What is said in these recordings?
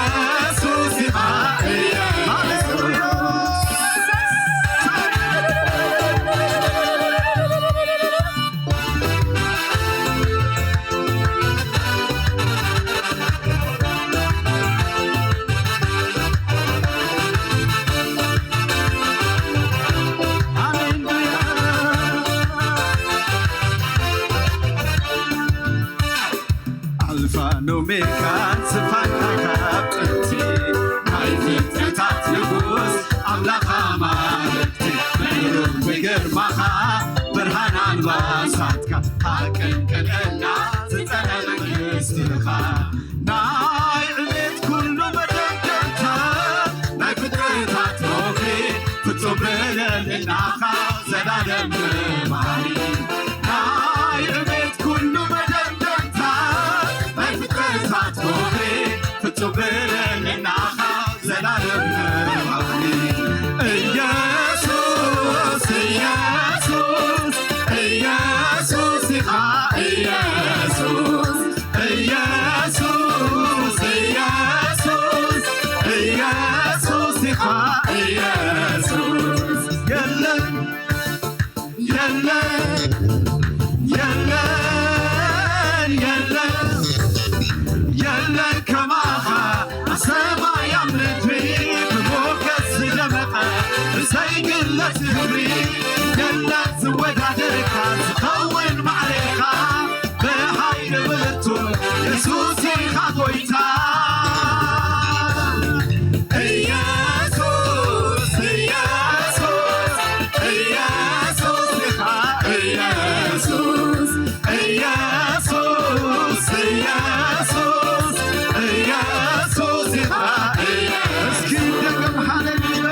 ኢየሱስ ኢኻ። ሃሌሉያ። ኣልፋን ኦሜጋን ዝፋንካ ካብ ጥንቲ ናይ ፍጥረታት ንጉስ ኣምላኽ ኣማልክቲ ምሉእ ብግርማኻ ብርሃን ኣልባሳትካ ሃቅን ቅንዕና ዝጸነ መንግስትኻ ናይ ዕቤት ኩሉ መደምደምታ ናይ ፍጥረታት ሞኽሪ ፍጹም ብልዕልናኻ ዘላለም ነባሪ ናይ ዕቤት ኩሉ መደምደምታ ናይ ፍጥረታት ሞኽሪ ፍጹም ብልዕልናኻ ዘላለም ነባሪ ኢየሱስ ኢየሱስ ኢየሱስ ኢኻ ኢየሱስ ኢየሱስ ኢየሱስ ኢየሱስ ኢኻ ኢየሱስ የለን የለን የለን የለን የለን ከማኻ ኣብ ሰማይ ኣብ ምድሪ ብሞገስ ዝደመቐ ብዘይግለጽ ክብሪ የለን ዝወዳደርካ ዝኸውን ማዕሬኻ ብሓይሊ ብርቱ የሱስ ኢኻ ጎይታ ኢየሱስ ኢየሱስ ኢየሱስ ኢኻ ኢየሱስ ኢየሱስ ኢየሱስ ኢየሱስ ኢኻ ኢየሱስ እስኪ ደገም ሃሌሉያ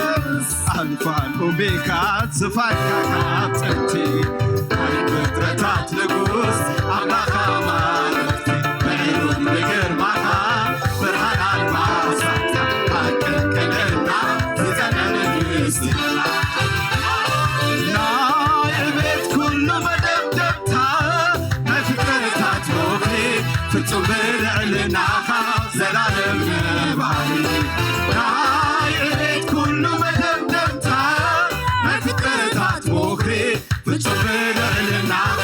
ኣልፋን ኦሜጋን ዝፋንካ ካብ ጥንቲ ናይ ፍጥረታት ንጉስ ኣምላኽ ኣማልክቲ ምዕሉል ብግርማኻ ብርሃን ኣልባሳትካ ኣቀንቅንና ዝጸነ መንግስቲ ናይ ዕቤት ኩሉ መደምደምታ ናይ ፍጥረታት ሞኽሪ ፍጹም ብልዕልናኻ ዘላለም ነባሪ ናይ ዕቤት ኩሉ መደምደምታ ናይ ፍጥረታት ሞኽሪ ፍጹም ብልዕልናኻ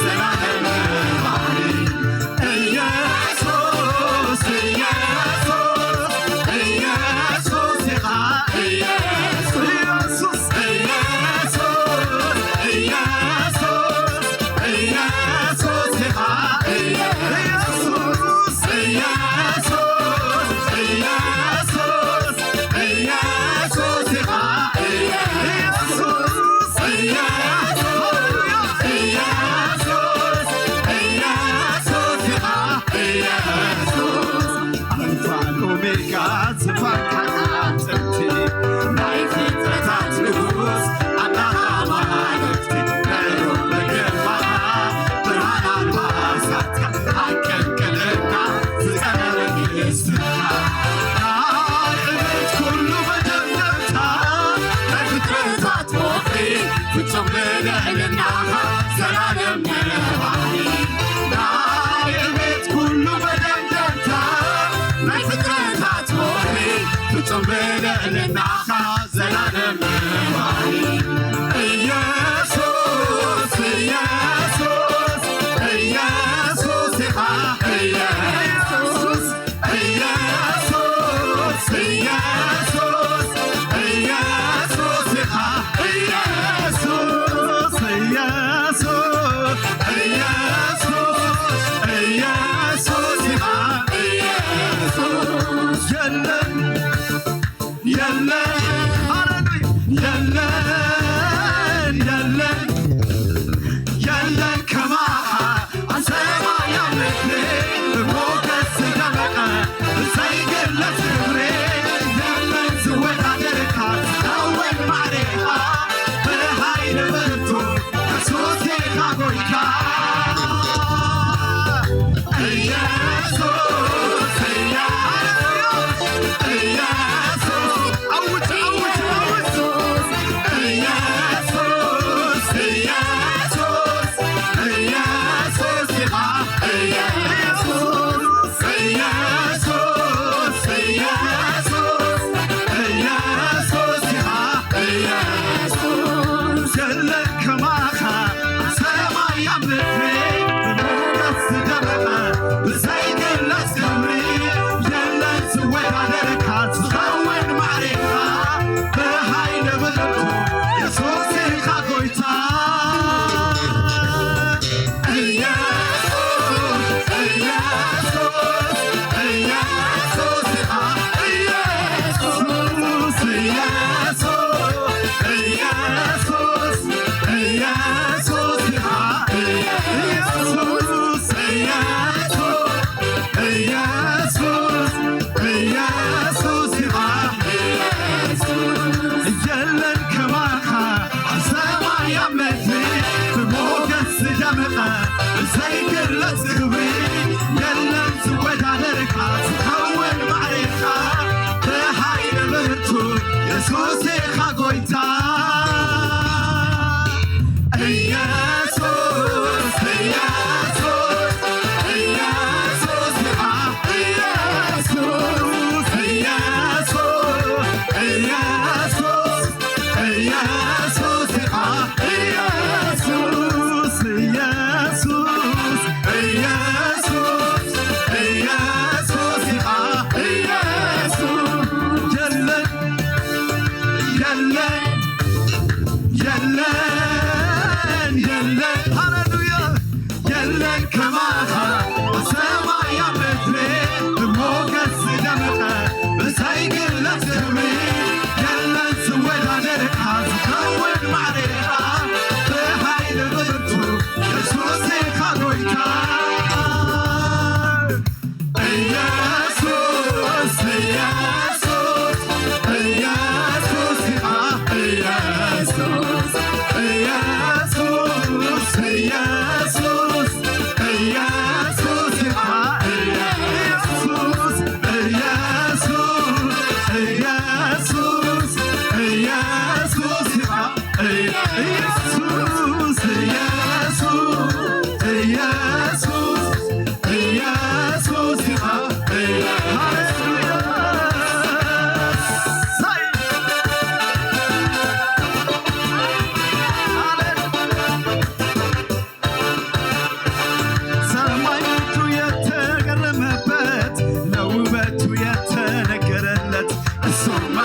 ዘላለም ነባሪ ኢየሱስ ኢየሱስ ኢየሱስ ኢኻ ኢየሱስ ኢየሱስ ኢየሱስ ኢየሱስ ኢኻ ኢየሱስ ኢየሱስ ኢየሱስ ኢየሱስ ኢኻ ኢየሱስ ኢየሱስ ኢየሱስ ኢኻ ኢየሱስ ኣልፋን ኦሜጋን ዝፋንካ ካብ ጥንቲ ናይ ፍጥረታት ንጉስ ኣምላኽ ኣማልክቲ ምዕሩግ ብግርማኻ ብርሃን ኣልባሳትካ ኣቀንቅንካ ዝጸነ መንግስትኻ ናይ ዕቤት ኩሉ መደምደምታ ናይ ፍጥረታት ሞኽሪ ፍጹም ብልዕልናኻ ዘላለም ነባሪ ናይ ዕቤት ኩሉ መደምደምታ ናይ ፍጥረታት ሞኽሪ ፍጹም ብልዕልናኻ ዘላለም ነባሪ ኢየሱስ ኢየሱስ ኢየሱስ ኢኻ ኢየሱስ ኢየሱስ ኢየሱስ ኢየሱስ ኢኻ ኢየሱስ ኢየሱስ ኢየሱስ ኢየሱስ ኢኻ ኢየሱስ የለን የለን ሃሌሉያ የለን የለን የለን ከማኻ ኣብ ሰማይ ኣብ ምድሪ ብሞገስ ዝደመቐ ብዘይግለጽ ክብሪ የለን ዝወዳደርካ ዝኸውን ማዕሬኻ ብሓይሊ ብርቱ የሱስ ኢኻ ጎይታ ኢየሱስ ኢየሱስ ኢየሱስ ኣውጅ ኣውጅ ኣውጅ ኢየሱስ፣ ኢየሱስ ኢኻ፣ ኢየሱስ፣ ኢየሱስ፣ ኢየሱስ፣ ኢየሱስ ኢኻ፣ ኢየሱስ፣ ኢየሱስ፣ ኢየሱስ፣ ኢየሱስ ኢኻ፣ ኢየሱስ፣ ኢየሱስ፣ ኢየሱስ፣ ኢየሱስ ኢኻ። ሃሌሉያ። ሳይ። ሃሌሉያ። ሰማይ ምድሩ የተገረመበት፣ ለውበቱ የተነገረለት፣ እሱማ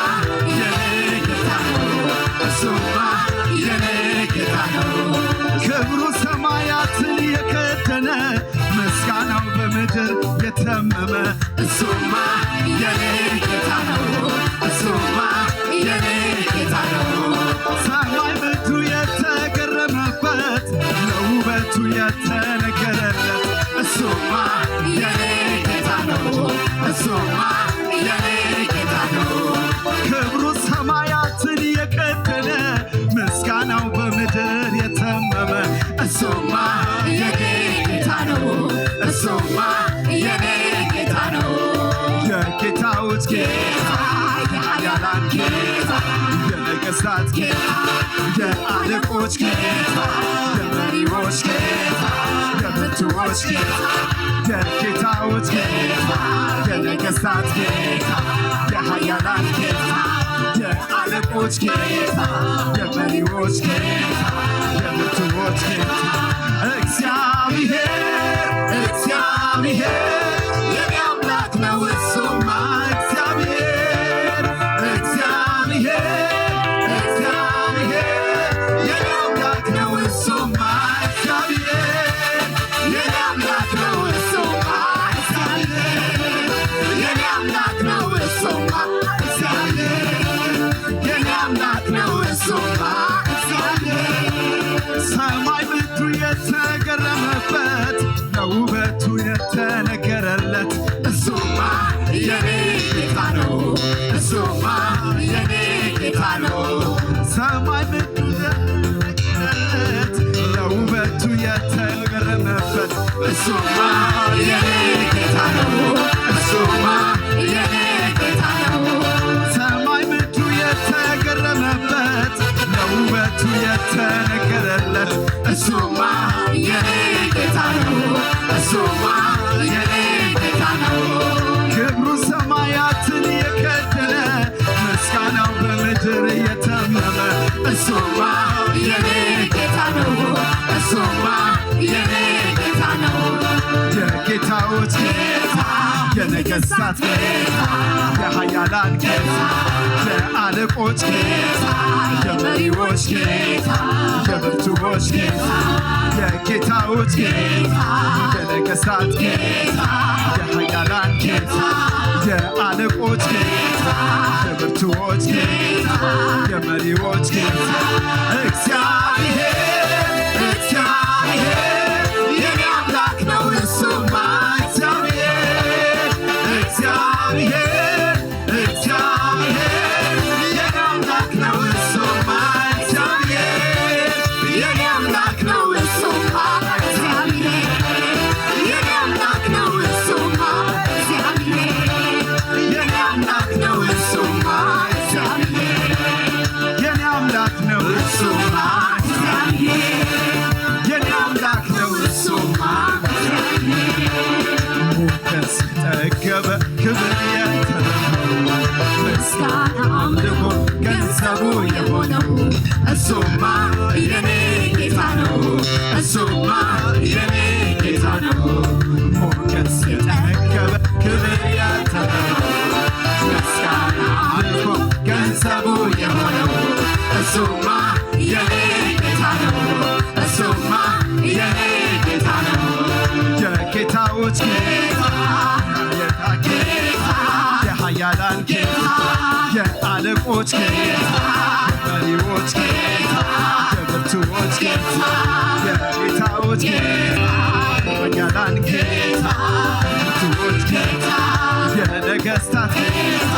የኔ ጌታ ነው፣ እሱማ የኔ ጌታ ነው። ክብሩ ሰማያትን የከደነ፣ ምስጋናው በምድር የተመመ፣ እሱማ የኔ ጌታ ነው፣ እሱማ የኔ ጌታ ነው። ሰማይ ምድሩ የተገረመበት፣ ለውበቱ የተነገረለት፣ እሱማ የኔ ጌታ ነው፣ እሱማ የኔ ጌታ ነው። ክብሩ ሰማያትን የቀደደ፣ ምስጋናው በምድር የተመመ፣ እሱማ የኔ ጌታ ነው፣ እሱማ የኔ ጌታ ነው። የጌታዎች ጌታ፣ የኃያላን ጌታ፣ የነገሥታት ጌታ፣ የአለቆች ጌታ፣ የመሪዎች ጌታ፣ የብርቱዎች ጌታ፣ የጌታዎች ጌታ፣ የነገሥታት ጌታ፣ የኃያላን ጌታ፣ የአለቆች ጌታ፣ የመሪዎች ጌታ፣ የብርቱዎች ጌታ እግዚአብሔር፣ እግዚአብሔር የኔ አምላክ ነው እሱማ። እግዚአብሔር፣ እግዚአብሔር፣ እግዚአብሔር የኔ አምላክ ነው እሱማ። እግዚአብሔር የኔ አምላክ ነው እሱማ። እግዚአብሔር የኔ አምላክ ነው እሱማ። እግዚአብሔር የኔ አምላክ ነው እሱማ። እግዚአብሔር ሰማይ ምድሩ የተገረመበት፣ ለውበቱ የተነገረለት፣ እሱማ የኔ ጌታ ነው፣ እሱማ የኔ ጌታ ነው። ሰማይ ምድሩ የተነገረለት፣ ለውበቱ የተገረመበት፣ እሱማ የኔ ጌታ ነው፣ እሱማ የኔ ጌታ ነው። ሰማይ ምድሩ የተገረመበት፣ ለውበቱ የተነገረለት፣ እሱማ የኔ ጌታ ነው፣ እሱማ የኔ ጌታ ነው። ክብሩ ሰማያትን የከደነ፣ ምስጋናው በምድር የተመመ፣ እሱማ የኔ ጌታ ነው፣ እሱማ የኔ ጌታ ነው። የጌታዎች ጌታ፣ የነገሥታት ጌታ፣ የኃያላን ጌታ፣ የአለቆች ጌታ፣ የመሪዎች ጌታ፣ የብርቱዎች ጌታ፣ የጌታዎች ጌታ፣ የነገሥታት ጌታ፣ የኃያላን ጌታ፣ የአለቆች ጌታ፣ የብርቱዎች ጌታ፣ የመሪዎች ጌታ እግዚአብሔር፣ እግዚአብሔር የኔ አምላክ ነው እሱማ። እግዚአብሔር፣ እግዚአብሔር፣ እግዚአብሔር የኔ አምላክ ነው እሱማ። እግዚአብሔር የኔ አምላክ ነው እሱማ። እግዚአብሔር የኔ አምላክ ነው እሱማ። እግዚአብሔር የኔ አምላክ ነው እሱማ። እግዚአብሔር የኔ አምላክ ነው እሱማ። እግዚአብሔር የኔ አምላክ ነው እሱማ። እግዚአብሔር ሞገስ የጠገበ ክብር የተረፈው ምስጋና አምልኮ ገንዘቡ የሆነው እሱማ የኔ ጌታ ነው። እሱማ የኔ ጌታ ነው። ሞገስ የጠገበ ክብር የተረፈው ምስጋና አምልኮ ገንዘቡ የሆነው እሱማ የኔ ጌታ ነው። እሱማ የኔ ጌታ ነው። የጌታዎች ጌታ፣ የጌታ ጌታ፣ የኃያላን ጌታ፣ የአለቆች ጌታ፣ የመሪዎች ጌታ፣ የብርቱዎች ጌታ፣ የጌታዎች ጌታ፣ የኃያላን ጌታ፣ የብርቱዎች ጌታ፣ የነገሥታት ጌታ፣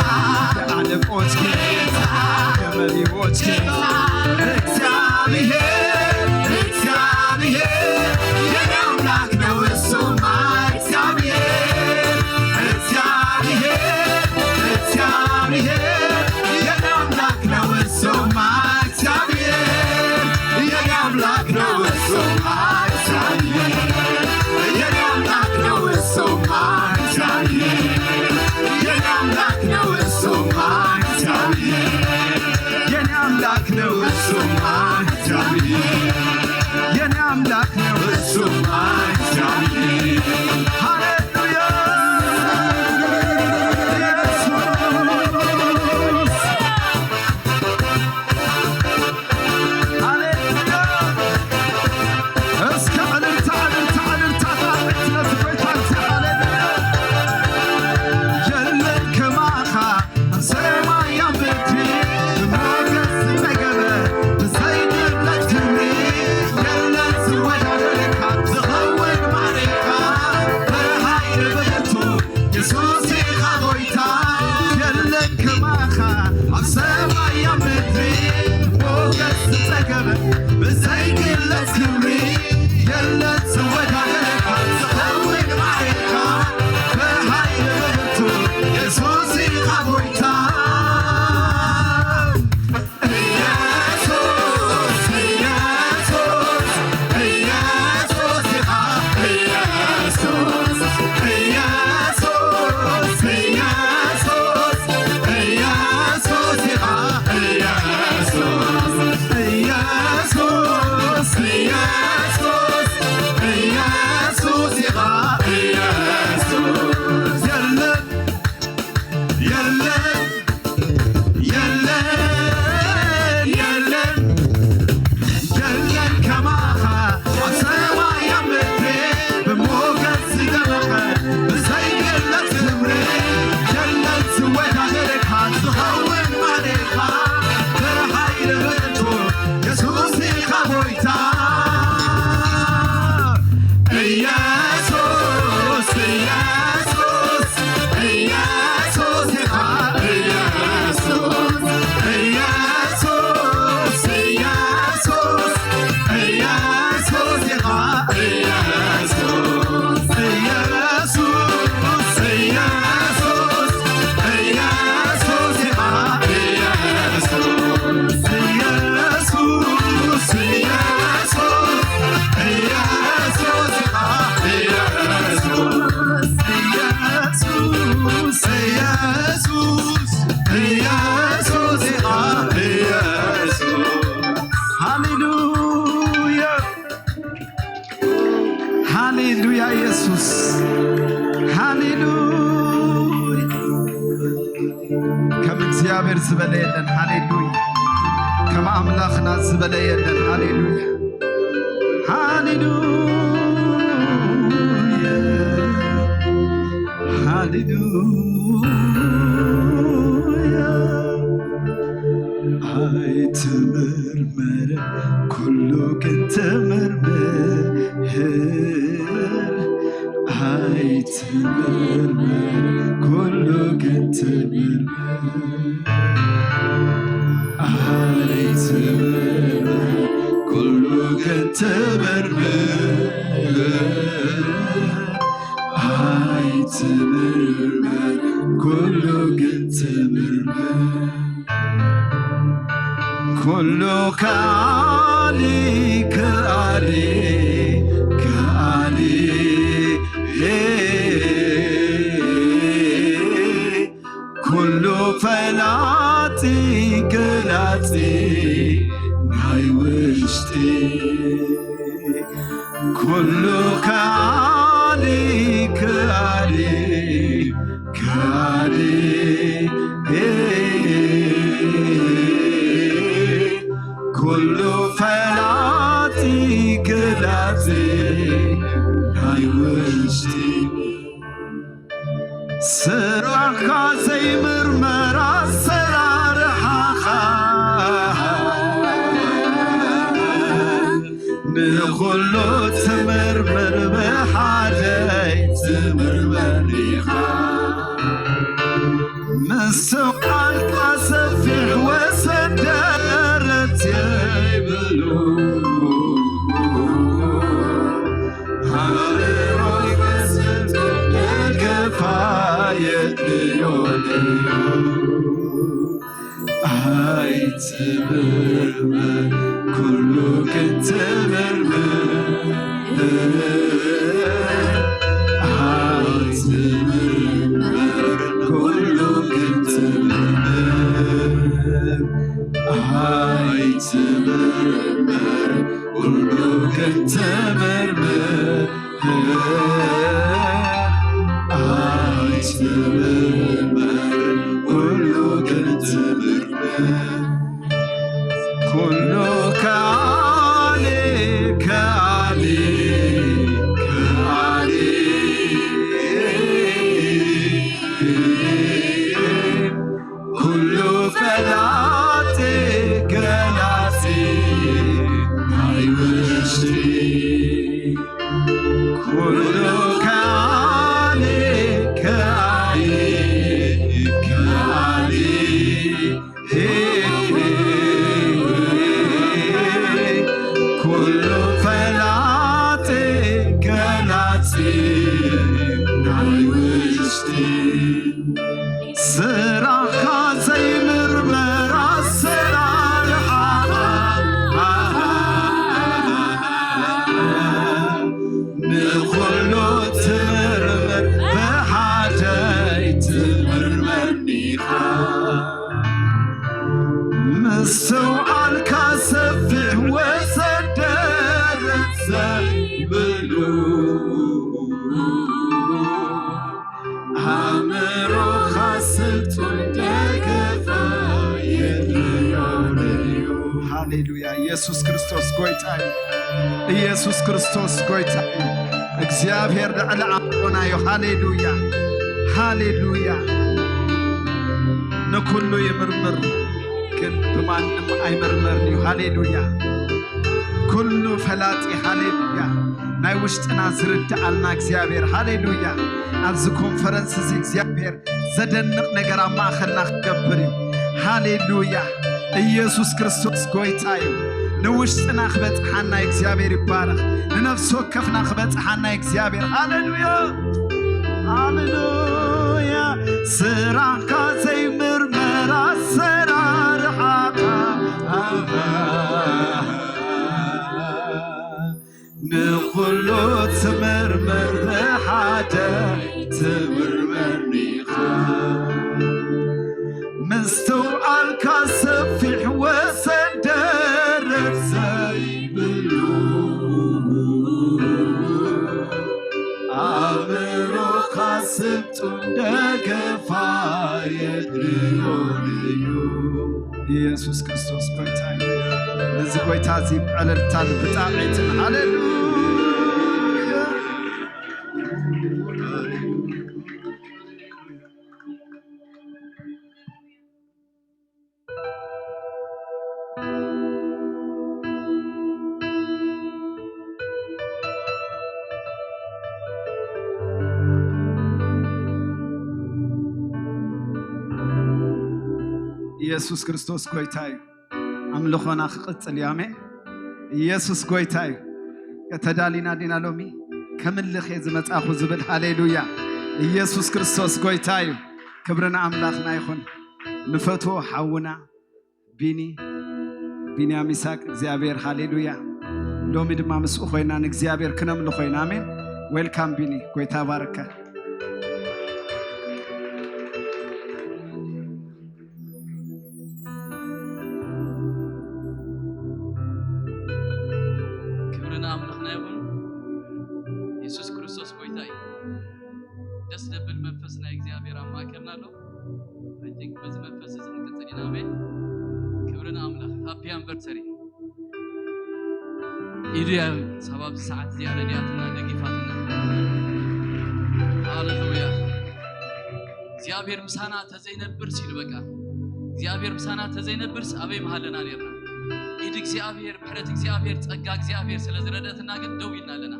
ከም እግዚኣብሔር ዝበለ የለን። ሃሌሉያ። ከም ኣምላኽና ዝበለ የለን። ሃሌሉያ። ሃሌሉያ። ሃሌሉያ። ኣይትመርመር፣ ኩሉ ግን ትምርምር። ኣይትመርመር፣ ኩሉ ግን ትምርምር። ኣይትመርመር፣ ኩሉ ግን ትምርምር። ኣይትመርመር፣ ኩሉ ግን ትምርምር። ኩሉ ከኣሊ፣ ከኣሊ፣ ከኣሊ። ኩሉ ፈላጢ፣ ገላጺ ናይ ውሽጢ። ኩሉ ከኣሊ፣ ከኣሊ፣ ከኣሊ። ኩሉ ፈላጢ፣ ገላጺ ናይ ውሽጢ። ስራሕካ ዘይምርመር ኣሰራርሓኻ፣ ንኹሉ ትምርምር፣ ብሓደ ኣይትምርመር ኢኻ። ምስትውዓልካ ሰፊሕ ወሰን ደረት ዘይብሉ፣ ሃረራይ መስል ደገፋ የድልዮ እዩ። ኣይትመርመር፣ ኩሉ ግን ትምርምር። ኣይትመርመር፣ ኩሉ ግን ትምርምር። ኣይትመርመር፣ ኩሉ ግን ትምርምር። ኣይትመርመር፣ ኩሉ ግን ትምርምር። ኩሉ ከኣሊ፣ ከኣሊ፣ ከኣሊ። ኩሉ ፈላጢ፣ ገላጺ ናይ ውሽጢ። ኩሉ ከኣሊ፣ ከኣሊ፣ ከኣሊ። ኩሉ ፈላጢ፣ ገላጺ ናይ ውሽጢ። ስራሕካ ዘይምርመር ኣሰራርሓኻ፣ ንኹሉ ትምርምር፣ ብሓደ ኣይትምርመርን ኢኻ። ምስትውዓልካ ሰፊሕ ወሰን ደረት ዘይብሉ፣ ኣእምሮኻ ስልጡን ደገፋ የድልዮ እዩ። ሃሌሉያ። ኢየሱስ ክርስቶስ ጎይታ እዩ። ኢየሱስ ክርስቶስ ጎይታ እዩ። እግዚኣብሔር ልዕሊ ኣእምሮና እዩ። ሃሌሉያ። ሃሌሉያ። ንኩሉ ይምርምር፣ ግን ብማንም ኣይምርመርን እዩ። ሃሌሉያ። ኩሉ ፈላጢ፣ ሃሌሉያ፣ ናይ ውሽጥና ዝርድኣልና እግዚኣብሔር፣ ሃሌሉያ፣ ኣብዚ ኮንፈረንስ እዚ እግዚኣብሔር ዘደንቕ ነገር ኣብ ማእኸልና ክገብር እዩ። ሃሌሉያ። ኢየሱስ ክርስቶስ ጎይታ እዩ። ንውሽጥና ክበጽሓና እግዚኣብሔር ይባረኽ። ንነፍሲ ወከፍና ክበጽሓና እግዚኣብሔር። ሃሌሉያ። ሃሌሉያ። ስራሕካ ዘይምርመር ኣሰራርሓኻ፣ ንኹሉ ትምርምር፣ ብሓደ ትምርመር ኢኻ። ምስትውዓልካ ሰፊሕ ወሰን ደረት ዘይብሉ፣ ኣእምሮኻ ስልጡን ደገፋ የድልዮ እዩ። ኢየሱስ ክርስቶስ ጎይታ እዩ። ነዚ ጎይታ እዚ ብዕልልታን ብጣቕዒትን ሃሌሉያ። ኢየሱስ ክርስቶስ ጎይታ እዩ። ኣምልኾና ክቕጽል እዩ። ኣሜን። ኢየሱስ ጎይታ እዩ። ተዳሊና ዲና ሎሚ? ከምልኽ እየ ዝመጻኹ ዝብል። ሃሌሉያ። ኢየሱስ ክርስቶስ ጎይታ እዩ። ክብሪ ንኣምላኽና ይኹን። ንፈትዎ ሓውና ቢኒ፣ ቢንያም ይስሐቅ፣ እግዚኣብሔር፣ ሃሌሉያ። ሎሚ ድማ ምስኡ ኮይና ንእግዚኣብሔር ክነምልኾ ኢና። ኣሜን። ዌልካም ቢኒ፣ ጎይታ ባርከ። ክብሪ ንኣምላኽና ይኹን። የሱስ ክርስቶስ ጎይታ እዩ። ደስ ዘብል መንፈስ ናይ እግዚኣብሔር ኣብ ማእከልና ኣሎ። I think በዚ መንፈስ እዚ ክንቅጽል ኢና። ኣሜን። ክብሪ ንኣምላኽ። ሃፒ ኣንቨርሰሪ። ኢዱ እያ ሳብ ኣብዚ ሰዓት እዚኣ ረድያትና ደጊፋትና። ሃሌሉያ። እግዚኣብሔር ምሳና ተዘይነብርስ ኢሉ በቃ። እግዚኣብሔር ምሳና ተዘይነብርስ ኣበይ ምሃለና ኔርና? ኢድ እግዚኣብሔር፣ ምሕረት እግዚኣብሔር፣ ጸጋ እግዚኣብሔር ስለ ዝረደትና ግን ደው ኢልና ኣለና።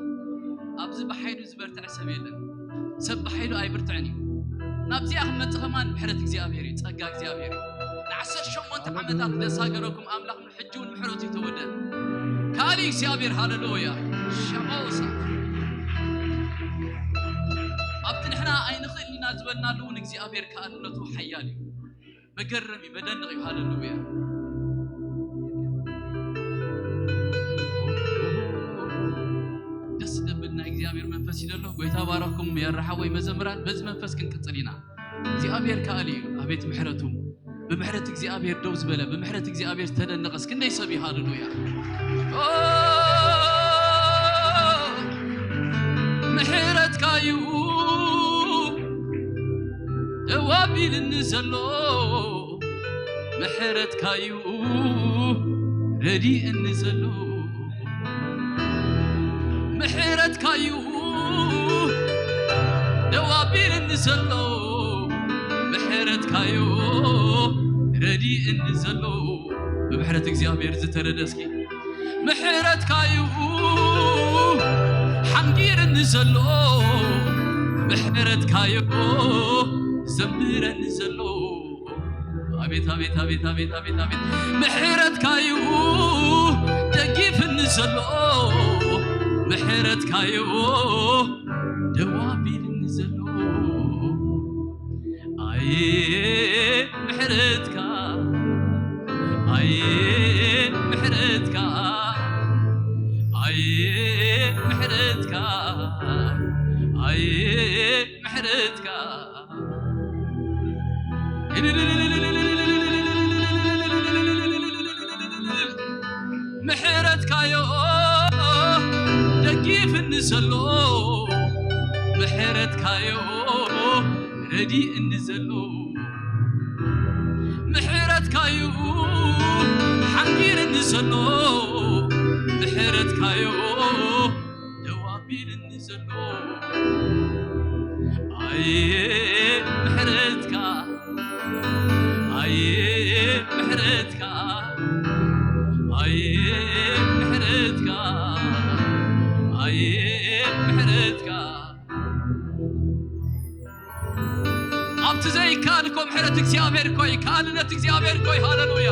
ኣብዚ ብሓይሉ ዝበርትዐ ሰብ የለን። ሰብ ብሓይሉ ኣይብርትዕን እዩ። ናብዚኣ ክመጽእ ከማን ምሕረት እግዚኣብሔር እዩ፣ ጸጋ እግዚኣብሔር እዩ። ንዓሰርተ ሸሞንተ ዓመታት ዘሳገረኩም ኣምላኽ ሕጂ እውን ምሕረቱ ይተወደ። ካልእ እግዚኣብሔር፣ ሃሌሉያ። ሸሞሳ ኣብቲ ንሕና ኣይንኽእል ኢና ዝበልናሉ እውን እግዚኣብሔር ከኣልነቱ ሓያል እዩ። መገረም እዩ፣ መደነቕ እዩ። ሃሌሉያ። ደስ ዘብል ናይ እግዚኣብሔር መንፈስ እዩ ዘሎ። ጎይታ ባረኩም። የራሓወይ መዘምራን፣ በዚ መንፈስ ክንቅጽል ኢና። እግዚኣብሔር ከኣል እዩ። ኣቤት ምሕረቱ። ብምሕረት እግዚኣብሔር ደው ዝበለ፣ ብምሕረት እግዚኣብሔር ዝተደነቐስ ክንደይ ሰብ እዩ። ሃሌሉያ። ኦ፣ ምሕረትካ እዩ ደው ኣቢልኒ ዘሎ፣ ምሕረትካ እዩ ረዲእኒ ዘሎ። ምሕረትካዩ ደው ኣቢልኒ ዘሎ፣ ምሕረትካዩ ረዲእኒ ዘሎ። ብምሕረት እግዚኣብሔር ዝተረደ እስኪ። ምሕረትካዩ ሓንጊርኒ ዘሎ፣ ምሕረትካዩ ዘንብረኒ ዘሎ። ኣቤት፣ ኣቤት፣ ኣቤት፣ ኣቤት፣ ኣቤት፣ ኣቤት። ምሕረትካዩ ደጊፍኒ ዘሎ፣ ምሕረትካዩ ደው ኣቢልኒ ዘሎ። ኣየ ምሕረትካ፣ ኣየ ምሕረትካ፣ ኣየ ምሕረትካ፣ ኣየ ምሕረትካ። ምሕረትካዮ ደጊፍኒ ዘሎ፣ ምሕረትካዮ ረዲእኒ ዘሎ፣ ምሕረትካዩ ሓንጊርኒ ዘሎ፣ ምሕረትካዮ ደው ኣቢልኒ ዘሎ። ኣየ ምሕረትካ፣ ኣየ ምሕረትካ፣ ኣየ ምሕረትካ፣ ኣየ ምሕረትካ። ኣብቲ ዘይከኣል እኮ ምሕረት እግዚኣብሔር እኮ እዩ፣ ከኣልነት እግዚኣብሔር እኮ እዩ። ሃሌሉያ።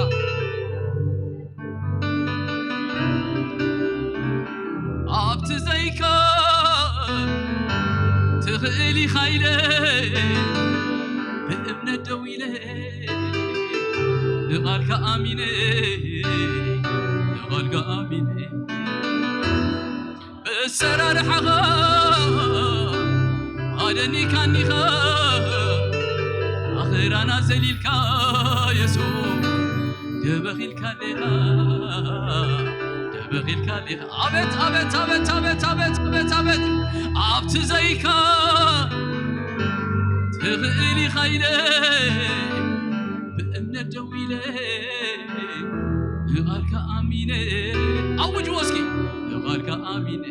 ኣብቲ ዘይከኣል ትኽእል ኢኻ ኢለ ብእምነት ደው ኢለ ንቓልካ ኣሚነ፣ ንቓልካ ኣሚነ። ብኣሰራርሓኻ ኣደኒካኒኻ ኣኽራና ዘሊልካ የሱስ ደበኺልካ ዲኻ፣ ደበኺልካ ዲኻ። ኣቤት፣ ኣቤት፣ ኣቤት፣ ኣብቲ ዘይካ ትኽእል ኢኻ ኢለ ኢለ ንቓልካ ኣሚነ። ኣውጅዎ እስኪ። ንቓልካ ኣሚነ።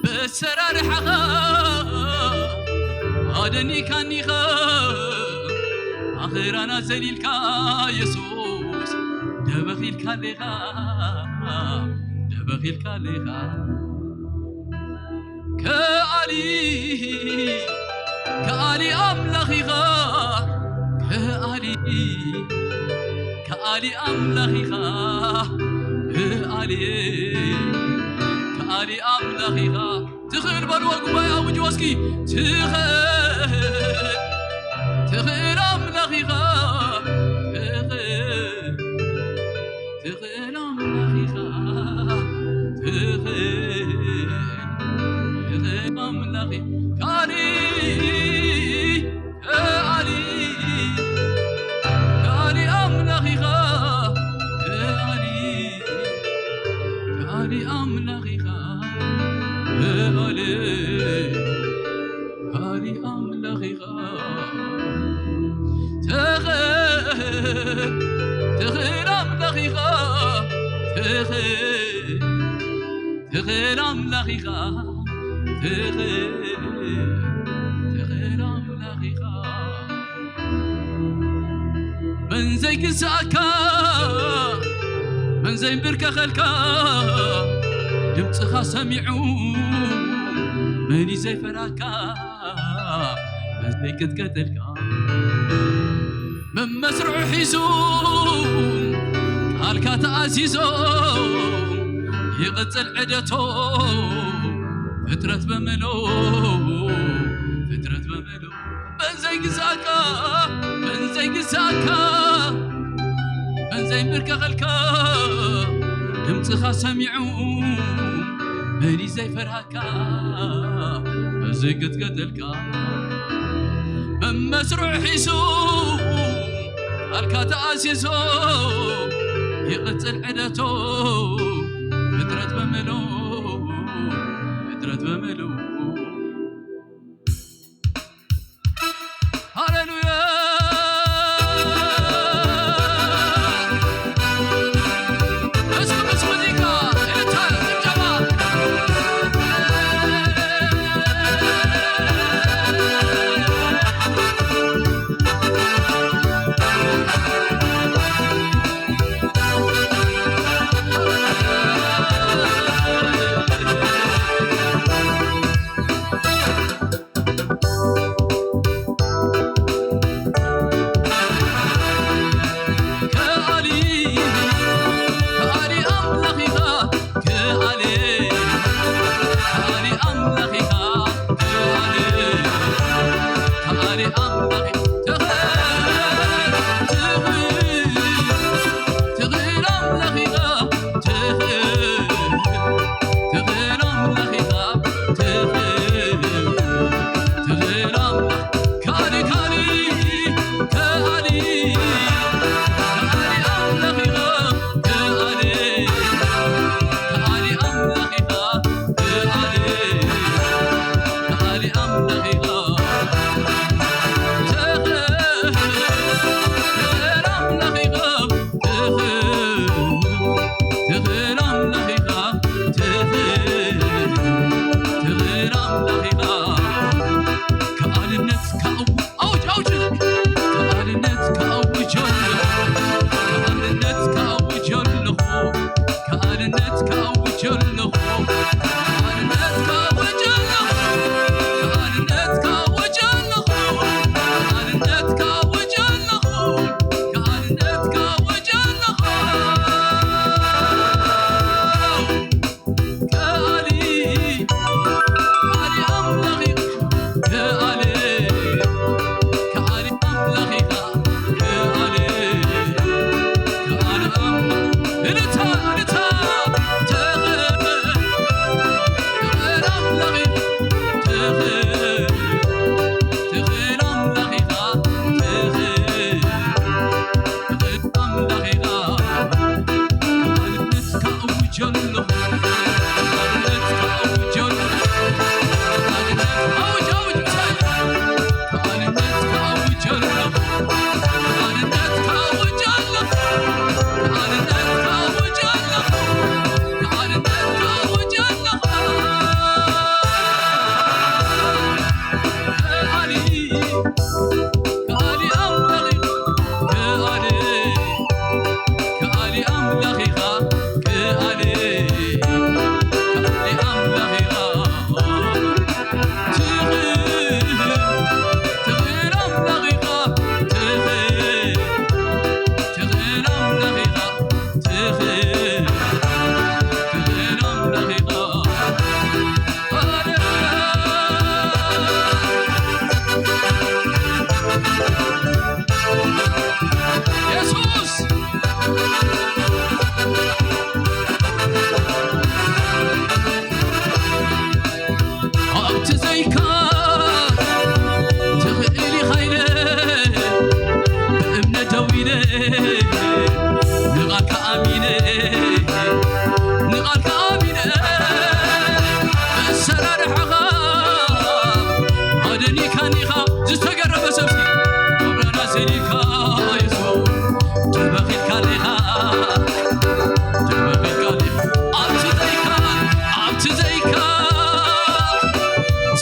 በሰራርሓኻ ኣደኒካኒኻ። ኣኽራና ዘሊልካ የሱስ ደበኺልካ ኣለኻ። ደበኺልካ ኣለኻ። ከኣሊ ከኣሊ ኣምላኽ ኢኻ። ከኣሊ ከኣሊ ኣምላኽ ኢኻ። ከኣሊ ከኣሊ ኣምላኽ ኢኻ። ትኽእል በልዎ ጉባኤ ኣውጅዎ እስኪ። ትኽእል ትኽእል ኣምላኽ ኢኻ። ትኽእል ትኽእል ኣምላኽ ኢኻ። ትኽእል ትኽእል ኣምላኽ ኢኻ። ከኣሊ ከኣሊ ከኣሊ ኣምላኽ ኢኻ። ከኣሊ ከኣሊ ኣምላኽ ኢኻ። ከኣሊ ከኣሊ ኣምላኽ ኢኻ። ትኽእል ትኽእል ኣምላኽ ኢኻ። ትኽእል ትኽእል ኣምላኽ ኢኻ። ትኽእል ትኽእል ኣምላኽ ኢኻ። መን ዘይግዛእካ፣ መን ዘይንብርከኸልካ፣ ድምፅኻ ሰሚዑ መን እዩ ዘይፈራካ? መን ዘይቅጥቀጠልካ? መመስርዑ ሒዙ ቃልካ ተኣዚዞ ይቕጽል ዕደቶ። ፍጥረት በመሎ ፍጥረት በመሎ መን ዘይግዛእካ፣ መን ዘይግዛእካ፣ መን ዘይምርከኸልካ? ድምፅኻ ሰሚዑ መን እዩ ዘይፈርሃካ? መን ዘይቅጥቀጠልካ? መመስርዑ ሒዙ ቃልካ ተኣዚዞ ይቕጽል ዕደቶ። ፍጥረት በመሎ ፍጥረት በመሎ ሃሌሉያ። እስኪ ምስ ሙዚቃ እልልታ ጭብጨባ። ኢልካ የሱስ፣ ተበኺልካ ዲኻ? ተበኺልካ ዲኻ? ኣብቲ ዘይካ፣ ኣብቲ ዘይካ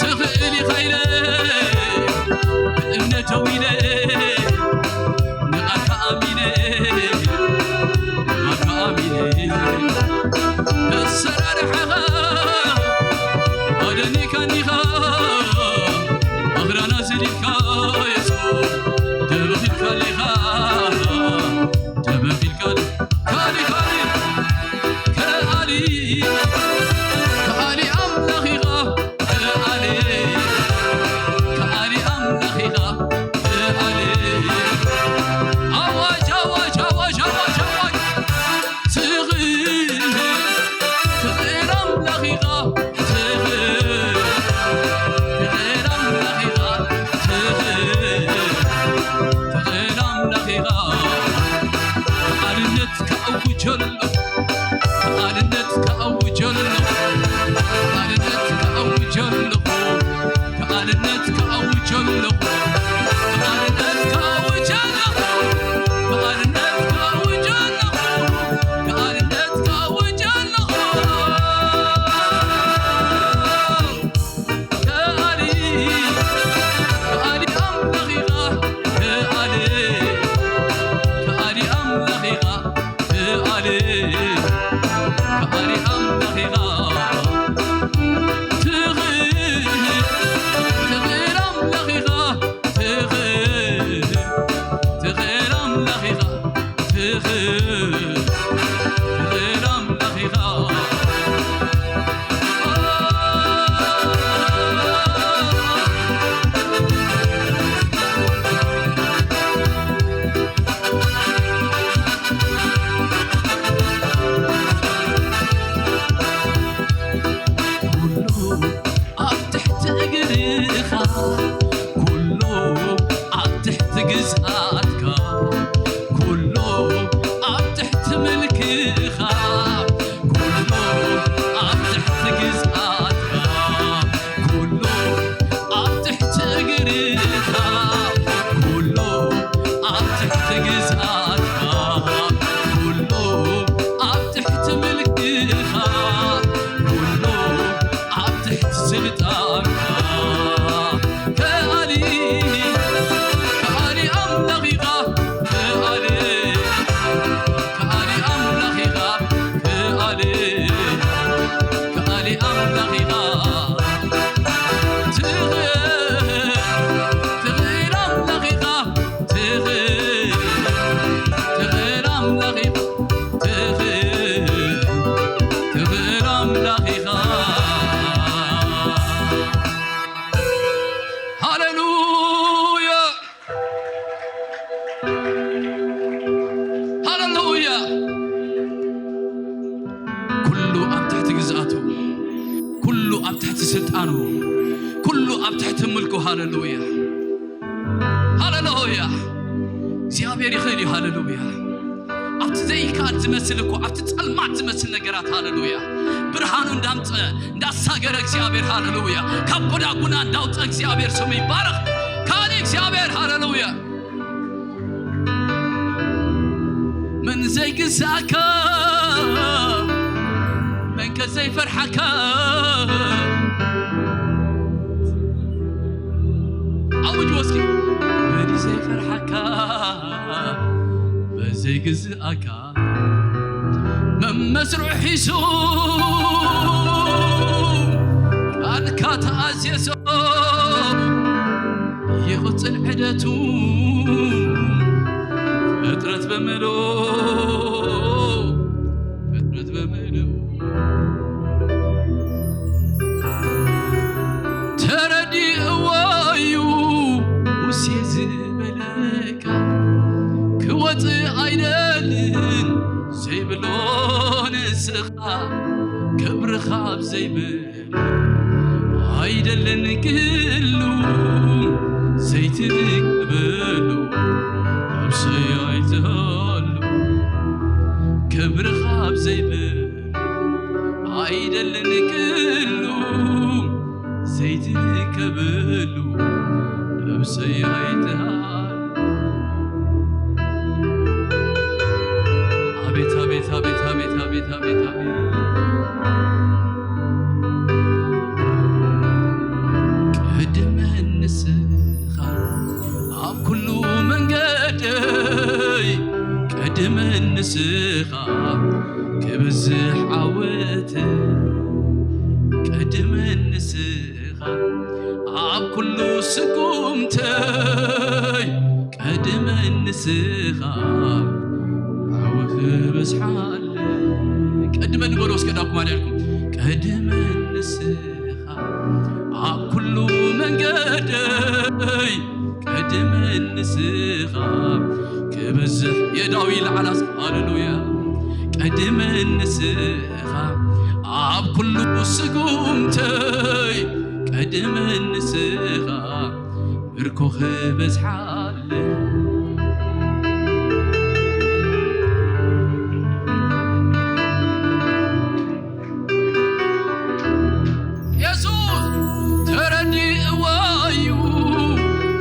ትኽእል ኢኻ ኢለ፣ ብእምነት ደው ኢለ፣ ንቓልካ ኣሚነ፣ ንቓልካ ኣሚነ፣ ኣሰራርሓኻ ኣደኒኻኒኻ፣ ኣኽራና ዝሊልካ የሱስ፣ ተበኺልካ ዲኻ? ተበኺልካ ዲኻ? ካሊ፣ ካሊ፣ ከኣሊ፣ ከኣሊ ኣምላኽ ኢኻ። ከኣሊ፣ ከኣሊ ኣምላኽ ኢኻ። ከኣሊ፣ ኣዋጅ፣ ኣዋጅ፣ ኣዋጅ፣ ኣዋጅ፣ ኣዋጅ። ትኽእል፣ ትኽእል ኣምላኽ ኢኻ። ትኽእል፣ ትኽእል ኣምላኽ ኢኻ። ትኽእል፣ ትኽእል ኣምላኽ ኢኻ። ከኣልነት ከኣውጀሉ፣ ከኣልነት ከኣውጀሉ፣ ከኣልነት ከኣውጀሉ፣ ከኣልነት ከኣውጀሉ፣ ከኣልነት ከኣውጀሉ፣ ከኣልነት ከኣውጀሉ፣ ከኣልነት ከኣውጀሉ። ከኣሊ፣ ከኣሊ ኣምላኽ ኢኻ፣ ከኣሊ፣ ከኣሊ ኣምላኽ ኢኻ፣ ከኣሊ፣ ከኣሊ ኣምላኽ ኢኻ። ትኽእል፣ ትኽእል ኣምላኽ ኢኻ፣ ትኽእል፣ ትኽእል ኣምላኽ ኢኻ። ትኽእል፣ ትኽእል ኣምላኽ ኢኻ። ኩሉ ኣብ ትሕቲ እግርኻ፣ ኩሉ ኣብ ትሕቲ ግዝኣትካ፣ ኩሉ ኣብ ትሕቲ ምልክኻ፣ ኩሉ ኣብ ትሕቲ ግዝኣትካ፣ ኩሉ ኣብ ትሕቲ እግርኻ፣ ኩሉ ኣብ ትሕቲ ግዝኣትካ፣ ኩሉ ኣብ ትሕቲ ምልክኻ፣ ኩሉ ኣብ ትሕቲ ስልጣንካ። ከኣሊ፣ ከኣሊ ኣምላኽ ኢኻ፣ ከኣሊ፣ ከኣሊ ኣምላኽ ኢኻ፣ ከኣሊ፣ ከኣሊ ኣምላኽ ኢኻ። ትኽእል፣ ትኽእል ኣምላኽ ኢኻ፣ ትኽእል፣ ትኽእል ኣምላኽ ኢኻ። ትኽእል፣ ትኽእል ኣምላኽ ኢኻ። ሃሌሉያ፣ ሃሌሉያ። ኩሉ ኣብ ትሕቲ ግዝኣቱ፣ ኩሉ ኣብ ትሕቲ ስልጣኑ፣ ኩሉ ኣብ ትሕቲ ምልኩ። ሃሌሉያ። ሃሌሉያ። እግዚኣብሔር ይኽእል እዩ። ሃሌሉያ። ኣብቲ ዘይከኣል ዝመስል እኮ፣ ኣብቲ ጸልማት ዝመስል ነገራት፣ ሃሌሉያ፣ ብርሃኑ እንዳምጸ እንዳሳገረ እግዚኣብሔር፣ ሃሌሉያ፣ ካብ ጎዳጉና እንዳውጸ እግዚኣብሔር ስሙ ይባረኽ። ካሊ እግዚኣብሔር፣ ሃሌሉያ። መን ዘይግዛእካ፣ መን ከ ዘይፈርሓካ? ኣውጅ ወስኪ። መን ዘይፈርሓካ፣ መን ዘይግዛእካ? መመስርዑ ሒዙ ቃልካ ተኣዘዞ፣ ይቕጽል ዕደቱ። ፍጥረት ብምልኡ፣ ፍጥረት ብምልኡ ተረዲእዎ እዩ ሙሴ ዝበለካ። ክወጽእ ኣይደልን ዘይብሎ ንስኻ፣ ክብርኻ ኣብ ዘይብል ኣይደልን ክህሉ፣ ዘይትንክበሉ ነብሰይ ኣይትሃሉ። ክብርኻ ኣብ ዘይብል ኣይደልን ክህሉ፣ ዘይትንከበሉ ነብሰይ ኣይትሃሉ። ኣቤት፣ ኣቤት። ቅድመ ንስኻ ኣብ ኩሉ መንገደይ፣ ቅድመ ንስኻ ክብዝሕ ዓወት፣ ቅድመ ንስኻ ኣብ ኩሉ ስጉምተይ፣ ቅድመ ንስኻ ዓወት ክበዝሓለይ። ቅድመ ንበሎ እስከ ዳኩም ኣልያልኩም። ቅድመ ንስኻ ኣብ ኩሉ መንገደይ፣ ቅድመ ንስኻ ክበዝሕ የዳዊ ለዓላስ። ሃሌሉያ። ቅድመ ንስኻ ኣብ ኩሉ ስጉምተይ፣ ቅድመ ንስኻ ምርኮ ክበዝሓለይ። የሱስ ተረዲእዋዩ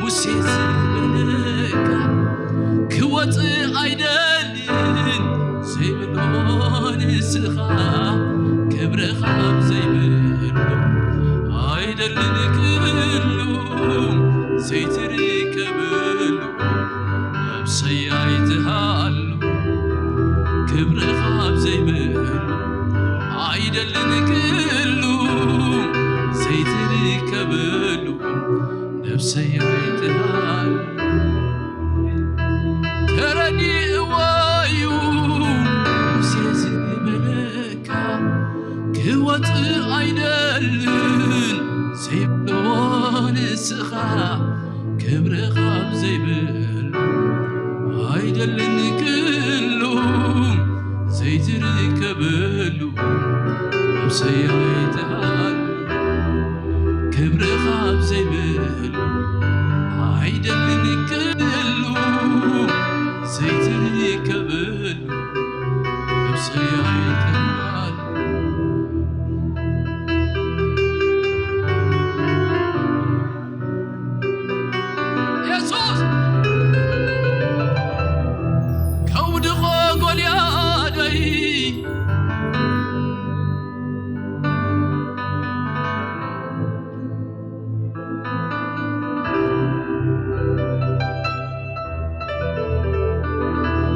ሙሴ ዝበለካ ክወፅእ ኣይደልን ዘይብሎ ንስኻ ክብርኻ ኣብ ዘይብሉ ኣይደልን ክሉ ዘይትርከብሉ ነብሰይ ኣይትሃሉ ክብርኻ ኣብ ዘይብሉ ኣይደልን ክሉ ዘይትርከብሉ ነብሰይ ኣይትሃሉ። ተረዲእዋዩ ሙሴ ዝበለካ ክወፅእ ኣይደልን ዘይብሎ ንስኻ ክብርኻ ኣብ ዘይብሉ ኣይደልን ክሉ ዘይትርከበሉ ነብሰይ ኣይትሃሉ ክብርኻ ኣብ ዘይብሉ ኣይደልን ክሉ ዘይትርከበሉ ነብሰይ ኣይትሃሉ። የሱስ ከውድቖ ጎልያደይ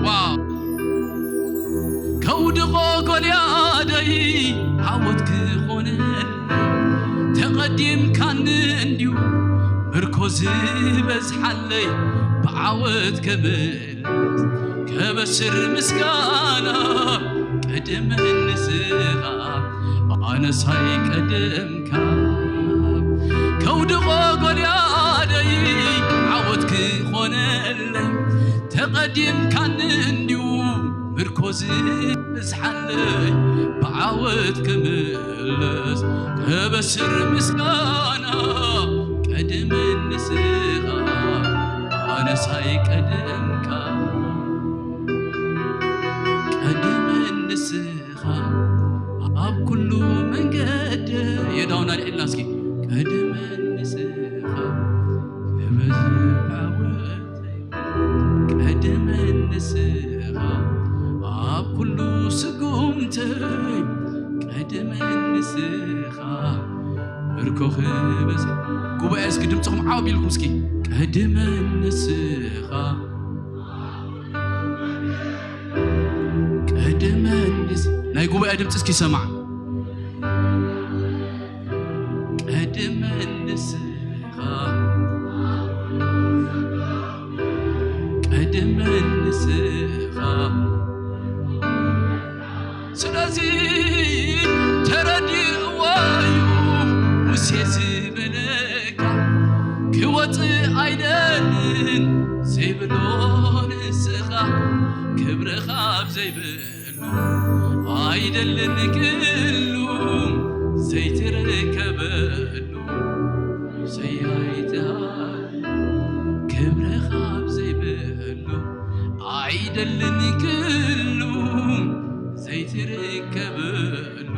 ዋው! ከውድቖ ጎልያደይ ዓወት ክኾነለይ ተቐዲምካኒ እንድዩ ምርኮ ዝበዝሓለይ ብዓወት ክምለስ ከበስር ምስጋና ቅድም ንስኻ ኣነሳይ ቀደምካ ከውድቖ ጎልያደይ ዓወት ክኾነለይ ተቐዲምካኒ እንድዩ ምርኮ ዝበዝሓለይ ብዓወት ክምለስ ከበስር ምስጋና ቀድም ንስኻ ኣነሳይ ቀደምካ ቀድም ንስኻ ኣብ ኩሉ መንገድ የዳውና ልዕልና እስኪ ቀድም ንስኻ ክበዝሕ ዓወት ቀድም ንስኻ ኣብ ኩሉ ስጉምተይ ቀድም ንስኻ ምርኮ ክበዝሕ ጉባኤ እስኪ ድምፅኹም ዓው ቢልኩም እስኪ ቀድም ንስኻ ቀድም ንስ ናይ ጉባኤ ድምፂ እስኪ ሰማዕ ቀድም ንስኻ ቀድም ንስኻ ስለዚ ተረዲእዋዩ ሙሴ ዝበለካ ክወፅእ ኣይደልን ዘይብሎ ንስኻ ክብርኻ ኣብ ዘይብሉ ኣይደልን ክሉ ዘይትርከበሉ ሰያይትሃል ክብርኻ ኣብ ዘይብሉ ኣይደልን ክሉ ዘይትርከበሉ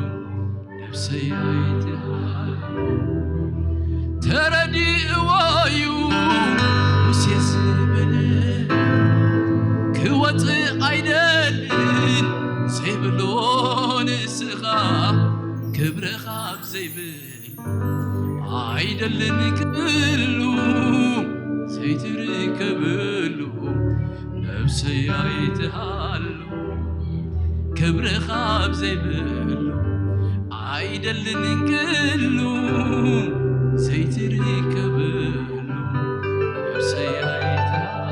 ነብሰይ ኣይትሃል ተረዲእዋዩ ሙሴ ዝበለ ክወፅእ ኣይደልን ዘይብሎ ስኻ ክብርኻ ኣብ ዘይብል ኣይደልን ክህሉ ዘይትርከበሉ ነብሰይ ኣይትሃሉ ክብርኻ ኣብ ዘይብሉ ኣይደልን ክህሉ ዘይትርከበሉ ነብሰይ ኣይትሃሉ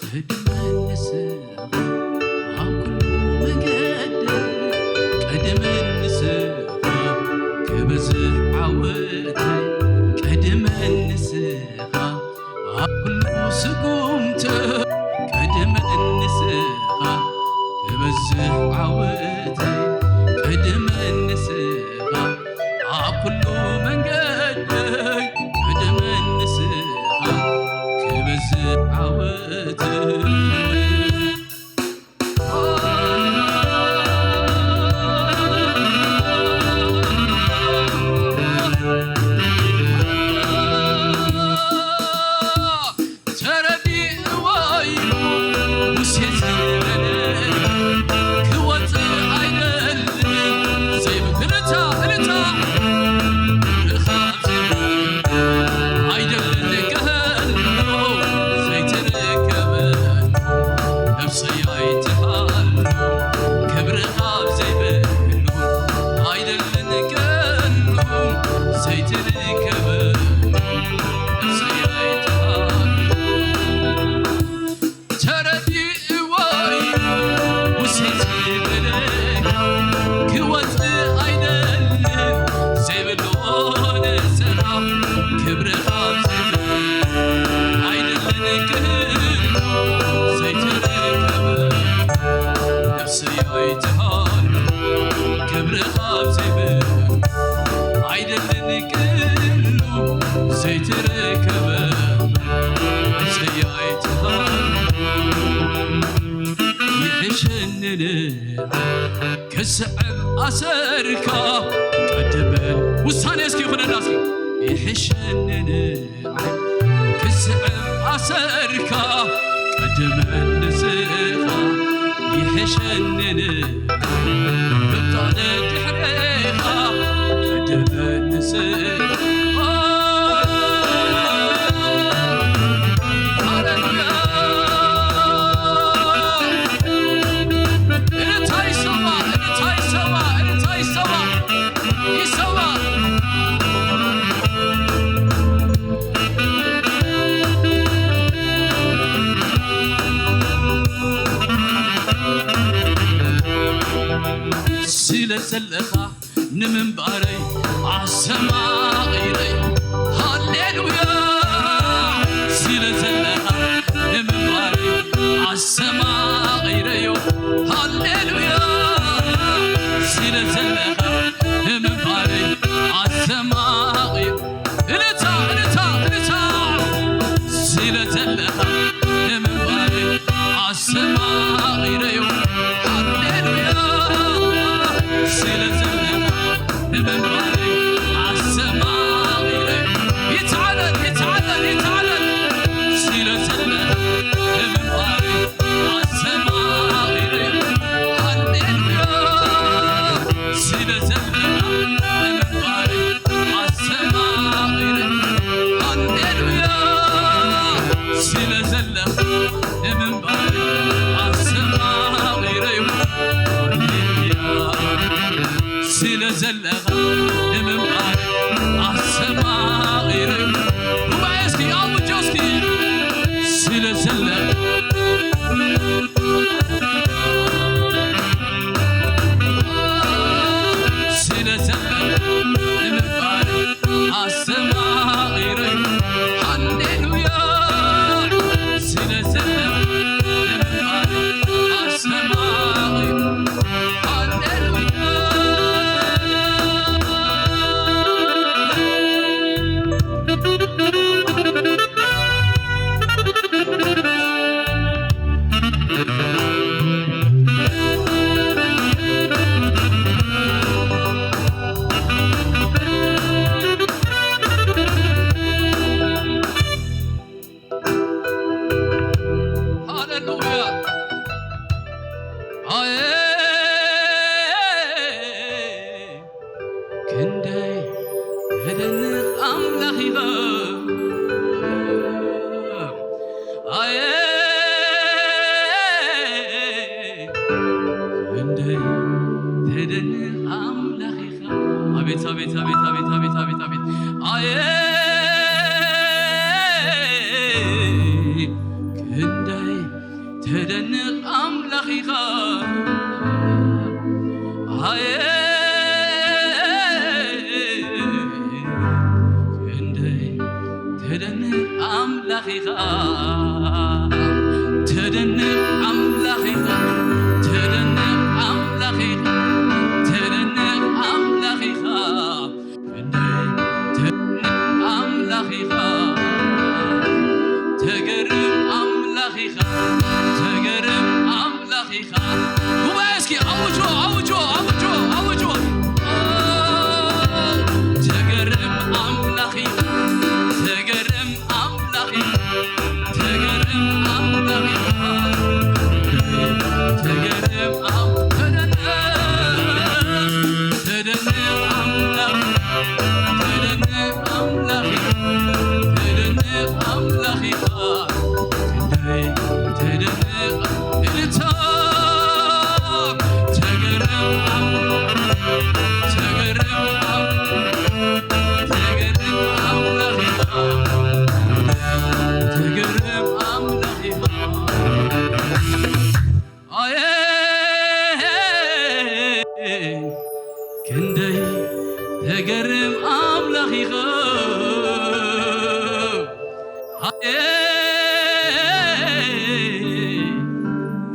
ቅድመ ንስኻ ኣብ ኩሉ መገደይ ቅድመ ንስኻ ክበዝሕ ዓወተይ ቅድመ ንስኻ ኣብ ኩሉ ስጉምተይ ቅድመ ንስኻ ክበዝሕ ዓወተይ ቅድመ ንስኻ ኣብ ኩሉ መንገደይ ቅድመ ንስኻ ክበዝሕ ዓወተይ ተረዲእዋይ ሙሴ ዝበለ ክወፅእ ኣይደልን ዘይብልታ እልታ ኣይደልን ክህሉ ዘይትርከበሉ ነብሰይ ኣይትሃሉ ክብርኻ ኣብ ዘይብሉ ኣይደልን ክህሉ ዘይትርከበሉ ነብሰይ ኣይትሃሉ ተረዲእዋይ ሙሴ ዝበለ ክወፅእ ኣይደልን ዘይብሎ ንስኻ ክብርኻ ዘይብል ኣይደልን ክህሉ ዘይትርከበሉ ነብሰይ ኣይትሃሉ ክብርኻ ዘይብል ኣይደልን ክህሉ ዘይትርከበሉ ነብሰይ ኣይትሃሉ ይሕሸኒ ንዓይ ክስዕብ ኣሰርካ ቀድመን ውሳኔ እስኪ ይኹነና እስኪ ይሕሸኒ ንዓይ ክስዕብ ኣሰርካ ቀድመን ንስኻ ይሕሸኒ ንዓይ ምብጣነ ድሕሬኻ ቀድመን ንስኻ ሃሌሉያ እልልታ ይሰማ እልልታ ይሰማ እልልታ ይሰማ ይሰማ ስለ ዘለኻ ንምንባረይ ኣሰማቒረይ ሃሌሉያ ስለ ዘለኻ ንምንባረይ ኣሰማቒረዮ ሃሌሉያ ስለ ዘለኻ ንምንባረይ ኣሰማቒ እልልታ እልልታ እልልታ ስለ ዘለኻ ንምንባረይ ኣሰማቒረዮ ሃሌሉያ ስለ ዘለኻ ንምንባረይ ኣሰማቒረዮ ይትዓለል ይትዓለል ይትዓለል ስለ ዘለኻ ንምንባረይ ኣየ ክንደይ ተደንቕ ኣምላኽ ኢኻ። ኣየ ክንደይ ተደንቕ ኣምላኽ ኢኻ። ኣቤት፣ ኣቤት፣ ኣቤት፣ ኣቤት፣ ኣቤት፣ ኣቤት፣ ኣቤት። ኣየ ክንደይ ተደንቕ ኣምላኽ ኢኻ። ኣየ ክንደይ ተደንቕ ኣምላኽ ኢኻ። ተደንቕ ኣምላኽ ኢኻ። ተደንቕ ኣምላኽ ኢኻ። ተደንቕ ኣምላኽ ኢኻ። ክንደይ ተገርም ኣምላኽ ኢኻ፣ ተገርም ኣምላኽ ኢኻ፣ ተገርም ኣምላኽ ኢኻ። ጉባኤ እስኪ ኣውጆ፣ ኣውጆ፣ ኣውጆ፣ ኣውጆ። ኦ፣ ተገርም ኣምላኽ ኢኻ፣ ተገርም ኣምላኽ ኢኻ፣ ተገርም ኣምላኽ ኢኻ፣ ተገርም ኣም-፣ ተደነቕ፣ ተደነቕ ኣምላኽ፣ ተደነቕ ኣምላኽ ኢኻ፣ ተደነቕ ኣምላኽ ኢኻ፣ ክንደይ ተደነቕ እልልታ፣ ተገርም ኣምላኽ፣ ተገርም ኣምላኽ። ተገርም ኣምላኽ ኢኻ፣ ተገርም ኣምላኽ ኢኻ። ኣየ ክንደይ ተገርም ኣምላኽ ኢኻ። ኣየ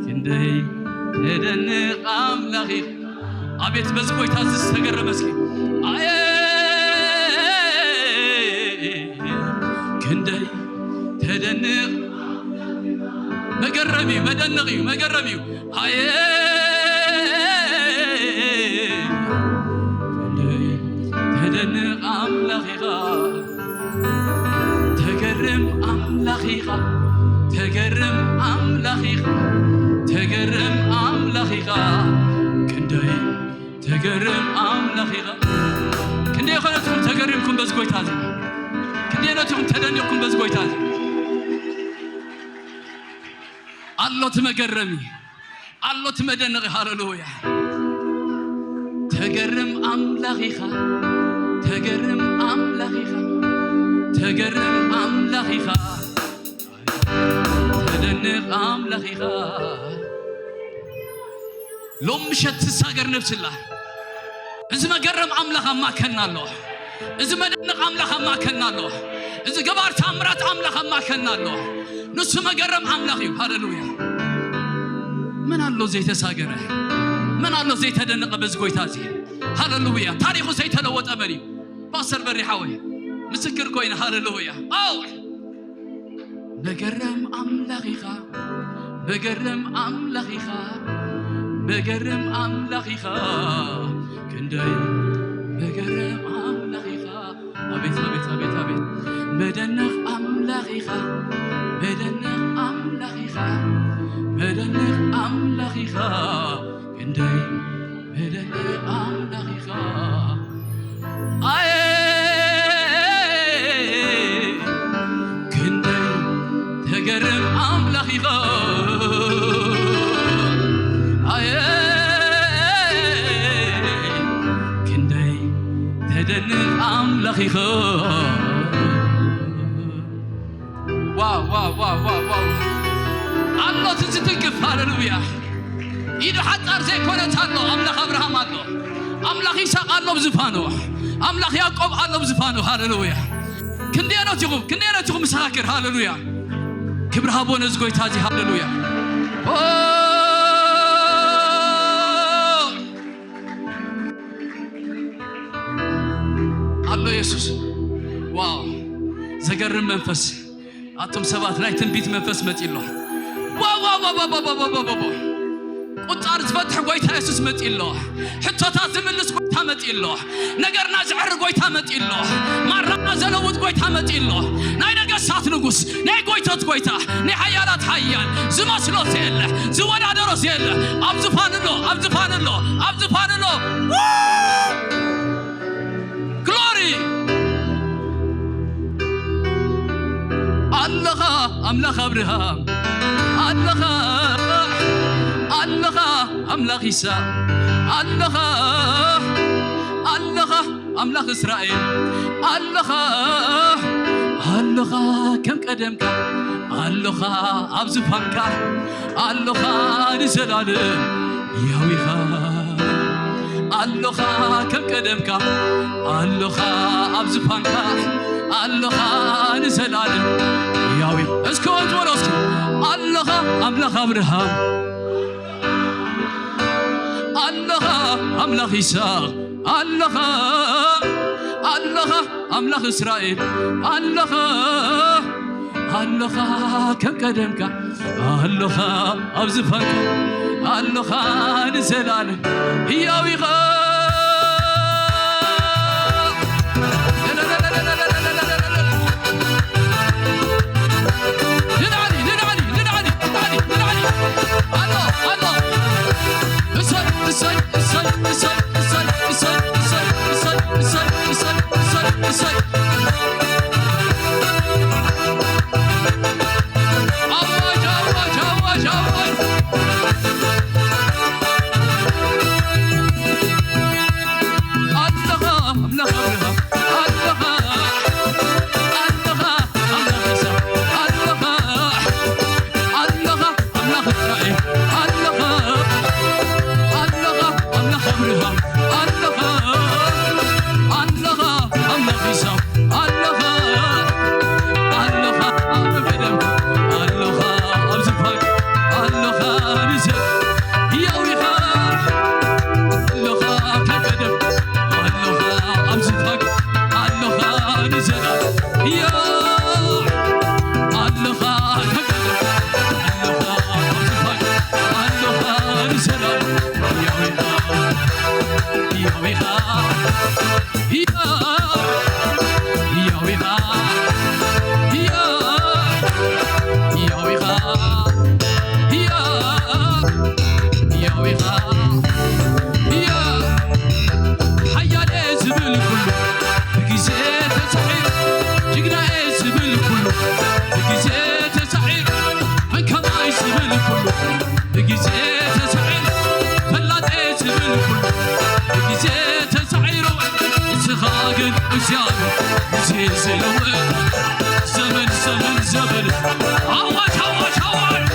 ክንደይ ተደንቕ ኣምላኽ ኢኻ። ኣቤት በዚ ጎይታ እዚ ዝተገረመ እስኪ። ኣየ ክንደይ ተደንቕ። መገረም እዩ፣ መደነቕ እዩ፣ መገረም እዩ። ኣየ ክንደይ ተደንቕ ኣምላኽ ኢኻ። ተገርም ኣምላኽ ኢኻ፣ ተገርም ኣምላኽ ኢኻ፣ ተገርም ኣምላኽ ኢኻ። ክንደይ ተገርም ኣምላኽ ኢኻ። ክንደይ ኾነትኩም ተገሪምኩም በዚ ጎይታ እዚ? ክንደይ ነትኩም ተደኒቕኩም በዚ ጎይታ እዚ? ኣሎ እቲ መገረሚ፣ ኣሎ እቲ መደነቒ። ሃሌሉያ። ተገርም ኣምላኽ ኢኻ፣ ተገርም ኣምላኽ ኢኻ፣ ተገርም ኣምላኽ ኢኻ፣ ተደንቕ ኣምላኽ ኢኻ። ሎም ምሸት ትሳገር ነብስላ። እዚ መገረም ኣምላኽ ኣብ ማእከልና ኣሎ። እዚ መደነቕ ኣምላኽ ኣብ ማእከልና ኣሎ። እዚ ገባር ተኣምራት ኣምላኽ ኣብ ማእከልና ኣሎ። ንሱ መገረም ኣምላኽ እዩ። ሃሌሉያ። መን ኣሎ ዘይተሳገረ? መን ኣሎ ዘይተደነቐ በዚ ጎይታ እዚ? ሃሌሉያ። ታሪኹ ዘይተለወጠ መን እዩ? ፓስተር በሪ ሓወይ ምስክር ኮይነ። ሃሌሉያ። ኣው መገረም ኣምላኽ ኢኻ፣ መገረም ኣምላኽ ኢኻ፣ መገረም ኣምላኽ ኢኻ፣ ክንደይ መገረም ኣምላኽ ኢኻ። ኣቤት፣ ኣቤት፣ ኣቤት፣ ኣቤት። መደነቕ ኣምላኽ ኢኻ፣ መደነቕ ኣምላኽ ኢኻ፣ መደነቕ ኣምላኽ ኢኻ፣ ክንደይ መደነቕ ኣምላኽ ኢኻ። ኣየ ክንደይ ተገርም ኣምላኽ ኢኻ። ኣየ ክንደይ ተደንቕ ኣምላኽ ኢኻ። ዋው፣ ዋው፣ ዋው፣ ዋው፣ ዋው። ኣሎ እቲ ዝትንክፍ፣ ሃሌሉያ። ኢዱ ሓጻር ዘይኮነት ኣሎ፣ ኣምላኽ ኣብርሃም ኣሎ። ኣምላኽ ይስሐቅ ኣሎ ኣብ ዝፋኑ። ኣምላኽ ያዕቆብ ኣሎ ኣብ ዝፋኑ፣ ሃሌሉያ። ክንደየኖት ኢኹም፣ ክንደየኖት ኢኹም ምስኻክር፣ ሃሌሉያ። ክብሪ ሃቦ ነዚ ጎይታ እዚ፣ ሃሌሉያ። ኦ፣ ኣሎ የሱስ። ዋው፣ ዘገርም መንፈስ። ኣቱም ሰባት፣ ናይ ትንቢት መንፈስ መጺ ኣሎ። ዋው፣ ዋው፣ ዋው፣ ዋው፣ ዋው፣ ዋው፣ ዋው፣ ዋው። ቁጻር ዝፈትሕ ጎይታ የሱስ መጺኡ ኣሎ። ሕቶታት ዝምልስ ጎይታ መጺኡ ኣሎ። ነገርና ዘዕሪ ጎይታ መጺኡ ኣሎ። ማራና ዘለውጥ ጎይታ መጺኡ ኣሎ። ናይ ነገስታት ንጉስ፣ ናይ ጎይቶት ጎይታ፣ ናይ ሓያላት ሓያል፣ ዝመስሎ ዘየለ፣ ዝወዳደሮ ዘየለ፣ ኣብ ዝፋን ኣሎ፣ ኣብ ዝፋን ኣሎ፣ ኣብ ዝፋን ኣሎ። ግሎሪ ኣለኻ ኣምላኽ ኣብርሃም፣ ኣለኻ፣ ኣለኻ ኣምላኽ ይስሐቅ፣ ኣለኻ፣ ኣለኻ ኣምላኽ እስራኤል፣ ኣለኻ፣ ኣለኻ ከም ቀደምካ፣ ኣለኻ ኣብ ዝፋንካ፣ ኣለኻ ንዘላለም ያው ኢኻ። ኣለኻ ከም ቀደምካ፣ ኣለኻ ኣብ ዝፋንካ፣ ኣለኻ ንዘላለም ያው ኢኻ። እስኪ ወንዝ በሎ እስኪ። ኣለኻ ኣምላኽ ኣብርሃም፣ ኣለኻ ኣምላኽ ይስሐቅ፣ ኣለኻ፣ ኣለኻ ኣምላኽ እስራኤል፣ ኣለኻ፣ ኣለኻ ከም ቀደምካ፣ ኣለኻ ኣብ ዝፋንካ፣ ኣለኻ ንዘላለም ህያው ኢኻ። ንላዕሊ፣ ንላዕሊ፣ ንላዕሊ፣ ንላዕሊ፣ ንላዕሊ። ኣሎ፣ ኣሎ። እሰይ፣ እሰይ፣ እሰይ። ኣዋጅ፣ ኣዋጅ፣ ኣዋጅ፣ ኣዋጅ። ኣለኻ ኣምላኽ ኣብርሃም፣ ኣለኻ፣ ኣለኻ ኣምላኽ ይስሐቅ፣ ኣለኻ፣ ኣለኻ ኣምላኽ እስራኤል፣ ኣለኻ፣ ኣለኻ ኣምላኽ ኣብርሃም፣ ኣለኻ፣ ኣለኻ ኣምላኽ ይስሐቅ፣ ኣለኻ፣ ኣለኻ ኣብ ቀደም፣ ኣለኻ ኣብ ዝፋን፣ ኣለኻ ንዘብ ህያው ኢኻ፣ ኣለኻ ከም ቀደም፣ ኣለኻ ኣብ ዝፋን፣ ኣለኻ ንዘብ ህያው፣ ኣለኻ ከም ቀደም፣ ኣለኻ ኣብ ዝፋን፣ ኣለኻ ንዘብ ህያው ኢኻ፣ ህያው ኢኻ። ህያው፣ ህያው ኢኻ፣ ህያው፣ ህያው ኢኻ፣ ህያው፣ ህያው ኢኻ፣ ህያው። ሓያል እየ ዝብል ኩሉ ብግዜ ተሳዒሩ፣ ጅግና እየ ዝብል ኩሉ ብግዜ ተሳዒሩ፣ መን ከማይ ዝብል ኩሉ ብግዜ ተሳዒሩ፣ ፈላጥ እየ ዝብል ኩሉ ብግዜ ተሳዒሩ፣ ንስኻ ግን እግዚኣብሔር ግዜ ዘይለውጥ፣ ዘመን፣ ዘመን፣ ዘመን። ኣዋጅ፣ ኣዋጅ፣ ኣዋጅ።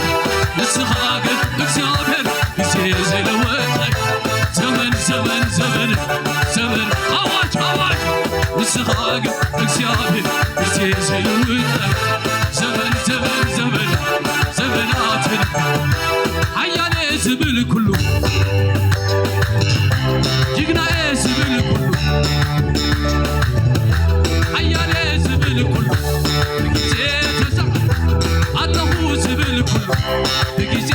ንስኻ ግን እግዚኣብሔር ግዜ ዘይለውጥ፣ ዘመን፣ ዘመን፣ ዘመን፣ ዘመን። ኣዋጅ፣ ኣዋጅ። ንስኻ ግን እግዚኣብሔር ግዜ ዘይለውጥ፣ ዘመን፣ ዘመን፣ ዘመን፣ ዘመናትን ሓያል እየ ዝብል ኩሉ፣ ጅግና እየ ዝብል ኩሉ፣ ሓያል እየ ዝብል ኩሉ፣ ብግዜ ተሳዕ ኣለኹ ዝብል ኩሉ፣ ብግዜ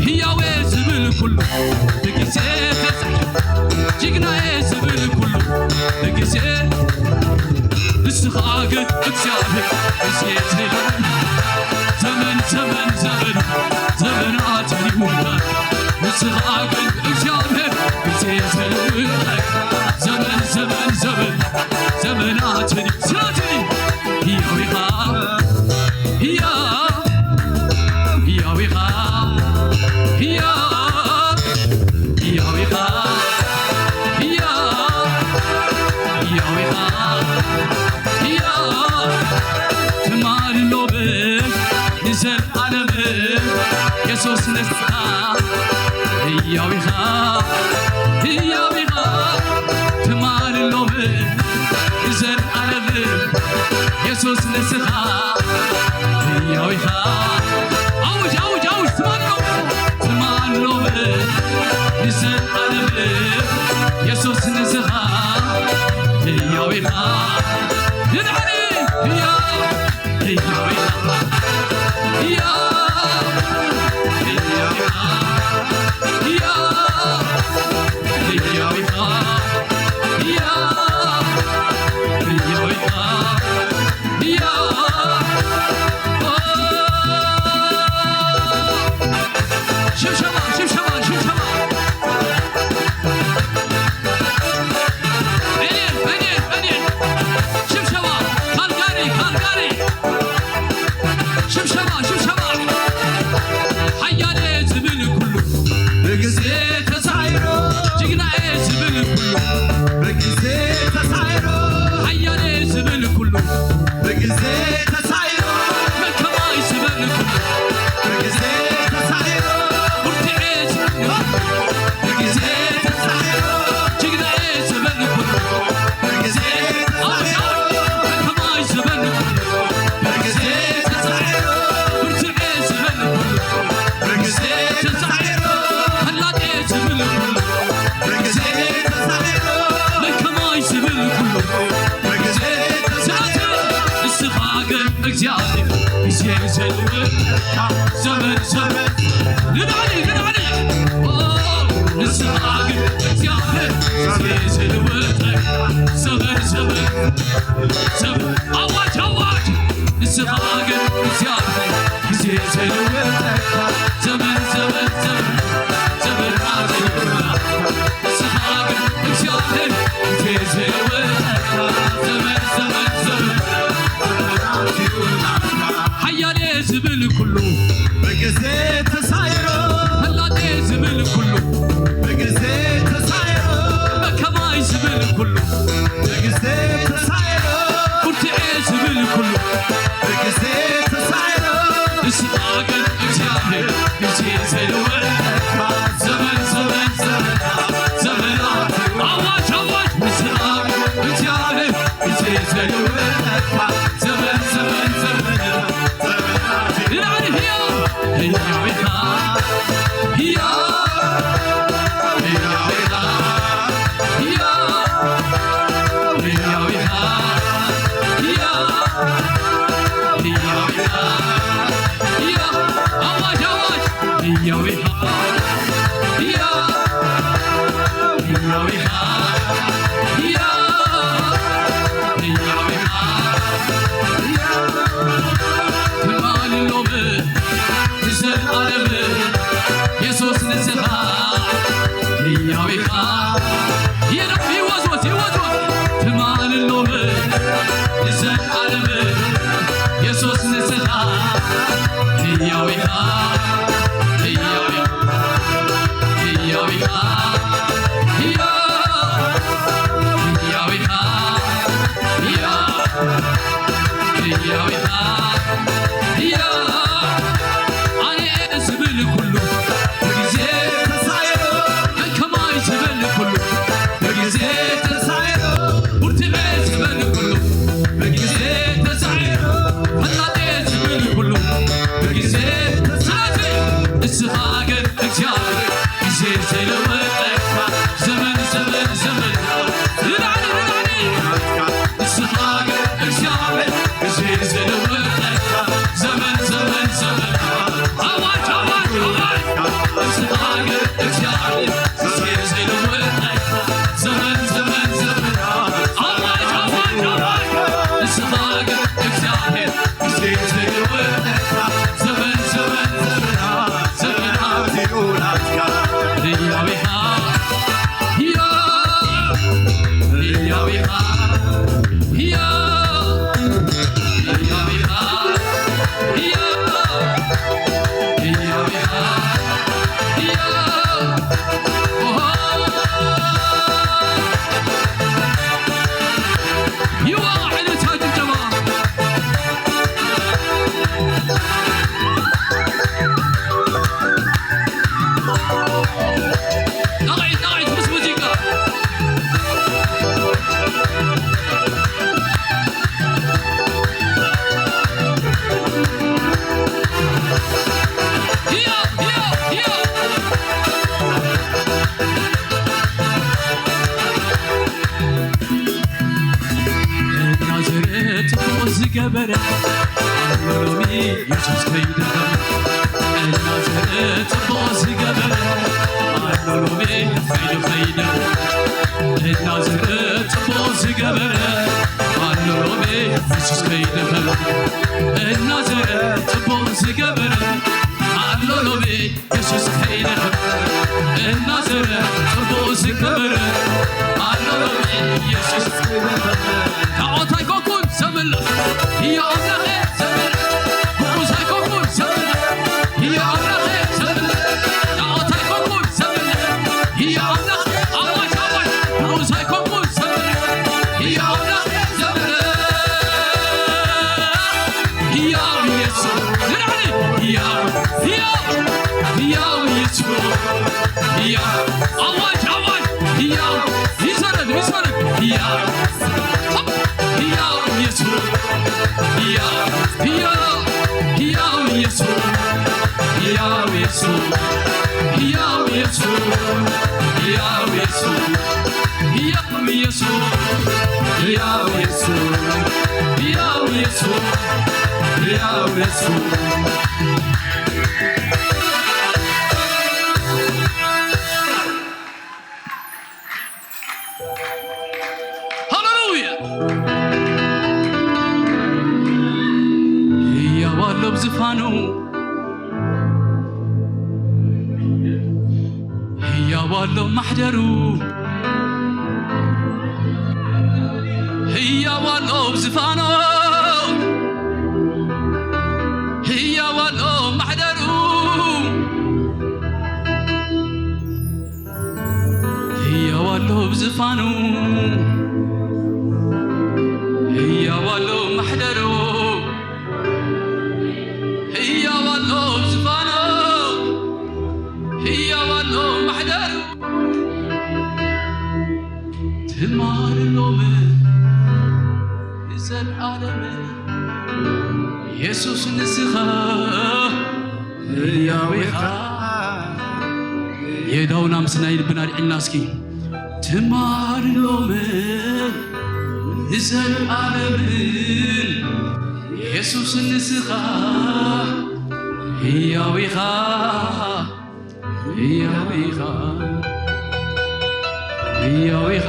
ህያው እየ ዝብል ኩሉ፣ ብግዜ ተሳዕ ጅግና እየ ዝብል ኩሉ፣ ብግዜ ንስኻ ግን እግዚኣብሔር ግዜ ዘይለውጥ፣ ዘመን፣ ዘመን፣ ዘመን፣ ዘመናት ይሙላ። ንስኻ ግን እግዚኣብሔር ግዜ ዘይለውጥ፣ ዘመን፣ ዘመን፣ ዘመን፣ ዘመናት ስራትኒ ህያው ኢኻ፣ ህያው፣ ህያው ኢኻ፣ ህያው፣ ህያው ኢኻ፣ ህያው፣ ህያው ኢኻ፣ ህያው። ትማል ሎምን ንዘለኣለምን የሱስ ንስኻ ህያው ኢኻ፣ ህያው ኢኻ። ትማል ሎምን ንዘለኣለምን የሱስ ንስኻ ህያው ኢኻ። ኣውጅ፣ ኣውጅ፣ ኣውጅ። ትማል ሎምን፣ ትማል ሎምን ንዘለኣለምን የሱስ ንስኻ ህያው ኢኻ። ንድሕሪ ህያው፣ ህያው ኢኻ። ህያው፣ ህያው ኢኻ። እግዚኣብሔር ግዜ ዘይልወጥ ዘመን ዘመን ንላዕሊ ንላዕሊ። ኦ፣ ንስኻ ግን እግዚኣብሔር ግዜ ዘይልወጥ ዘመን ዘመን ዘመን። ኣዋጅ ኣዋጅ። ንስኻ ግን እግዚኣብሔር ግዜ ዘይልወጥ ዘመን ዘመን ዘመን ዘመን። ንስኻ ግን እግዚኣብሔር ግዜ ዘይልወጥ ዘመን ዘመን ዘመን። ሓያሌ ዝብል ኩሉ ብግዜ ተሳይሮ። ፈላጤ ዝብል ኩሉ ብግዜ ተሳይሮ። መከማይ ዝብል ኩሉ ብግዜ ተሳይሮ። ኩርትዔ ዝብል ኩሉ ብግዜ ተሳይሮ። ንስኻ ግን እግዚኣብሔር ግዜ ዘይልወጥ ዘመን ዘመን ዘመን ዘመን። ኣዋጅ ኣዋጅ። ንስኻ ግን እግዚኣብሔር ግዜ ዘይልወጥ ዘመን ዘመን ዘመን። ንላዕሊ ህያው ህያው ኢኻ። ህያው ህያው ኢኻ። ህያው ህያው ኢኻ። ህያው ህያው ኢኻ። ህያው። ኣዋጅ ኣዋጅ። ህያው ኢኻ። ህያው ህያው ኢኻ። ህያው ህያው ኢኻ። ትማሊ ሎሚ ንዘለኣለም የሱስ ንስኻ ህያው ኢኻ። ይወዝወዝ ይወዝወዝ። ትማሊ ሎሚ ንዘለኣለም የሱስ ንስኻ ህያው ኢኻ። ህያው ኢኻ። ህያው ኢኻ። ህያው ህያው ኢኻ። ህያው ህያው ኢኻ። ህያው ኣነ እየ ዝብል ኩሉ ብግዜ ተሳይሮ። ከማይ ዝብል ኩሉ ብግዜ ተሳይሮ። ብርቱዕ ዝብል ኩሉ ብግዜ ተሳይሮ። ፈላጤ ዝብል ኩሉ ብግዜ ተሳይሮ። ንስኻ ግን እግዚኣብሔር ግዜ ዘይለወጠካ ዘመን ዘመን ዘመን። ንላዕሊ ንላዕሊ። ንስኻ ግን እግዚኣብሔር ግዜ ዘይለወጠካ ዘመን ዘመን ዘመን። ኣዋጅ ኣዋጅ ኣዋጅ። ንስኻ ግን እግዚኣብሔር ግዜ ዘይለወጠካ ዘመን ዘመን ዘመን። ኣዋጅ ኣዋጅ ኣዋጅ። ንስኻ ግን እግዚኣብሔር ግዜ ዘይለወጠካ ዘመን ዘመን ዘመን። ዘመናት ይሁናትካ ህያው ኢኻ። ህያው ህያው ኢኻ። ህያው ህያው ኢኻ። ህያው ህያው ኢኻ። ህያው ኦሆ። ይዋ ዕልልታ ጭብጨባ። ጣቕዒት፣ ጣቕዒት ምስ ሙዚቃ። ህያው፣ ህያው፣ ህያው። እናዘረ ጽቡቕ ዝገበረ ኣሎ ሎሚ የሱስ ከይደኸም። እናዘረ ጽቡቕ ዝገበረ ኣሎ ሎሚ ከይዱ ከይደኸም። እናዘረ ጽቡቕ ዝገበረ ኣሎ ሎሚ የሱስ ከይደኸም። እናዘረ ጽቡቕ ዝገበረ ኣሎ ሎሚ የሱስ ከይደኸም። እናዘረ ጽቡቕ ዝገበረ ኣሎ ሎሚ የሱስ ከይደኸም። ጣዖት ኣይኮንኩን ዘምልኽ፣ ህያው ኣምላኸ ዘምልኽ። ግኡዝ ኣይኮንኩን ዘምልኽ፣ ህያው ኣምላኸ ዘምልኽ። ጣዖት ኣይኮንኩን ዘምልኽ፣ ህያው ኣምላኸ። ኣዋጅ፣ ኣዋጅ። ግኡዝ ኣይኮንኩን ዘምልኽ፣ ህያው ኣምላኸ ዘምልኽ። ህያው ኢየሱስ። ንላዕሊ። ህያው፣ ህያው፣ ህያው ኢየሱስ። ህያው። ኣዋጅ፣ ኣዋጅ። ህያው። ይሰረድ፣ ይሰረድ። ህያው። ህያው ኢየሱስ። ህያው፣ ህያው፣ ህያው ኢየሱስ። ህያው ኢየሱስ። ህያው ኢየሱስ። ህያው ኢየሱስ። ህያው ኢየሱስ፣ ህያው ኢየሱስ፣ ህያው ኢየሱስ፣ ሕያው የሱስ። ሃሌሉያ። ሕያው ኣሎ ኣብ ዝፋኑ፣ ሕያው ኣሎ ማሕደሩ፣ ሕያው ኣሎ ኣብ ዝፋኑ፣ ሕያው ኣሎ ማሕደሩ። ሕያው ኣሎ ኣብ ዝፋኑ፣ ሕያው ኣሎ ማሕደሩ፣ ሕያው ኣሎ ኣብ ዝፋኑ፣ ሕያው ኣሎ ማሕደሩ። ትማል ሎምን ንዘልኣለምን የሱስ ንስኻ ሕያው ኢኻ። የእዳውና ምስ ናይ ልብና ኣልዒልና እስኪ። ትማል ሎምን ንዘልኣለምን የሱስ ንስኻ ሕያው ኢኻ። ሕያው ኢኻ፣ ሕያው ኢኻ፣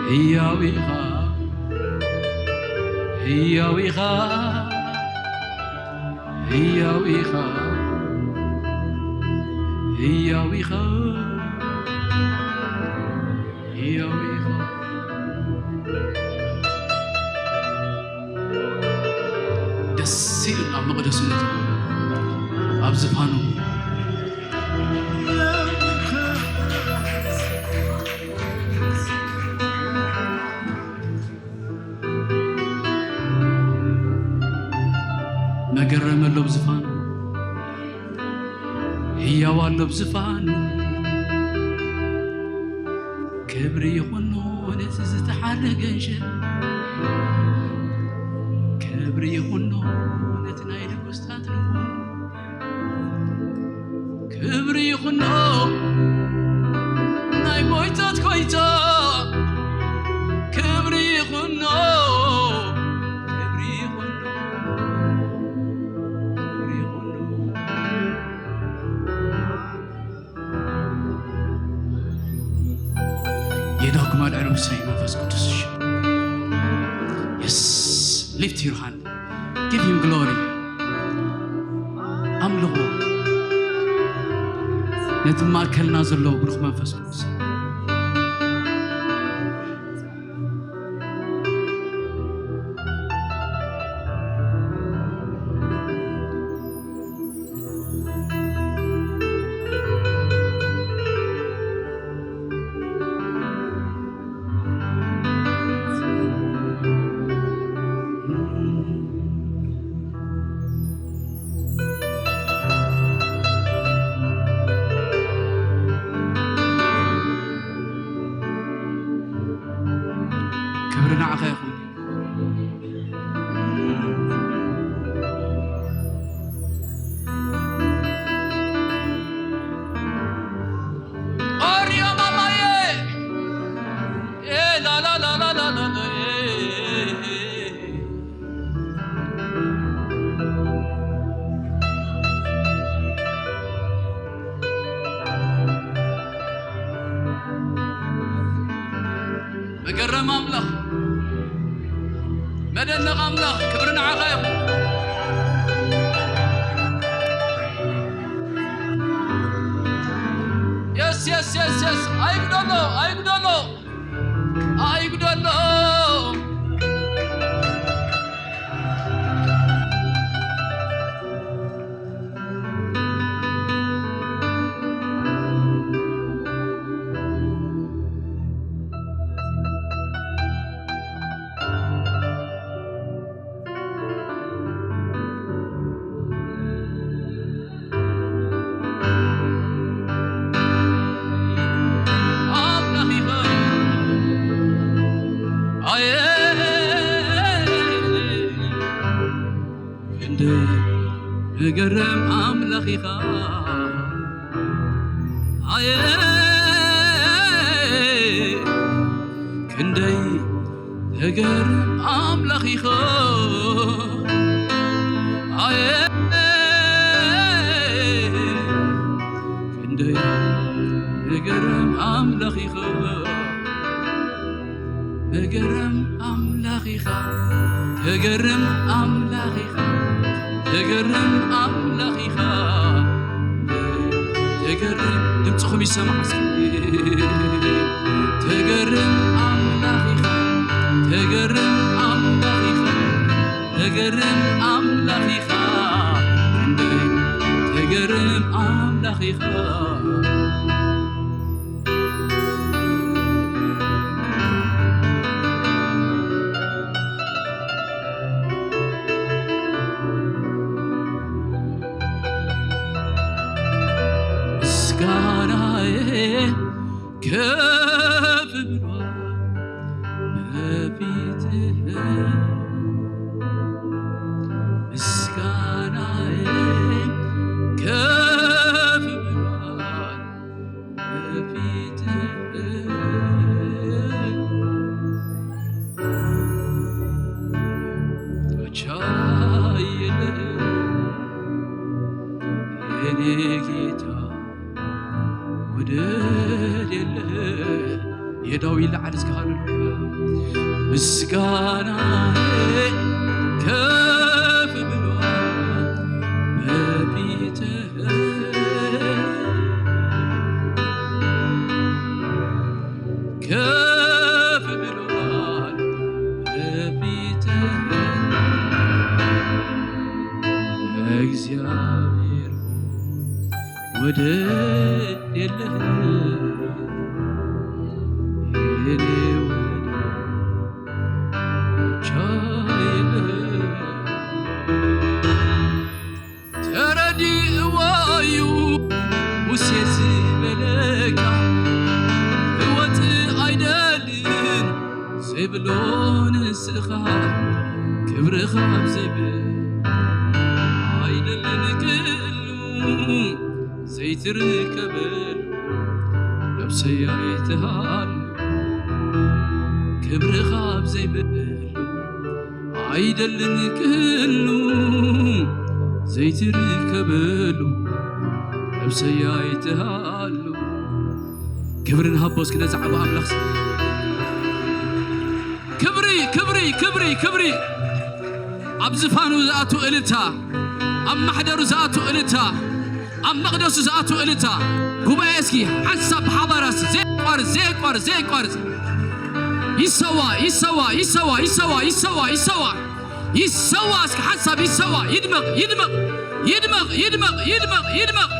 ሕያው ኢኻ፣ ሕያው ኢኻ፣ ሕያው ኢኻ፣ ሕያው ኢኻ፣ ሕያው ኢኻ። ደስ ኢሉና ኣብ መቕደሱ ነቲ ኣብ ዝፋኑ መገረም ኣሎ ኣብ ዝፋኑ፣ ህያው ኣሎ ኣብ ዝፋኑ። ክብሪ ይኹኖ ነቲ ዝተሓረገ ሽም፣ ክብሪ ይኹኖ ነቲ ናይ ንጉስታት ንጉስ፣ ክብሪ ይኹኖ ናይ ጎይታት ጎይታ፣ ክብሪ ይኹኖ፣ ክብሪ ይኹኖ፣ ክብሪ ይኹኖ። የዳኩም ኣልዕሉ ምስለይ መንፈስ ቅዱስ። Yes, lift your hand. Give him glory. ኣምልኹ ነቲ ማእከልና ዘሎ ብሩኽ መንፈስ ቅዱስ። ክብሪ ንዓኻ ይኹን። ኦርዮ ማማየ። ኤ ላላላላላላ፣ ኤ። መገረም ኣምላኽ፣ መደነቕ ኣምላኽ፣ ክብሪ ንዓኻ ይኹን። የስ፣ የስ፣ የስ፣ የስ። ኣይጉደሎ፣ ኣይጉደሎ፣ ኣይጉደሎ። ኣምላኽ ኢኻ። ኣየ ክንደይ መገረም ኣምላኽ ኢኻ። ኣየ ክንደይ ገርም ኣምላኽ ኢኻ። ኣየ ክንደይ ገርም ኣምላኽ ኢኻ። ገርም ኣምላኽ ኢኻ። ገርም ኣምላኽ ኢኻ። ገርም ኣምላኽ ኢኻ። ተገርም ድምፅኹም ይሰማዕ እስኪ። ተገርም ኣምላኽ ኢኻ። ተገርም ኣምላኽ ኢኻ። ተገርም ኣምላኽ ኢኻ። ክንደይ ተገርም ኣምላኽ ኢኻ። ምስጋናዬ ከፍ ብሏል በፊትህ። ምስጋናዬ ከፍ ብሏል በፊትህ። አቻ የለህም የኔ ጌታ፣ ወደር የለህ። የዳዊት ለዓል እስከ ሃሌሉያ። ምስጋናዬ ከፍ ብሏል በፊትህ። ከፍ ብሏል በፊትህ። እግዚአብሔር ሆይ ወደር የለህም የኔ ወደር ብቻ የለህም። ተረዲእዎ እዩ ሙሴ ዝበለካ፣ ክወጽእ ኣይደልን ዘይብሎ ንስኻ፣ ክብርኻ ኣብ ዘይብል ኣይደልን ክህሉ ዘይትርከበሉ፣ ነብሰይ ኣይትሃሉ ክብርኻ ኣብ ዘይብሉ ኣይደልን ክህሉ ዘይትርከበሉ፣ ነብሰይ ኣይትሃሉ። ክብሪ ንሃቦ እስኪ ነዚ ዓቢ ኣምላኽ። ክብሪ፣ ክብሪ፣ ክብሪ፣ ክብሪ። ኣብ ዝፋኑ ዝኣቱ እልልታ፣ ኣብ ማሕደሩ ዝኣቱ እልልታ፣ ኣብ መቕደሱ ዝኣቱ እልልታ። ጉባኤ እስኪ ሓንሳብ ብሓባር እስኪ ዘየቋርጽ፣ ዘየቋርጽ፣ ዘየቋርጽ። ይሰዋ፣ ይሰዋ፣ ይሰዋ፣ ይሰዋ፣ ይሰዋ፣ ይሰዋ። ይሰዋ እስኪ ሓንሳብ ይሰዋ። ይድመቕ፣ ይድመቕ፣ ይድመቕ፣ ይድመቕ፣ ይድመቕ፣ ይድመቕ።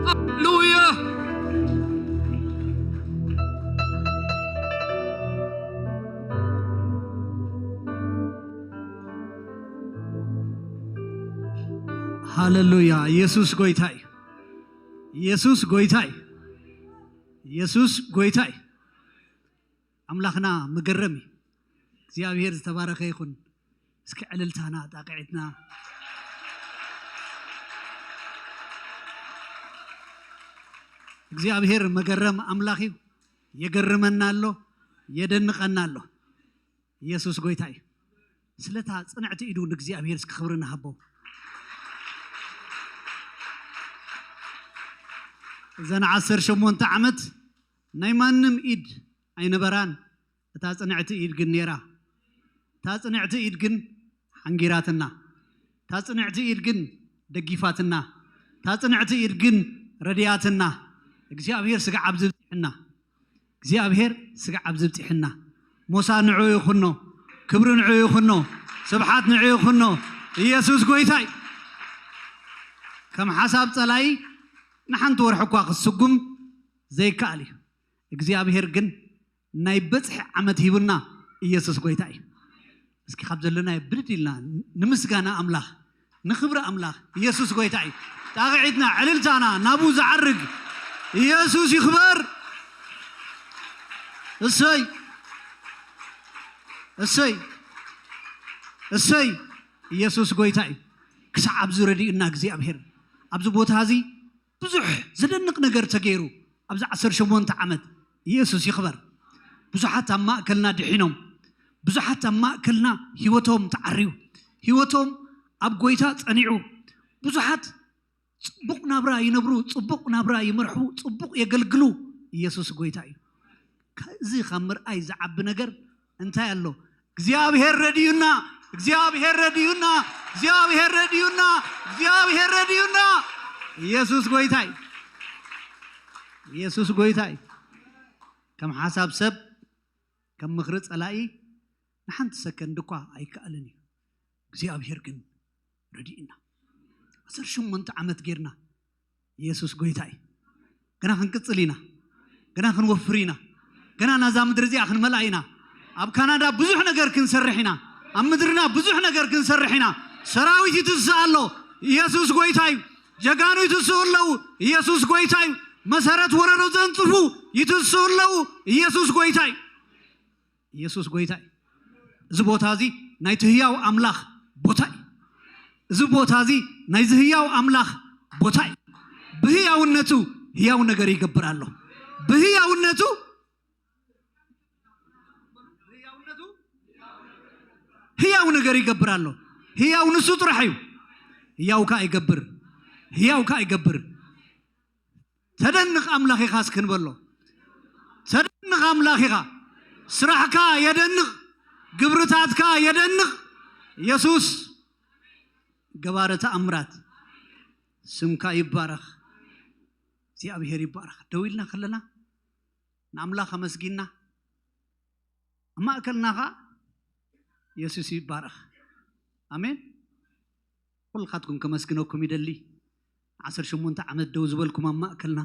ሃሌሉያ። ሃሌሉያ። ኢየሱስ ጎይታ እዩ። ኢየሱስ ጎይታ እዩ። ኢየሱስ ጎይታ እዩ። ኣምላኽና መገረም እዩ። እግዚኣብሔር ዝተባረኸ ይኹን። እስኪ ዕልልታና ጣቕዒትና። እግዚኣብሔር መገረም ኣምላኽ እዩ። የገርመና ኣሎ፣ የደንቐና ኣሎ። ኢየሱስ ጎይታ እዩ። ስለታ ጽንዕቲ ኢዱ ንእግዚኣብሔር እስኪ ክብሪ ንሃቦ። እዘን ዓሰርተ ሸሞንተ ዓመት ናይ ማንም ኢድ ኣይነበራን። እታ ጽንዕቲ ኢድ ግን ነይራ። እታ ጽንዕቲ ኢድ ግን ሓንጊራትና። እታ ጽንዕቲ ኢድ ግን ደጊፋትና። እታ ጽንዕቲ ኢድ ግን ረድያትና። እግዚኣብሔር ስጋዕ ኣብዚ ብጽሕና። እግዚኣብሔር ስጋዕ ኣብዚ ብጽሕና። ሞሳ ንዑ ይኹኖ፣ ክብሪ ንዑ ይኹኖ፣ ስብሓት ንዑ ይኹኖ። ኢየሱስ ጎይታ እዩ። ከም ሓሳብ ጸላኢ ንሓንቲ ወርሒ እኳ ክስጉም ዘይከኣል እዩ። እግዚኣብሔር ግን ናይ በጽሒ ዓመት ሂቡና። ኢየሱስ ጎይታ እዩ። እስኪ ካብ ዘለናዮ ብድድ ኢልና ንምስጋና ኣምላኽ፣ ንኽብሪ ኣምላኽ። ኢየሱስ ጎይታ እዩ። ጣቕዒትና፣ ዕልልታና ናብኡ ዝዓርግ ኢየሱስ ይኽበር። እሰይ፣ እሰይ፣ እሰይ። ኢየሱስ ጎይታ እዩ። ክሳዕ ኣብዚ ረዲኡና እግዚኣብሔር። ኣብዚ ቦታ እዚ ብዙሕ ዘደንቕ ነገር ተገይሩ ኣብዚ ዓሰርተ ሸሞንተ ዓመት። ኢየሱስ ይኽበር። ብዙሓት ኣብ ማእከልና ድሒኖም፣ ብዙሓት ኣብ ማእከልና ህይወቶም ተዓርዩ፣ ህይወቶም ኣብ ጎይታ ጸኒዑ፣ ብዙሓት ጽቡቕ ናብራ ይነብሩ፣ ጽቡቕ ናብራ ይመርሑ፣ ጽቡቕ የገልግሉ። ኢየሱስ ጎይታ እዩ። ከዚ ካብ ምርኣይ ዝዓቢ ነገር እንታይ ኣሎ? እግዚኣብሔር ረድዩና፣ እግዚኣብሔር ረድዩና፣ እግዚኣብሔር ረድዩና፣ እግዚኣብሔር ረድዩና። ኢየሱስ ጎይታ እዩ። ኢየሱስ ጎይታ እዩ። ከም ሓሳብ ሰብ፣ ከም ምኽሪ ጸላኢ ንሓንቲ ሰከንድ እኳ ኣይከኣልን እዩ። እግዚኣብሔር ግን ረድዩና። ዓሰርተ ሸሞንተ ዓመት ጌርና። ኢየሱስ ጎይታ እዩ። ገና ክንቅጽል ኢና። ገና ክንወፍር ኢና። ገና ናዛ ምድሪ እዚኣ ክንመልኣ ኢና። ኣብ ካናዳ ብዙሕ ነገር ክንሰርሕ ኢና። ኣብ ምድርና ብዙሕ ነገር ክንሰርሕ ኢና። ሰራዊት ይትስእ ኣሎ። ኢየሱስ ጎይታ እዩ። ጀጋኑ ይትስኡ ኣለዉ። ኢየሱስ ጎይታ እዩ። መሰረት ወረዶ ዘንጽፉ ይትስኡ ኣለዉ። ኢየሱስ ጎይታ እዩ። ኢየሱስ ጎይታ እዩ። እዚ ቦታ እዚ ናይቲ ህያው ኣምላኽ ቦታ እዩ። እዚ ቦታ እዚ ናይዚ ህያው ኣምላኽ ቦታ እዩ። ብህያውነቱ ህያው ነገር ይገብር ኣሎ። ብህያውነቱ ህያው ነገር ይገብር ኣሎ። ህያው ንሱ ጥራሕ እዩ። ህያው ከኣ ይገብር። ህያው ከኣ ይገብር። ተደንቕ ኣምላኽ ኢኻ እስኪ ንበሎ። ተደንቕ ኣምላኽ ኢኻ። ስራሕካ የደንቕ፣ ግብርታትካ የደንቕ። ኢየሱስ ገባረ ተኣምራት፣ ስምካ ይባረኽ። እግዚኣብሔር ይባረኽ። ደው ኢልና ከለና ንኣምላኽ ኣመስጊንና፣ ኣብ ማእከልና ኸኣ የሱስ ይባረኽ። ኣሜን። ኩልኻትኩም ከመስግነኩም ይደሊ። ዓሰርተ ሸሞንተ ዓመት ደው ዝበልኩም ኣብ ማእከልና፣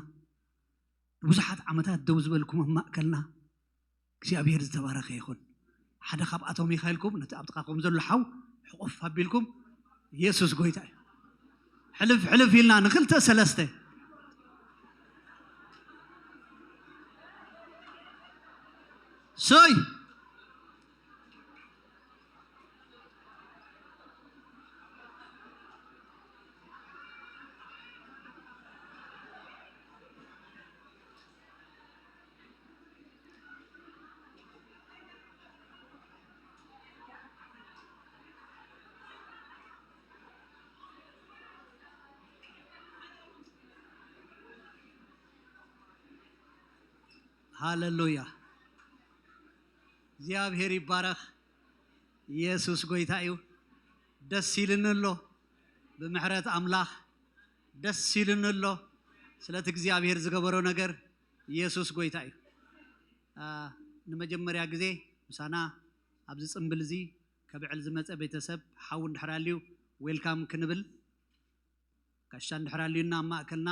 ብዙሓት ዓመታት ደው ዝበልኩም ኣብ ማእከልና፣ እግዚኣብሔር ዝተባረኸ ይኹን። ሓደ ካብኣቶም ኢኻ ኢልኩም ነቲ ኣብ ጥቓኹም ዘሎ ሓው ሕቑፍ ኣቢልኩም፣ የሱስ ጎይታ እዩ። ሕልፍ ሕልፍ ኢልና ንኽልተ ሰለስተ። ሰይ። ሃለሉያ። እግዚኣብሔር ይባረኽ። ኢየሱስ ጎይታ እዩ። ደስ ኢልኒ ኣሎ ብምሕረት ኣምላኽ፣ ደስ ኢልኒ ኣሎ ስለቲ እግዚኣብሔር ዝገበሮ ነገር። ኢየሱስ ጎይታ እዩ። አ፣ ንመጀመርያ ግዜ ምሳና ኣብዚ ጽምብል እዚ ከብዕል ዝመጸ ቤተሰብ ሓው እንድሕር ኣልዩ ዌልካም ክንብል፣ ጋሻ እንድሕር ኣልዩና ኣብ ማእከልና፣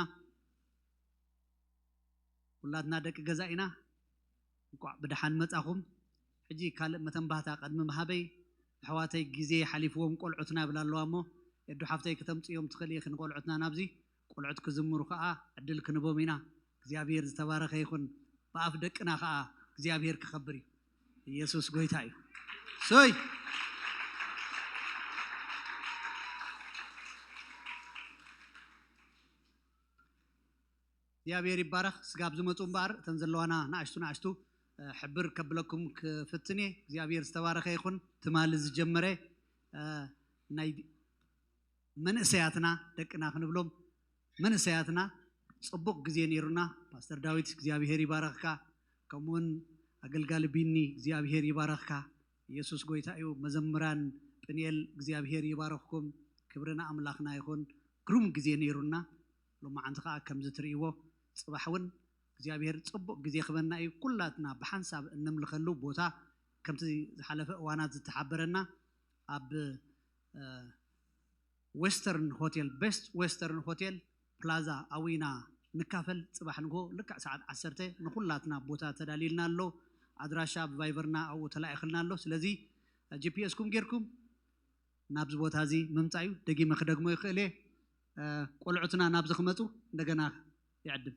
ኩላትና ደቂ ገዛ ኢና። እንቋዕ ብደሓን መጻኹም። ሕጂ ካልእ መተንባህታ ቅድሚ ምሃበይ፣ ኣሕዋተይ ግዜ ሓሊፍዎም ቆልዑትና ይብላ ኣለዋ እሞ፣ ኤዱ ሓፍተይ ክተምጽእዮም ትኽእሊ ኢኺ ንቆልዑትና ናብዚ። ቆልዑት ክዝምሩ ከኣ ዕድል ክንቦም ኢና። እግዚኣብሔር ዝተባረኸ ይኹን። ብኣፍ ደቅና ከኣ እግዚኣብሔር ክኸብር እዩ። ኢየሱስ ጎይታ እዩ። ሶይ። እግዚኣብሔር ይባረኽ። ስጋብ ዝመጹ እምበኣር እተን ዘለዋና ንኣሽቱ ንኣሽቱ፣ እ፣ ሕብር ከብለኩም ክፍትን እየ። እግዚኣብሔር ዝተባረኸ ይኹን። ትማሊ ዝጀመረ፣ እ፣ ናይ መንእሰያትና ደቅና ክንብሎም መንእሰያትና ጽቡቕ ግዜ ነይሩና። ፓስተር ዳዊት እግዚኣብሔር ይባረኽካ፣ ከምኡውን ኣገልጋሊ ቢኒ እግዚኣብሔር ይባረኽካ። ኢየሱስ ጎይታ እዩ። መዘምራን ጵንኤል እግዚኣብሔር ይባረኽኩም። ክብሪ ንኣምላኽና ይኹን። ግሩም ግዜ ነይሩና። ሎማዓንቲ ኸዓ ከምዚ ትርእይዎ ጽባሕ እውን እግዚኣብሔር ጽቡቕ ግዜ ክበና እዩ። ኩላትና ብሓንሳብ እነምልኸሉ ቦታ ከምቲ ዝሓለፈ እዋናት ዝተሓበረና ኣብ፣ እ፣ ዌስተርን ሆቴል፣ ቤስት ዌስተርን ሆቴል ፕላዛ ኣብኡ ኢና ንካፈል። ጽባሕ ንግሆ ልክዕ ሰዓት ዓሰርተ ንኹላትና ቦታ ተዳልዩልና ኣሎ። ኣድራሻ ብቫይበርና ኣብኡ ተላኢኽልና ኣሎ። ስለዚ ጂ ፒ ኤስኩም ጌርኩም ናብዚ ቦታ እዚ ምምጻእ እዩ። ደጊመ ክደግሞ ይኽእል እየ። እ፣ ቆልዑትና ናብዚ ክመጹ እንደገና ይዕድም።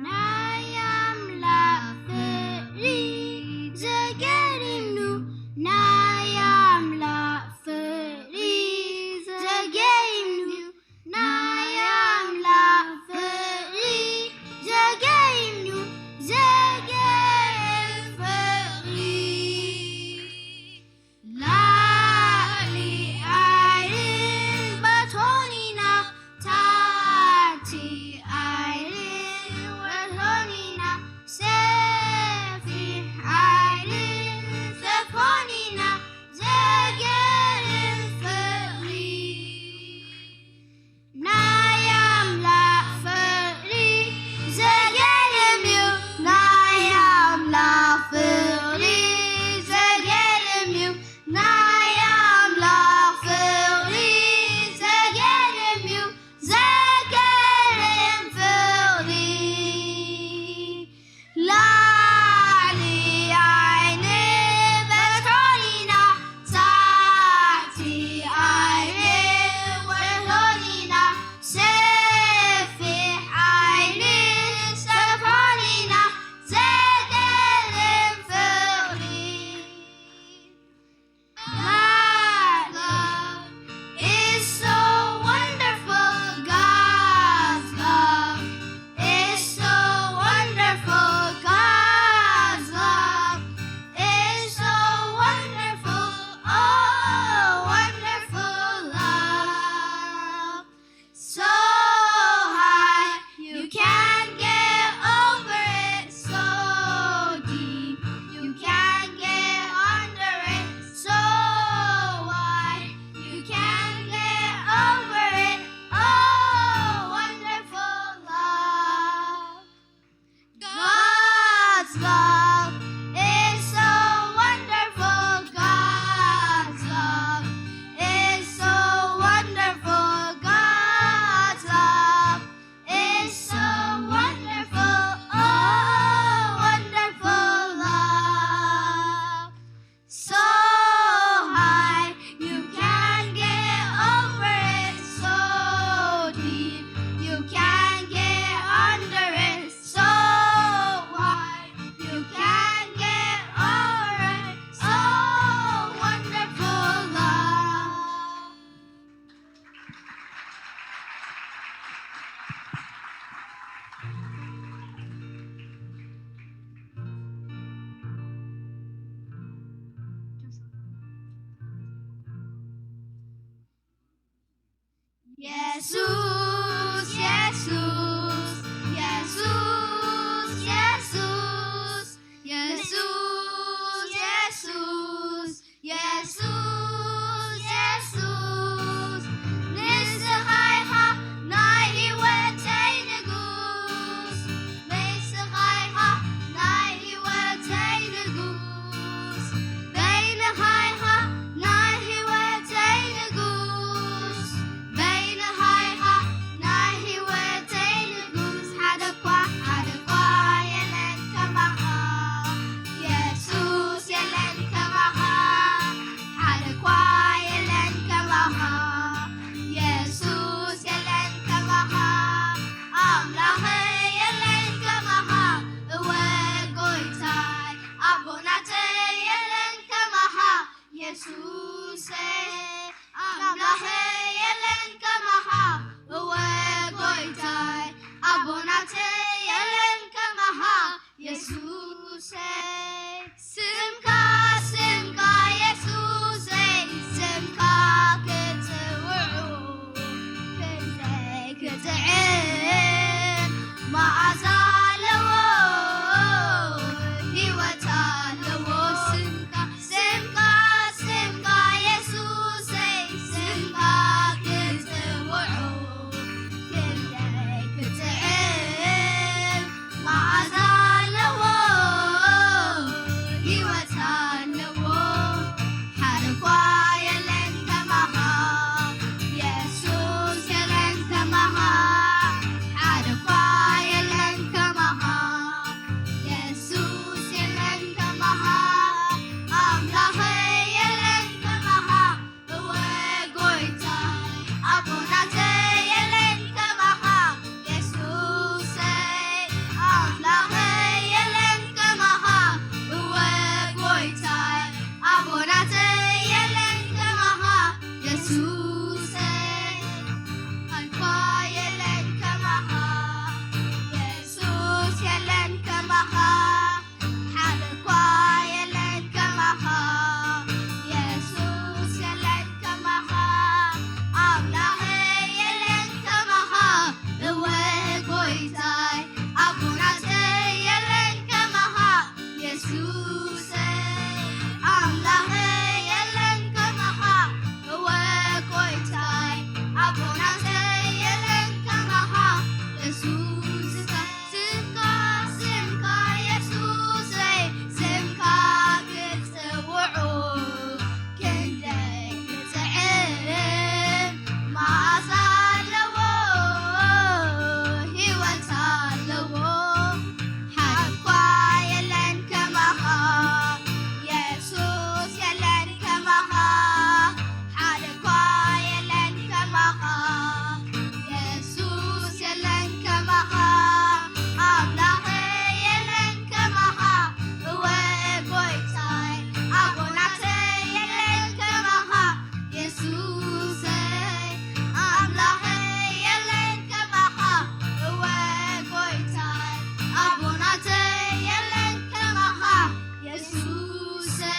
ናይ ኣምላኽ ፍቕሪ ዘገርም እዩ። ናይ ኣምላኽ ፍቕሪ ዘገርም እዩ። ናይ ኣምላኽ ፍቕሪ ዘገርም እዩ። ዘገርም ፍቕሪ። ላዕሊ ኣይርን በቶኒና፣ ታሕቲ ኣይርን ወቶኒና፣ ሰፊሕ ኣይርን ሰፎኒና፣ ዘገርም ፍቕሪ። ናይ ኣምላኽ ፍቕሪ ዘገርም እዩ። ናይ ኣምላኽ ፍቕሪ ዘገርም እዩ። ናይ ኣምላኽ ፍቕሪ ዘገርም እዩ። ዘገርም ፍቕሪ። ላዕሊ ኣይንበርቶኒና፣ ታሕቲ ኣይንወርቶኒና፣ ሰፊሕ ኣይንሰፎኒና፣ ዘገርም ፍቕሪ። God's love is so wonderful. God's love is so wonderful. God's love is so wonderful. Oh, wonderful love. So high, you can't get over it. So deep, you can't get under it. So wide, you can't get over it. Oh, wonderful love. God's love is so wonderful. God's love is so wonderful. God's love is so wonderful. Oh, wonderful love. So high, you can't get over it. So deep, you can't get under it. So wide, you can't get over it. So wonderful love. የሱስ የሱስ የሱስ የሱስ የሱስ የሱስ የሱስ የሱስ ንስኻ ኢኻ ናይ ህይወተይ ንጉስ ንስኻ ኢኻ ናይ ህይወተይ ንጉስ በይንኻ ኢኻ ናይ የለን ከማኻ የሱሰይ። ስምካ፣ ስምካ የሱሰይ፣ ስምካ ክጽውዑ ክንደይ ክጥዕም። መዓዛ ኣለዎ፣ ህይወት ኣለዎ። ስምካ፣ ስምካ፣ ስምካ የሱሰይ፣ ስምካ ክጽውዑ ክንደይ ክጥዕም። መዓዛ ኣለዎ፣ ህይወት ኣለዎ። ሓደ እኳ የለን ከማኻ የሱስ፣ የለን ከማኻ። ሓደ እኳ የለን ከማኻ የሱስ፣ የለን ከማኻ። ኣምላኸይ የለን ከማኻ። እወ ጎይታይ ኣቦናተይ የለን ከማኻ የሱሰይ። ኣምላኸይ የለን ከማኻ። እወ ጎይታይ ኣቦናተይ የለን ከማኻ የሱሰይ። ኣልፋ የለን ከማኻ የሱስ፣ የለን ከማኻ። ሓደ እኳ የለን ከማኻ የሱስ፣ የለን ከማኻ። ኣምላኸይ የለን ከማኻ። እወ ጎይታይ ኣቦናተይ የለን ከማኻ የሱሰይ። ኣምላኸይ የለን ከማኻ። እወ ጎይታይ ኣቦናተይ የለን ከማኻ የሱስ። ስምካ፣ ስምካ የሱሰይ፣ ስምካ ክጽውዑ ክንደይ ክጥዕም። መዓዛ ኣለዎ፣ ህይወት ኣለዎ። ሓደ እኳ የለን ከማኻ የሱስ፣ የለን ከማኻ። ሓደ እኳ የለን ከማኻ የሱስ፣ የለን ከማኻ። ኣምላኸይ የለን ከማኻ። እወ ጎይታይ ኣቦናተይ የለን ከማኻ የሱሰይ። ኣምላኸይ የለን ከማኻ። እወ ጎይታይ ኣቦናተይ የለን ከማኻ የሱሰይ።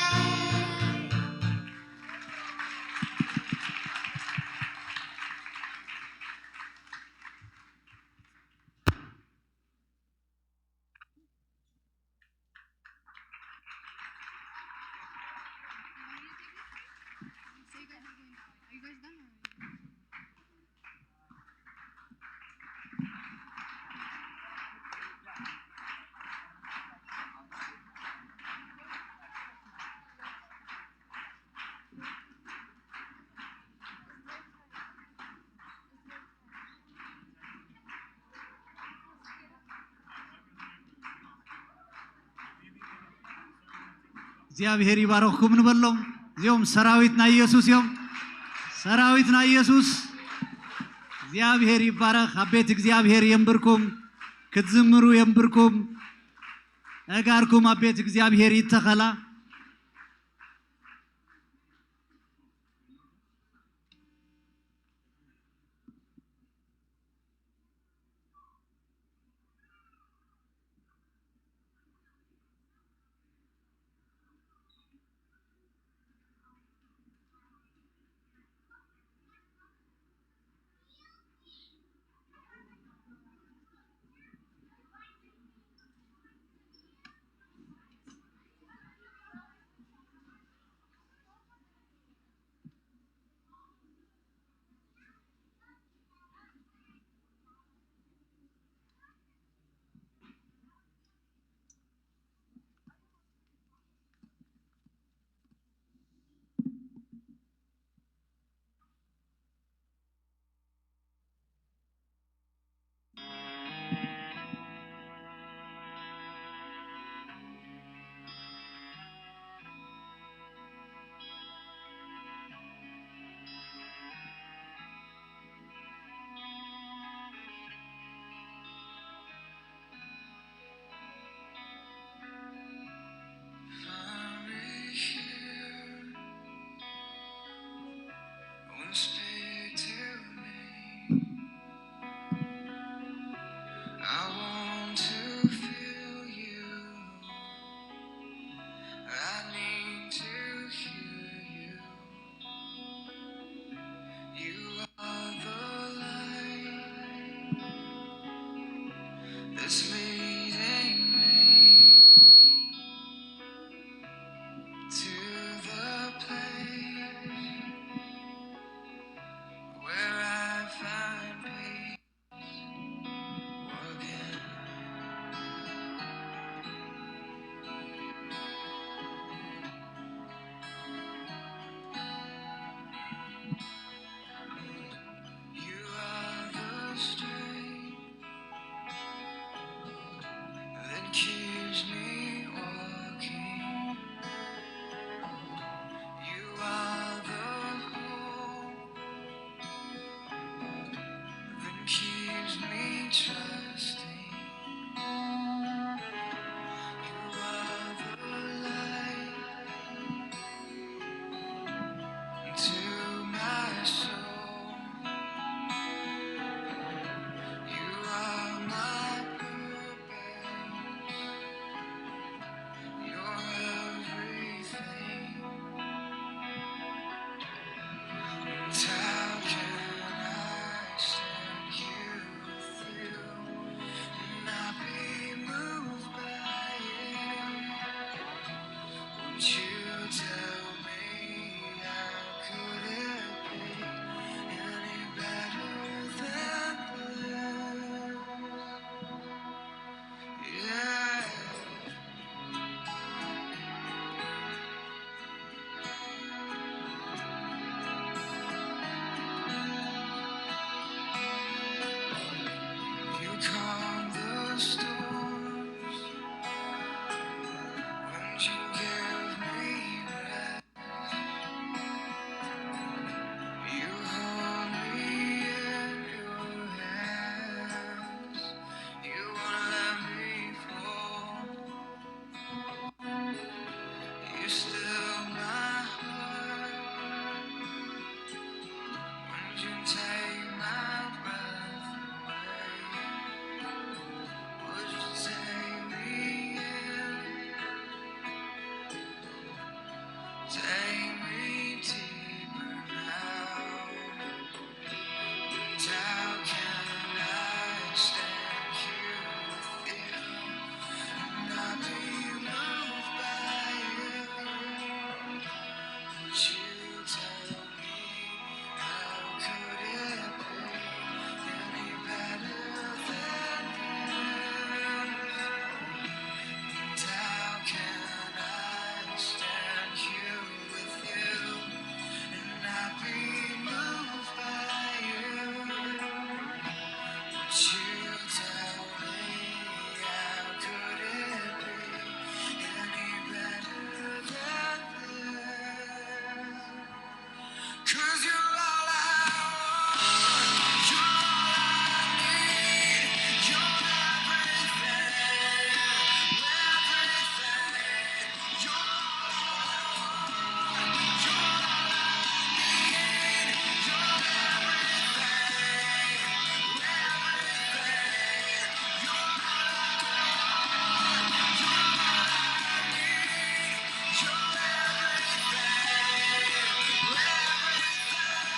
እግዚኣብሔር ይባረኽኩም ንበሎም። እዚኦም ሰራዊት ናይ ኢየሱስ እዮም። ሰራዊት ናይ ኢየሱስ። እግዚኣብሔር ይባረኽ። ኣብ ቤት እግዚኣብሔር የንብርኩም፣ ክትዝምሩ የንብርኩም። ኣእጋርኩም ኣብ ቤት እግዚኣብሔር ይተኸላ። It's leading me to the place where I find peace again. You are the strength that keeps me walking. You are the hope that keeps me trusting. You are the light to my soul. You are my purpose. You're everything. And how can I stand here with you and not be moved by you? Won't you tell me how could it be any better than this? Yeah. You calm the storms when you give me rest. You hold me in your hands. You won't let me fall. You still my heart when you take my breath away. Would you take me in? Take me deeper now. And how can I stand here with you and not be moved by you? Would you tell me how could it be any better than this? And how can I stand here with you and not be moved by you? Would you tell me how could it be any better than this? 'Cause you're all I want, you're all I need, you're everything, everything. You're all I want, you're all I need, you're everything, everything. You're all I want, you're all I need, you're everything, everything.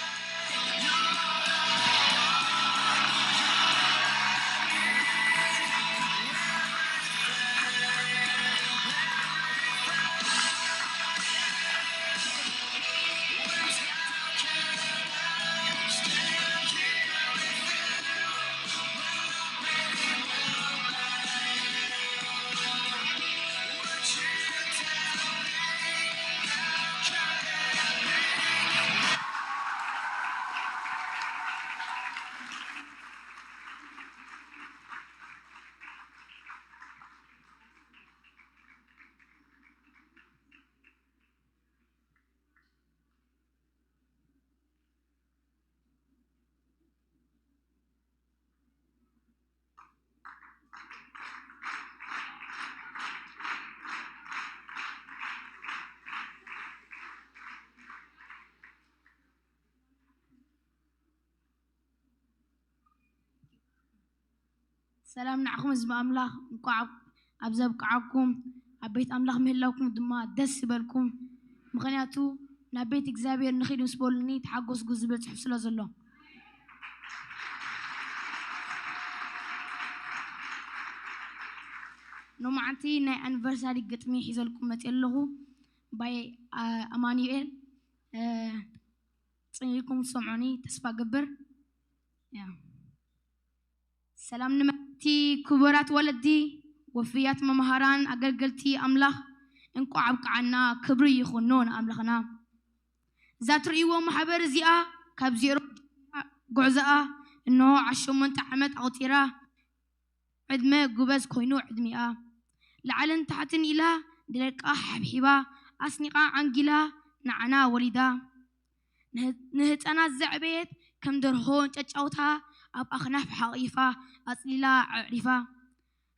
ሰላም ንዓኹም ህዝቢ ኣምላኽ፣ እንኳዕ ኣብ ዘብቅዓኩም። ኣብ ቤት ኣምላኽ ምህላውኩም ድማ ደስ ይበልኩም፣ ምኽንያቱ ናብ ቤት እግዚኣብሔር ንኺድ ምስ በሉኒ ተሓጎስኩ ዝብል ጽሑፍ ስለ ዘሎ። ሎማዓንቲ ናይ ኣኒቨርሳሪ ግጥሚ ሒዘልኩም መፅእ ኣለኹ። ባይ ኣማኑኤል። ፅን ኢልኩም ሰምዑኒ ተስፋ ገብር። ሰላም ንመቲ ክቡራት ወለዲ፣ ወፍያት መምሃራን ኣገልገልቲ ኣምላኽ፣ እንቋዕ ኣብቅዓና። ክብሪ ይኹኖ ንኣምላኽና። እዛ ትርእይዎ ማሕበር እዚኣ ካብ ዜሮ ጉዕዞኣ እንሆ ዓሸሞንተ ዓመት ኣቑፂራ። ዕድመ ጉበዝ ኮይኑ ዕድሚኣ ላዕልን ታሕትን ኢላ ንደቃ ሓብሒባ ኣስኒቓ ዓንጊላ ንዓና ወሊዳ። ንህፃናት ዘዕበየት ከም ደርሆ ጨጫውታ ኣብ ኣኽናፍ ሓቒፋ ኣፅሊላ ኣዕሪፋ።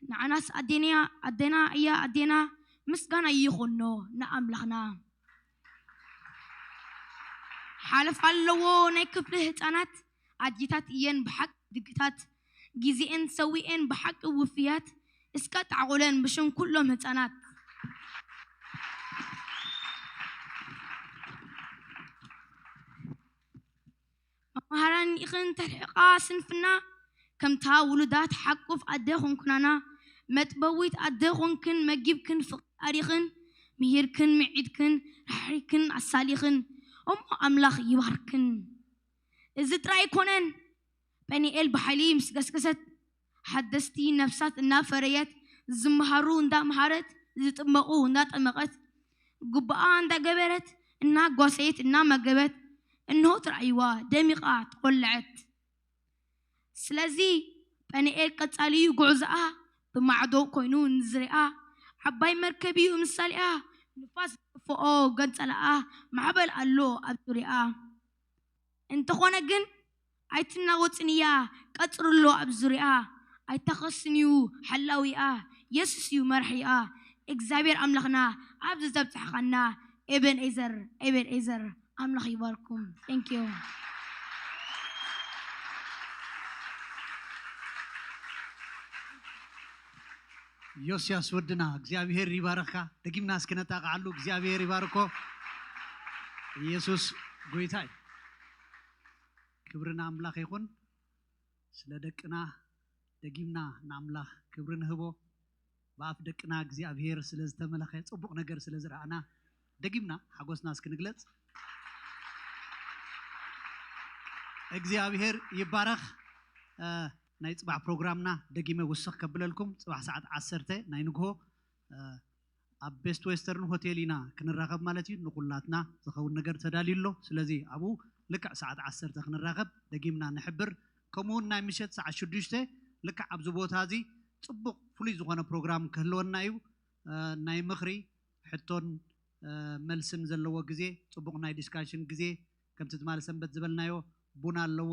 ንዓናስ ኣዴና ኣዴና እያ ኣዴና። ምስጋና ይኹኖ ንኣምላኽና። ሓለፍ ኣለዎ ናይ ክፍሊ ህፃናት ኣዴታት እየን ብሓቂ ድግታት። ግዜኤን ሰዊኤን ብሓቂ ውፍያት። እስካ ጣዕቑለን ብሽም ኩሎም ህፃናት። መምሃራን ኢኽን ተርሕቓ ስንፍና። ከምታ ውሉዳት ሓቁፍ ኣደ ኾንኩናና። መጥበዊት ኣደ ኾንክን መጊብክን ፍቕሪ ኣሪኽን ምሂርክን ምዒድክን ራሕሪክን ኣሳሊኽን። እሞ ኣምላኽ ይባርክን። እዚ ጥራይ ኣይኮነን። ጴኒኤል ብሓይሊ ምስ ገስገሰት ሓደስቲ ነፍሳት እናፈረየት ዝመሃሩ እንዳመሃረት ዝጥመቑ እንዳጠመቐት ግቡኣ እንዳገበረት እናጓሰየት እናመገበት እንሆ ትረኣይዋ ደሚቓ ተቖለዐት። ስለዚ ጴኒኤል ቀጻሊ እዩ ጉዕዞኣ ብማዕዶ ኮይኑ ንዝሪኣ ዓባይ መርከብ እዩ ምሳሌኣ ንፋስ ዝደፍኦ ገንጸላኣ ማዕበል ኣሎ ኣብ ዙሪኣ። እንተኾነ ግን ኣይትናወጽን እያ ቀጽሪ ኣሎ ኣብ ዙሪኣ ኣይተኸስን እዩ ሓላዊኣ የሱስ እዩ መርሒኣ እግዚኣብሔር ኣምላኽና ኣብዚ ዘብጽሕኻና ኤበን ኤዘር ኤበን ኤዘር ኣምላኽ ይባርኩም thank you ዮስያስ ወድና እግዚኣብሔር ይባረኽካ። ደጊምና እስኪ ነጣቕዓሉ። እግዚኣብሔር ይባርኮ። ኢየሱስ ጎይታ እዩ። ክብሪ ንኣምላኽ ይኹን። ስለ ደቅና ደጊምና ንኣምላኽ ክብሪ ንህቦ። ብኣፍ ደቅና እግዚኣብሔር ስለ ዝተመለኸ ጽቡቕ ነገር ስለ ዝረኣና ደጊምና ሓጎስና እስኪ ንግለጽ። እግዚኣብሔር ይባረኽ። እ፣ ናይ ጽባሕ ፕሮግራምና ደጊመ ውስኽ ከብለልኩም፣ ጽባሕ ሰዓት ዓሰርተ ናይ ንግሆ፣ እ፣ ኣብ ቤስት ዌስተርን ሆቴል ኢና ክንራኸብ ማለት እዩ። ንኹላትና ዝኸውን ነገር ተዳልዩ ኣሎ። ስለዚ ኣብኡ ልክዕ ሰዓት ዓሰርተ ክንራኸብ ደጊምና ንሕብር። ከምኡ እውን ናይ ምሸት ሰዓት ሽዱሽተ ልክዕ ኣብዚ ቦታ እዚ ጽቡቕ ፍሉይ ዝኾነ ፕሮግራም ክህልወና እዩ። እ፣ ናይ ምኽሪ፣ ሕቶን፣ እ፣ መልስን ዘለዎ ግዜ፣ ጽቡቕ ናይ ዲስካሽን ግዜ፣ ከምቲ ትማሊ ሰንበት ዝበልናዮ ቡን ኣለዎ፣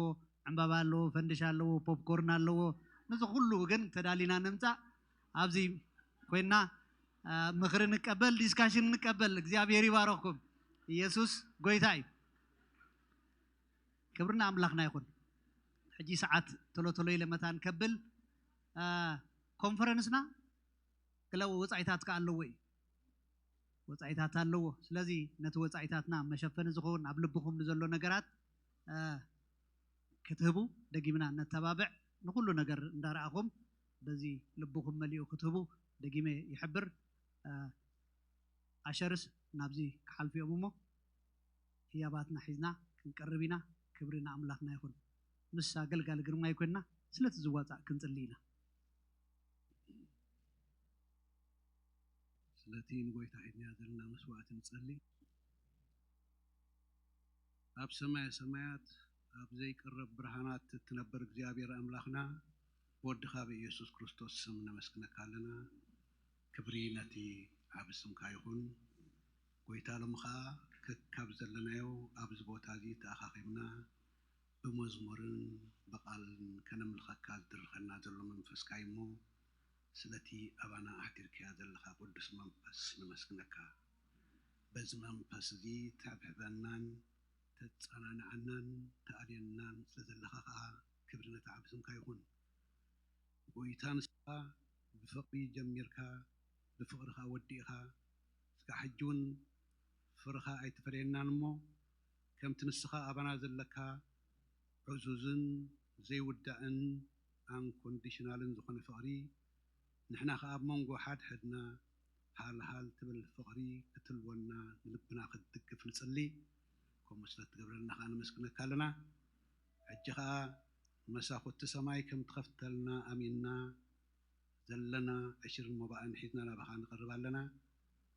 ዕምባባ ኣለዎ፣ ፈንድሻ ኣለዎ፣ ፖፕኮርን ኣለዎ። ነዚ ኩሉ ግን ተዳሊና ንምጻእ ኣብዚ ኮይና፣ እ፣ ምኽሪ ንቀበል፣ ዲስካሽን ንቀበል። እግዚኣብሔር ይባረኽኩም። ኢየሱስ ጎይታ እዩ። ክብሪ ንኣምላኽና ይኹን። ሕጂ ሰዓት ቶሎ ቶሎ ኢለ መታን ከብል፣ እ፣ ኮንፈረንስና ገለ ወጻኢታት ከኣ ኣለዎ እዩ። ወጻኢታት ኣለዎ። ስለዚ ነቲ ወጻኢታትና መሸፈኒ ዝኸውን ኣብ ልብኹም ንዘሎ ነገራት፣ እ፣ ክትህቡ ደጊምና ነተባብዕ። ንኹሉ ነገር እንዳረኣኹም በዚ ልብኹም መሊኡ ክትህቡ ደጊመ ይሕብር። እ፣ ኣሸርስ ናብዚ ክሓልፉ እዮም እሞ ህያባትና ሒዝና ክንቀርብ ኢና። ክብሪ ንኣምላኽና ይኹን። ምስ ኣገልጋሊ ግርማይ ኮይንና ስለቲ ዝዋጻእ ክንጽሊ ኢና። ስለቲ ንጎይታ ሒዝናዮ ዘለና መስዋዕቲ ንጸሊ። ኣብ ሰማየ ሰማያት ኣብ ዘይቅረብ ብርሃናት እትነብር እግዚኣብሔር ኣምላኽና ብወድኻ ብኢየሱስ ክርስቶስ ስም ነመስግነካ ኣለና። ክብሪ ነቲ ዓቢ ስምካ ይኹን። ጎይታ ሎሚ ኸኣ ከካብ ዘለናዮ ኣብዚ ቦታ እዚ ተኣኻኺብና ብመዝሙርን ብቓልን ከነምልኸካ ዝድርኸና ዘሎ መንፈስካ እዩ እሞ ስለቲ ኣባና ኣሕዲርካያ ዘለኻ ቅዱስ መንፈስ ነመስግነካ። በዚ መንፈስ እዚ ተብሕበናን ተጸናንዓናን ተኣልየናን ስለ ዘለኻ ኸኣ ክብሪ ነቲ ዓቢ ስምካ ይኹን። ጎይታ ንስኻ ብፍቕሪ ጀሚርካ ብፍቕርኻ ወዲእኻ እስካዕ ሕጂ እውን ፍርኻ ኣይትፈለየናን እሞ ከምቲ ንስኻ ኣባና ዘለካ ዕዙዝን ዘይውዳእን ኣንኮንዲሽናልን ዝኾነ ፍቕሪ ንሕና ከኣ ኣብ መንጎ ሓድሕድና ሃልሃል ትብል ፍቕሪ ክትልወና ንልብና ክትድግፍ ንጽሊ። ከምኡ ስለ ትገብረልና ከኣ ነመስግነካ ኣለና። ሕጂ ከኣ መሳኹቲ ሰማይ ከም ትኸፍተልና ኣሚንና ዘለና ዕሽርን መባእን ሒዝና ናባኻ ንቐርብ ኣለና።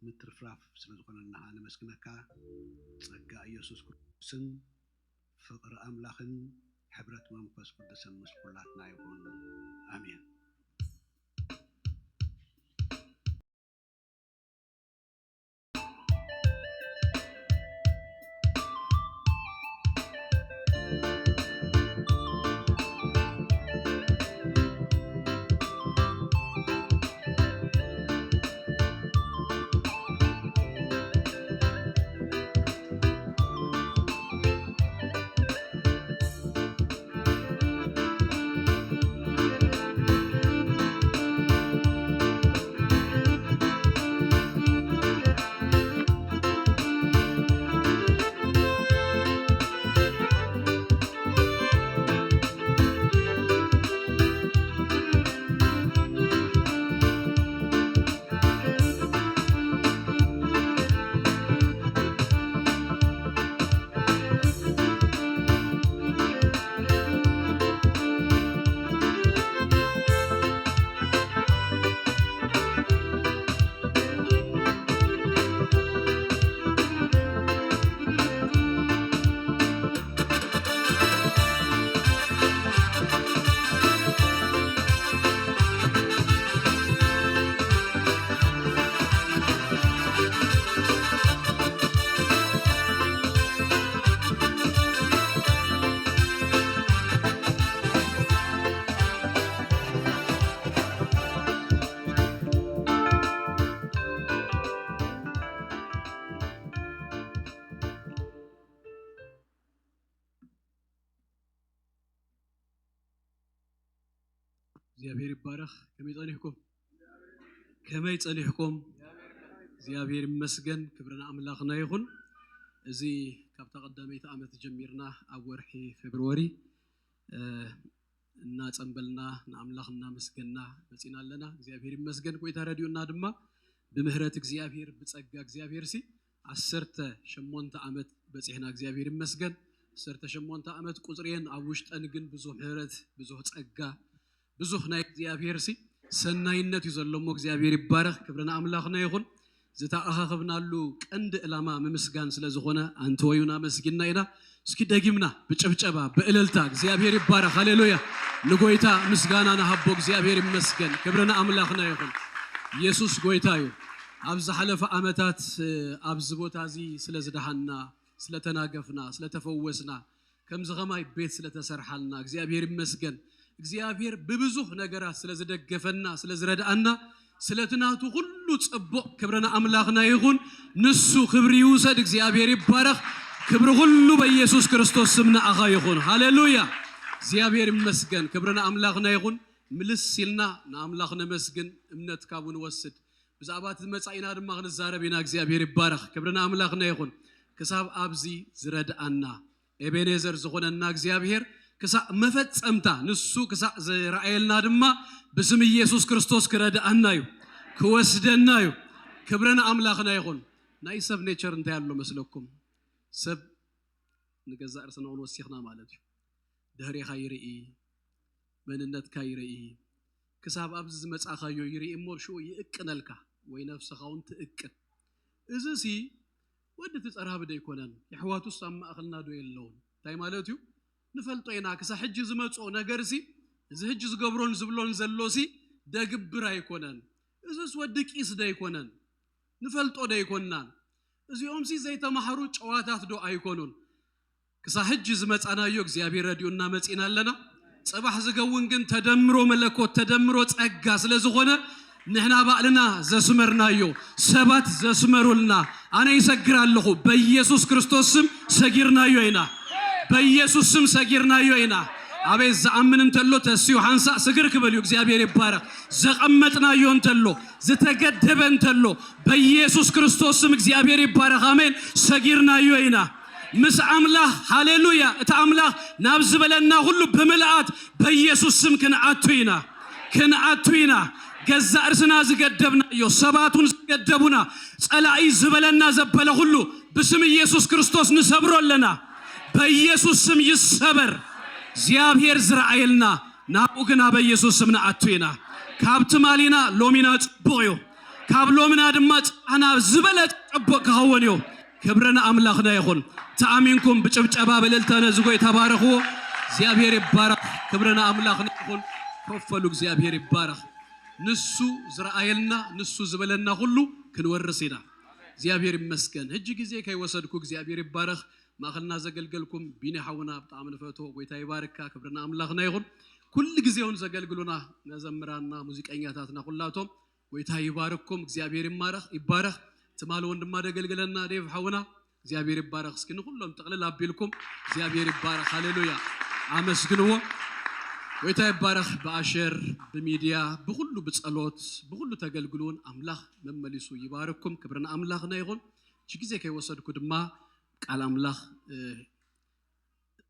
ምትርፍራፍ ስለ ዝኾነልና ከኣ ነመስግነካ። ጸጋ ኢየሱስ ክርስቶስን ፍቕሪ ኣምላኽን ሕብረት መንፈስ ቅዱስን ምስ ኩላትና ይኹን። ኣሜን። እግዚኣብሔር ይባረኽ። ከመይ ጸኒሕኩም? ከመይ ጸኒሕኩም? እግዚኣብሔር ይመስገን። ክብሪ ንኣምላኽና ይኹን። እዚ ካብታ ቀዳመይቲ ዓመት ጀሚርና ኣብ ወርሒ ፌብርዋሪ፣ እ፣ እናጸንበልና ንኣምላኽ እናመስገንና መጺና ኣለና። እግዚኣብሔር ይመስገን። ጎይታ ረድዩና ድማ ብምህረት እግዚኣብሔር፣ ብጸጋ እግዚኣብሔር ሲ ዓሰርተ ሸሞንተ ዓመት በጺሕና። እግዚኣብሔር ይመስገን። ዓሰርተ ሸሞንተ ዓመት ቁጽሬን ኣብ ውሽጠን ግን ብዙሕ ምህረት፣ ብዙሕ ጸጋ፣ ብዙሕ ናይ እግዚኣብሔር ሲ ሰናይነት እዩ ዘሎ እሞ እግዚኣብሔር ይባረኽ። ክብሪ ንኣምላኽና ይኹን። ዝተኣኻኸብናሉ ቀንዲ ዕላማ ምምስጋን ስለ ዝኾነ ኣንተወዩና ኣመስጊንና ኢና። እስኪ ደጊምና ብጭብጨባ ብእልልታ እግዚኣብሔር ይባረኽ። ሃሌሉያ። ንጎይታ ምስጋና ንሃቦ። እግዚኣብሔር ይመስገን። ክብሪ ንኣምላኽና ይኹን። ኢየሱስ ጎይታ እዩ። ኣብ ዝሓለፈ ዓመታት፣ እ፣ ኣብዚ ቦታ እዚ ስለ ዝደሃና፣ ስለ ተናገፍና፣ ስለ ተፈወስና፣ ከምዚ ኸማይ ቤት ስለ ተሰርሓልና እግዚኣብሔር ይመስገን። እግዚኣብሔር ብብዙሕ ነገራት ስለ ዝደገፈና፣ ስለ ዝረድኣና፣ ስለቲ ናቱ ኩሉ ጽቡቕ ክብሪ ንኣምላኽና ይኹን። ንሱ ክብሪ ይውሰድ። እግዚኣብሔር ይባረኽ። ክብሪ ኩሉ በኢየሱስ ክርስቶስ ስም ንኣኻ ይኹን። ሃሌሉያ። እግዚኣብሔር ይመስገን። ክብሪ ንኣምላኽና ይኹን። ምልስ ኢልና ንኣምላኽ ነመስግን፣ እምነት ካብኡ ንወስድ። ብዛዕባ እቲ መጻኢና ድማ ክንዛረብ ኢና። እግዚኣብሔር ይባረኽ። ክብሪ ንኣምላኽና ይኹን። ክሳብ ኣብዚ ዝረድኣና ኤቤኔዘር ዝኾነና እግዚኣብሔር ክሳዕ መፈጸምታ ንሱ ክሳዕ ዝረኣየልና ድማ ብስም ኢየሱስ ክርስቶስ ክረድኣና እዩ፣ ክወስደና እዩ። ክብሪ ንኣምላኽና ይኹን። ናይ ሰብ ኔቸር እንታይ ኣሎ መስለኩም? ሰብ ንገዛእ ርእስና እውን ወሲኽና ማለት እዩ። ድሕሬኻ ይርኢ፣ መንነትካ ይርኢ፣ ክሳብ ኣብዚ ዝመጻኻዮ ይርኢ እሞ ሽኡ ይእቅነልካ ወይ ነፍስኻ እውን ትእቅን። እዚ ሲ ወዲ እቲ ጸራቢ ዶ ኣይኮነን? የሕዋቱስ ኣብ ማእኸልና ዶ የለውን? እንታይ ማለት እዩ? ንፈልጦ ኢና። ክሳብ ሕጂ ዝመጽኦ ነገር ሲ፣ እዚ ሕጂ ዝገብሮን ዝብሎን ዘሎ ሲ ደግብር ኣይኮነን። እዚስ ወዲ ቂስ ዶ ኣይኮነን? ንፈልጦ ዶ ኣይኮንናን? እዚኦም ሲ ዘይተማህሩ ጨዋታት ዶ ኣይኮኑን? ክሳብ ሕጂ ዝመጻናዮ እግዚኣብሔር ረድኡና መጺና ኣለና። ጽባሕ ዝገውን ግን ተደምሮ መለኮት፣ ተደምሮ ጸጋ ስለ ዝኾነ ንሕና ባዕልና ዘስመርናዮ፣ ሰባት ዘስመሩልና፣ ኣነ ይሰግር ኣለኹ። በኢየሱስ ክርስቶስ ስም ሰጊርናዮ ኢና። በኢየሱስ ስም ሰጊርናዮ ኢና። ኣቤት ዝኣምን እንተሎ ተስዩ ሓንሳእ ስግር ክብል እዩ። እግዚኣብሔር ይባረኽ። ዘቐመጥናዮ እንተሎ፣ ዝተገደበ እንተሎ፣ በኢየሱስ ክርስቶስ ስም እግዚኣብሔር ይባረኽ። ኣሜን። ሰጊርናዮ ኢና። ምስ ኣምላኽ፣ ሃሌሉያ፣ እቲ ኣምላኽ ናብ ዝበለና ሁሉ ብምልኣት በኢየሱስ ስም ክንኣቱ ኢና። ክንኣቱ ኢና። ገዛእ ርስና ዝገደብናዮ፣ ሰባቱን ዝገደቡና፣ ጸላኢ ዝበለና ዘበለ ኩሉ ብስም ኢየሱስ ክርስቶስ ንሰብሮ ኣለና። በኢየሱስ ስም ይሰበር። እግዚኣብሔር ዝረኣየልና ናብኡ ግን ኣብ ኢየሱስ ስም ንኣቱ ኢና። ካብ ትማሊና ሎሚና ጽቡቕ እዩ። ካብ ሎሚና ድማ ጻና ዝበለጸ ጽቡቕ ክኸውን እዩ። ክብሪ ንኣምላኽና ይኹን። ተኣሚንኩም ብጭብጨባ ብእልልታ ነዚ ጎይታ ባረኽዎ። እግዚኣብሔር ይባረኽ። ክብሪ ንኣምላኽና ይኹን። ኮፈሉ። እግዚኣብሔር ይባረኽ። ንሱ ዝረኣየልና፣ ንሱ ዝበለና ኩሉ ክንወርስ ኢና። እግዚኣብሔር ይመስገን። ሕጂ ግዜ ከይወሰድኩ እግዚኣብሔር ይባረኽ። ማእኸልና ዘገልገልኩም ቢኒ ሓውና ብጣዕሚ ንፈትዎ። ጎይታ ይባርካ። ክብሪ ንኣምላኽና ይኹን። ኩሉ ግዜ እውን ዘገልግሉና መዘምራንና፣ ሙዚቀኛታትና ኩላቶም ጎይታ ይባርኩም። እግዚኣብሔር ይማረኽ፣ ይባረኽ። ትማሊ እውን ድማ ደገልግለና ዴቭ ሓውና እግዚኣብሔር ይባረኽ። እስኪ ንኩሎም ጥቕልል ኣቢልኩም እግዚኣብሔር ይባረኽ። ሃሌሉያ። ኣመስግንዎ። ጎይታ ይባረኽ። ብኣሸር፣ ብሚድያ፣ ብኩሉ ብጸሎት፣ ብኩሉ ተገልግሉን ኣምላኽ መመሊሱ ይባርኩም። ክብሪ ንኣምላኽና ይኹን። እቺ ግዜ ከይወሰድኩ ድማ ቃል ኣምላኽ፣ እ፣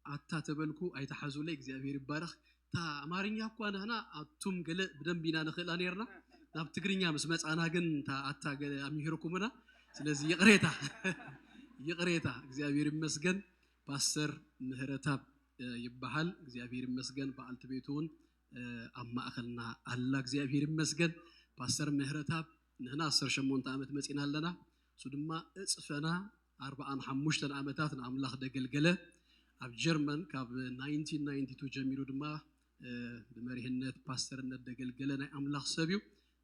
ኣታ ተበልኩ ኣይተሓዙለይ። እግዚኣብሔር ይባረኽ። እታ ኣማርኛ እኳ ንሕና ኣቱም ገለ ብደንብ ኢና ንኽእላ ነርና። ናብ ትግርኛ ምስ መጻና ግን እታ ኣታ ገለ ኣምሂርኩምና። ስለዚ ይቕሬታ። ይቕሬታ። እግዚኣብሔር ይመስገን። ፓስተር ምህረታብ፣ እ፣ ይበሃል። እግዚኣብሔር ይመስገን። በዓልቲ ቤቱ እውን፣ እ፣ ኣብ ማእኸልና ኣላ። እግዚኣብሔር ይመስገን። ፓስተር ምህረታብ ንሕና ዓሰርተ ሸሞንተ ዓመት መጺና ኣለና። እሱ ድማ እጽፈና ኣርባዓን ሓሙሽተን ዓመታት ንኣምላኽ ደገልገለ። ኣብ ጀርመን ካብ ናይንቲን ናይንቲ ቱ ጀሚሩ ድማ፣ እ፣ ብመሪሕነት ፓስተርነት ደገልገለ ናይ ኣምላኽ ሰብ እዩ።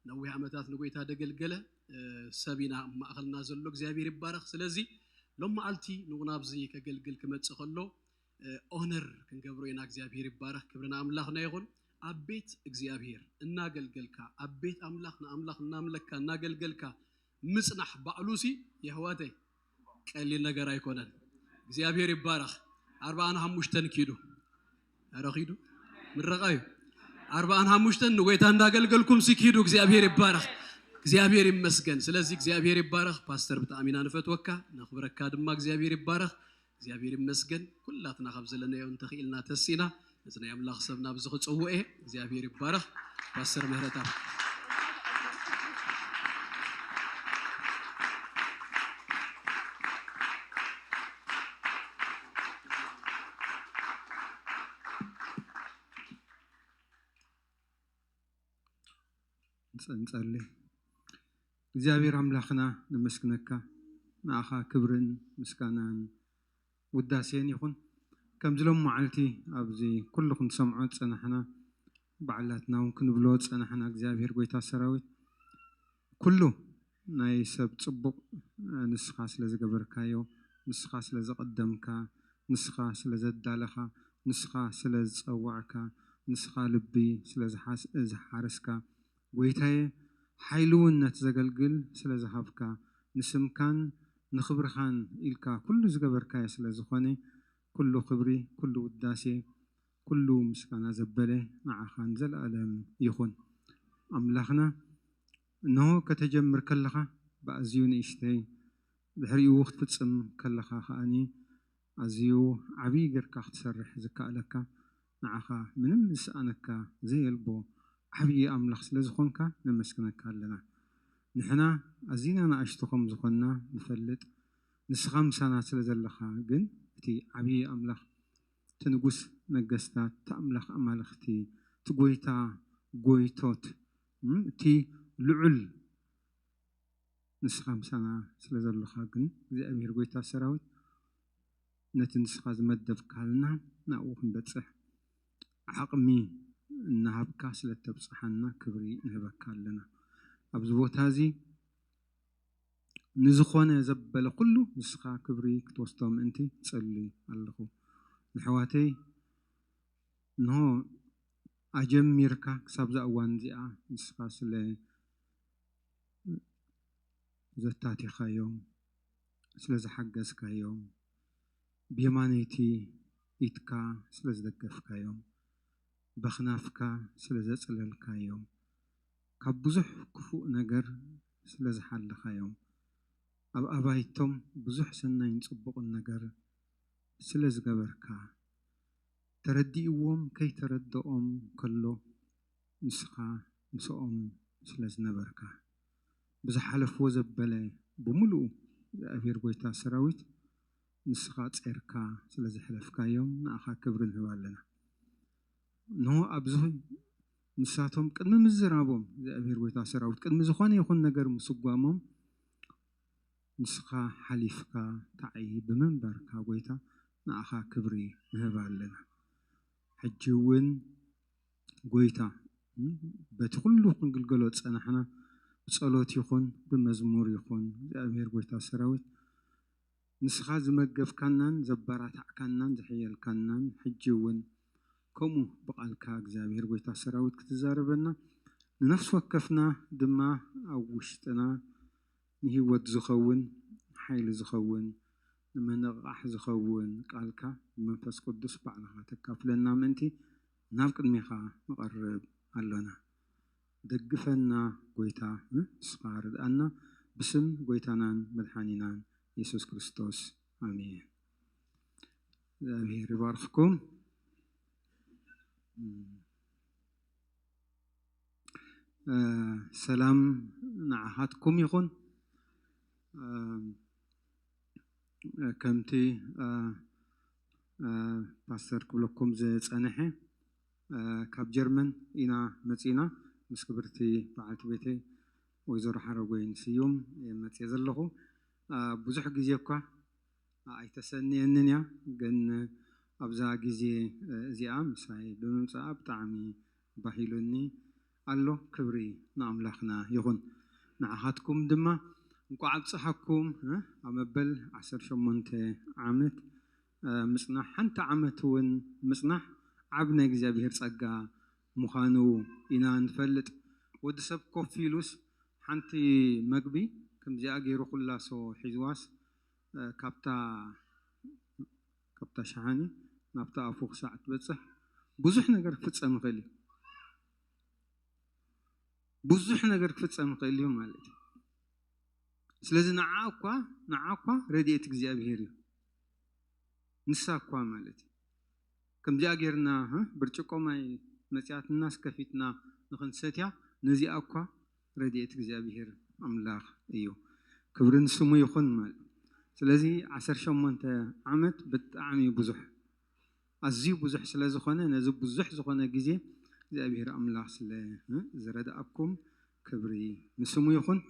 ነዊሕ ዓመታት ንጎይታ ደገልገለ፣ እ፣ ሰብ ኢና ኣብ ማእኸልና ዘሎ። እግዚኣብሔር ይባረኽ። ስለዚ ሎም መዓልቲ ንኡ ናብዚ ከገልግል ክመጽእ ከሎ፣ እ፣ ኦነር ክንገብሮ ኢና። እግዚኣብሔር ይባረኽ። ክብሪ ንኣምላኽና ይኹን። ኣብ ቤት እግዚኣብሔር እናገልገልካ፣ ኣብ ቤት ኣምላኽ ንኣምላኽ እናምለካ እናገልገልካ ምጽናሕ ባዕሉሲ የሕዋተይ ቀሊል ነገር ኣይኮነን። እግዚኣብሔር ይባረኽ። ኣርባዓን ሓሙሽተን ኪዱ። ኧረ ኪዱ። ምረቓ እዩ። ኣርባዓን ሓሙሽተን ንጎይታ እንዳገልገልኩም ሲ ኪዱ። እግዚኣብሔር ይባረኽ። እግዚኣብሔር ይመስገን። ስለዚ እግዚኣብሔር ይባረኽ። ፓስተር ብጣዕሚ ኢና ንፈትወካ፣ ነኽብረካ ድማ። እግዚኣብሔር ይባረኽ። እግዚኣብሔር ይመስገን። ኩላትና ካብ ዘለናዮ እንተኽኢልና ተሲእና ነዚ ናይ ኣምላኽ ሰብ ናብዚ ክጽውዕ እየ። እግዚኣብሔር ይባረኽ። ፓስተር ምህረትኣብ። ንጸ-፣ ንጸሊ። እግዚኣብሔር ኣምላኽና ነመስግነካ፣ ንኣኻ ክብርን ምስጋናን ውዳሴን ይኹን። ከምዚ ሎም መዓልቲ ኣብዚ ኩሉ ክንሰምዖ ዝጸናሕና፣ ባዕላትና እውን ክንብሎ ዝጸናሕና፣ እግዚኣብሔር ጎይታ ሰራዊት፣ ኩሉ ናይ ሰብ ጽቡቕ ንስኻ ስለ ዝገበርካዮ፣ ንስኻ ስለ ዘቐደምካ፣ ንስኻ ስለ ዘዳለኻ፣ ንስኻ ስለ ዝጸዋዕካ፣ ንስኻ ልቢ ስለ ዝሓስ-፣ ዝሓረስካ፣ ጎይታየ፣ ሓይሊ እውን ነቲ ዘገልግል ስለ ዝሃብካ፣ ንስምካን ንኽብርኻን ኢልካ ኩሉ ዝገበርካዮ ስለ ዝኾነ፣ ኩሉ ክብሪ፣ ኩሉ ውዳሴ፣ ኩሉ ምስጋና ዘበለ ንዓኻ ንዘለኣለም ይኹን። ኣምላኽና፣ እንሆ ከተጀምር ከለኻ ብኣዝዩ ንእሽተይ፣ ድሕሪኡ ክትፍጽም ከለኻ ከኣኒ ኣዝዩ ዓብዪ ጌርካ ክትሰርሕ ዝከኣለካ፣ ንዓኻ ምንም ዝሰኣነካ ዘየልቦ ዓብዪ ኣምላኽ ስለ ዝኾንካ ነመስግነካ ኣለና። ንሕና ኣዚና ንኣሽቱ ከም ዝኾንና ንፈልጥ፣ ንስኻ ምሳና ስለ ዘለኻ ግን እቲ ዓብዪ ኣምላኽ፣ እቲ ንጉስ ነገስታት፣ እቲ ኣምላኽ ኣማልኽቲ፣ እቲ ጎይታ ጎይቶት፣ እም፣ እቲ ልዑል ንስኻ ምሳና ስለ ዘለኻ ግን እግዚኣብሔር ጎይታ ሰራዊት ነቲ ንስኻ ዝመደብካልና ናብኡ ክንበጽሕ ዓቕሚ እናሃብካ ስለ እተብጽሓና ክብሪ ንህበካ ኣለና። ኣብዚ ቦታ እዚ ንዝኾነ ዘበለ ኩሉ ንስኻ ክብሪ ክትወስዶ ምእንቲ ጸሊ ኣለኹ። ንሕዋተይ እንሆ ኣጀሚርካ ክሳብ እዛ እዋን እዚኣ ንስኻ ስለ ዘታቲኻዮም፣ ስለ ዝሓገዝካዮም፣ ብየማነይቲ ኢድካ ስለ ዝደገፍካዮም፣ በኽናፍካ ስለ ዘጽለልካዮም፣ ካብ ብዙሕ ክፉእ ነገር ስለ ዝሓለኻዮም፣ ኣብ ኣባይቶም ብዙሕ ሰናይን ጽቡቕን ነገር ስለ ዝገበርካ፣ ተረዲእዎም ከይተረድኦም ከሎ ንስኻ ምስኦም ስለ ዝነበርካ፣ ብዝሓለፍዎ ዘበለ ብምሉኡ እግዚኣብሔር ጎይታ ሰራዊት ንስኻ ጼርካ ስለ ዘሕለፍካዮም ንኣኻ ክብሪ ንህብ ኣለና። እንሆ ኣብዚ ንሳቶም ቅድሚ ምዝራቦም እግዚኣብሔር ጎይታ ሰራዊት ቅድሚ ዝኾነ ይኹን ነገር ምስጓሞም ንስኻ ሓሊፍካ ታዒ ብምንባርካ ጎይታ ንኣኻ ክብሪ ንህብ ኣለና። ሕጂ እውን ጎይታ በቲ ኩሉ ክንግልገሎ ዝጸናሕና ብጸሎት ይኹን ብመዝሙር ይኹን እግዚኣብሔር ጎይታ ሰራዊት ንስኻ ዝመገብካናን ዘበራታዕካናን ዘሕየልካናን ሕጂ እውን ከምኡ ብቓልካ እግዚኣብሔር ጎይታ ሰራዊት ክትዛረበና ንነፍሲ ወከፍና ድማ ኣብ ውሽጥና ንህይወት ዝኸውን ሓይሊ ዝኸውን ንምንቕቓሕ ዝኸውን ቃልካ ብመንፈስ ቅዱስ ባዕልኻ ተካፍለና ምእንቲ ናብ ቅድሜኻ ንቐርብ ኣሎና። ደግፈና ጎይታ፣ ንስኻ ርድኣና። ብስም ጎይታናን መድሓኒናን የሱስ ክርስቶስ ኣሜን። እግዚኣብሔር ይባርኽኩም። ሰላም ንዓኻትኩም ይኹን። ከምቲ ፓስተር ክብለኩም ዝጸንሐ ካብ ጀርመን ኢና መጺና ምስ ክብርቲ በዓልቲ ቤተይ ወይዘሮ ሓረጎይን ስዩም እየ መጽየ ዘለኹ። ብዙሕ ግዜ እኳ ኣይተሰንየንን እያ፣ ግን ኣብዛ ግዜ እዚኣ ምሳይ ብምምጻኣ ብጣዕሚ ባሂሉኒ ኣሎ። ክብሪ ንኣምላኽና ይኹን። ንዓኻትኩም ድማ እንቋዕ ኣብጽሓኩም። ኣብ መበል ዓሰርተ ሸሞንተ ዓመት ምጽናሕ፣ ሓንቲ ዓመት እውን ምጽናሕ ዓቢ ናይ እግዚኣብሔር ጸጋ ምዃኑ ኢና ንፈልጥ። ወዲ ሰብ ኮፍ ኢሉስ ሓንቲ መግቢ ከምዚኣ ገይሩ ኩላሶ ሒዝዋስ ካብታ ካብታ ሸሓኒ ናብታ ኣፉ ክሳዕ ትበጽሕ ብዙሕ ነገር ክፍጸም ይኽእል እዩ። ብዙሕ ነገር ክፍጸም ይኽእል እዩ ማለት እዩ። ስለዚ ንዓ እኳ ንዓ እኳ ረድኤት እግዚኣብሔር እዩ። ንሳ እኳ ማለት እዩ ከምዚኣ ጌርና ብርጭቆ ማይ መጽያትናስ ከፊትና ንኽንሰትያ ነዚኣ እኳ ረድኤት እግዚኣብሔር ኣምላኽ እዩ። ክብሪ ንስሙ ይኹን ማለት። ስለዚ ዓሰርተ ሸሞንተ ዓመት ብጣዕሚ ብዙሕ ኣዝዩ ብዙሕ ስለ ዝኾነ ነዚ ብዙሕ ዝኾነ ግዜ እግዚኣብሔር ኣምላኽ ስለ ዝረድኣኩም ክብሪ ንስሙ ይኹን።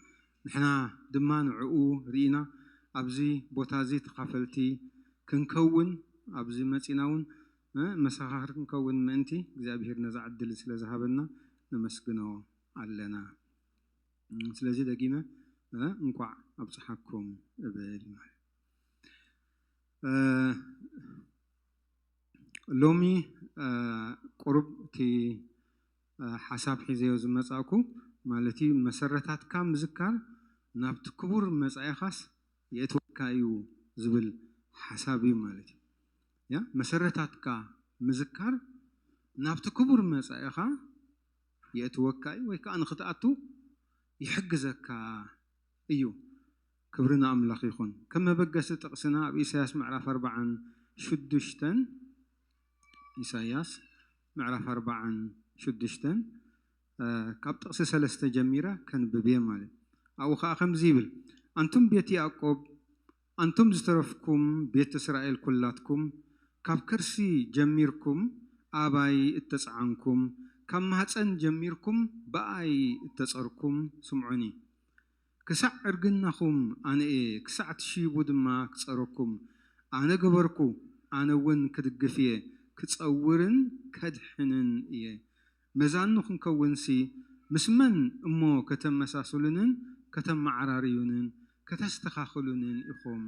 ንሕና ድማ ንዕኡ ርኢና ኣብዚ ቦታ እዚ ተኻፈልቲ ክንከውን ኣብዚ መጺና እውን መሰኻኽር ክንከውን ምእንቲ እግዚኣብሔር ነዛ ዕድል ስለ ዝሃበና ነመስግኖ ኣለና። ስለዚ ደጊመ እንኳዕ ኣብጽሓኩም እብል ማለት ሎሚ ቁሩብ እቲ ሓሳብ ሒዘዮ ዝመጻእኩ ማለት እዩ መሰረታትካ ምዝካር ናብቲ ክቡር መጻኢኻስ የእትወካ እዩ ዝብል ሓሳብ እዩ ማለት እዩ። ያ መሰረታትካ ምዝካር ናብቲ ክቡር መጻኢኻ የእትወካ እዩ ወይ ከዓ ንክትኣቱ ይሕግዘካ እዩ። ክብሪ ንኣምላኽ ይኹን። ከም መበገሲ ጥቕስና ኣብ ኢሳያስ ምዕራፍ ኣርባዓን ሽዱሽተን ኢሳያስ ምዕራፍ ኣርባዓን ሽዱሽተን ካብ ጥቕሲ ሰለስተ ጀሚረ ከንብብ እየ ማለት ኣብኡ ከዓ ከምዚ ይብል ኣንቱም ቤት ያዕቆብ ኣንቱም ዝተረፍኩም ቤት እስራኤል ኩላትኩም ካብ ከርሲ ጀሚርኩም ኣባይ እተጸዓንኩም ካብ ማህፀን ጀሚርኩም ብኣይ እተጸርኩም ስምዑኒ ክሳዕ ዕርግናኹም ኣነ እየ ክሳዕ ትሽይቡ ድማ ክጸረኩም ኣነ ገበርኩ ኣነ እውን ክድግፍ እየ ክጸውርን ከድሕንን እየ መዛኑ ክንከውንሲ ምስ መን እሞ ከተመሳስሉንን ከተመዓራርዩንን ከተስተኻኽሉንን ኢኹም።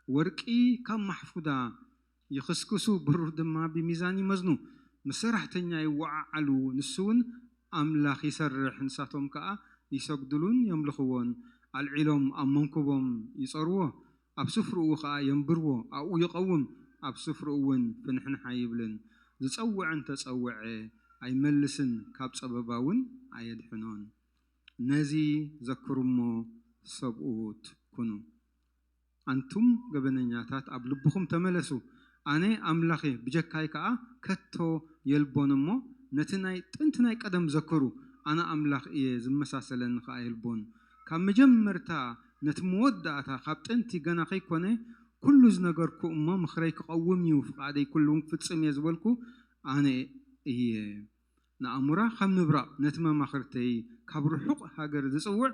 ወርቂ ካብ ማሕፉዳ ይኽስክሱ፣ ብሩር ድማ ብሚዛን ይመዝኑ። ምስ ሰራሕተኛ ይወዓዓሉ፣ ንሱ እውን ኣምላኽ ይሰርሕ። ንሳቶም ከኣ ይሰግዱሉን የምልኽዎን። ኣልዒሎም ኣብ መንኩቦም ይጸርዎ፣ ኣብ ስፍርኡ ኸኣ የንብርዎ። ኣብኡ ይቐውም፣ ኣብ ስፍርኡ እውን ፍንሕንሕ ኣይብልን። ዝጸውዐ እንተ ጸውዐ ኣይመልስን፣ ካብ ጸበባ እውን ኣየድሕኖን። ነዚ ዘክሩ እሞ ሰብኡት ኩኑ። ኣንቱም ገበነኛታት ኣብ ልብኹም ተመለሱ፣ ኣነ ኣምላኽ እየ፣ ብጀካይ ከኣ ከቶ የልቦን እሞ ነቲ ናይ ጥንቲ ናይ ቀደም ዘክሩ። ኣነ ኣምላኽ እየ፣ ዝመሳሰለኒ ኸኣ የልቦን። ካብ መጀመርታ ነቲ መወዳእታ፣ ካብ ጥንቲ ገና ከይኮነ፣ ኩሉ ዝነገርኩ እሞ ምኽረይ ክቐውም እዩ፣ ፍቓደይ ኩሉ እውን ክፍጽም እየ ዝበልኩ ኣነ እየ። ንኣሞራ ካብ ምብራቕ፣ ነቲ መማኽርተይ ካብ ርሑቕ ሃገር ዝጽውዕ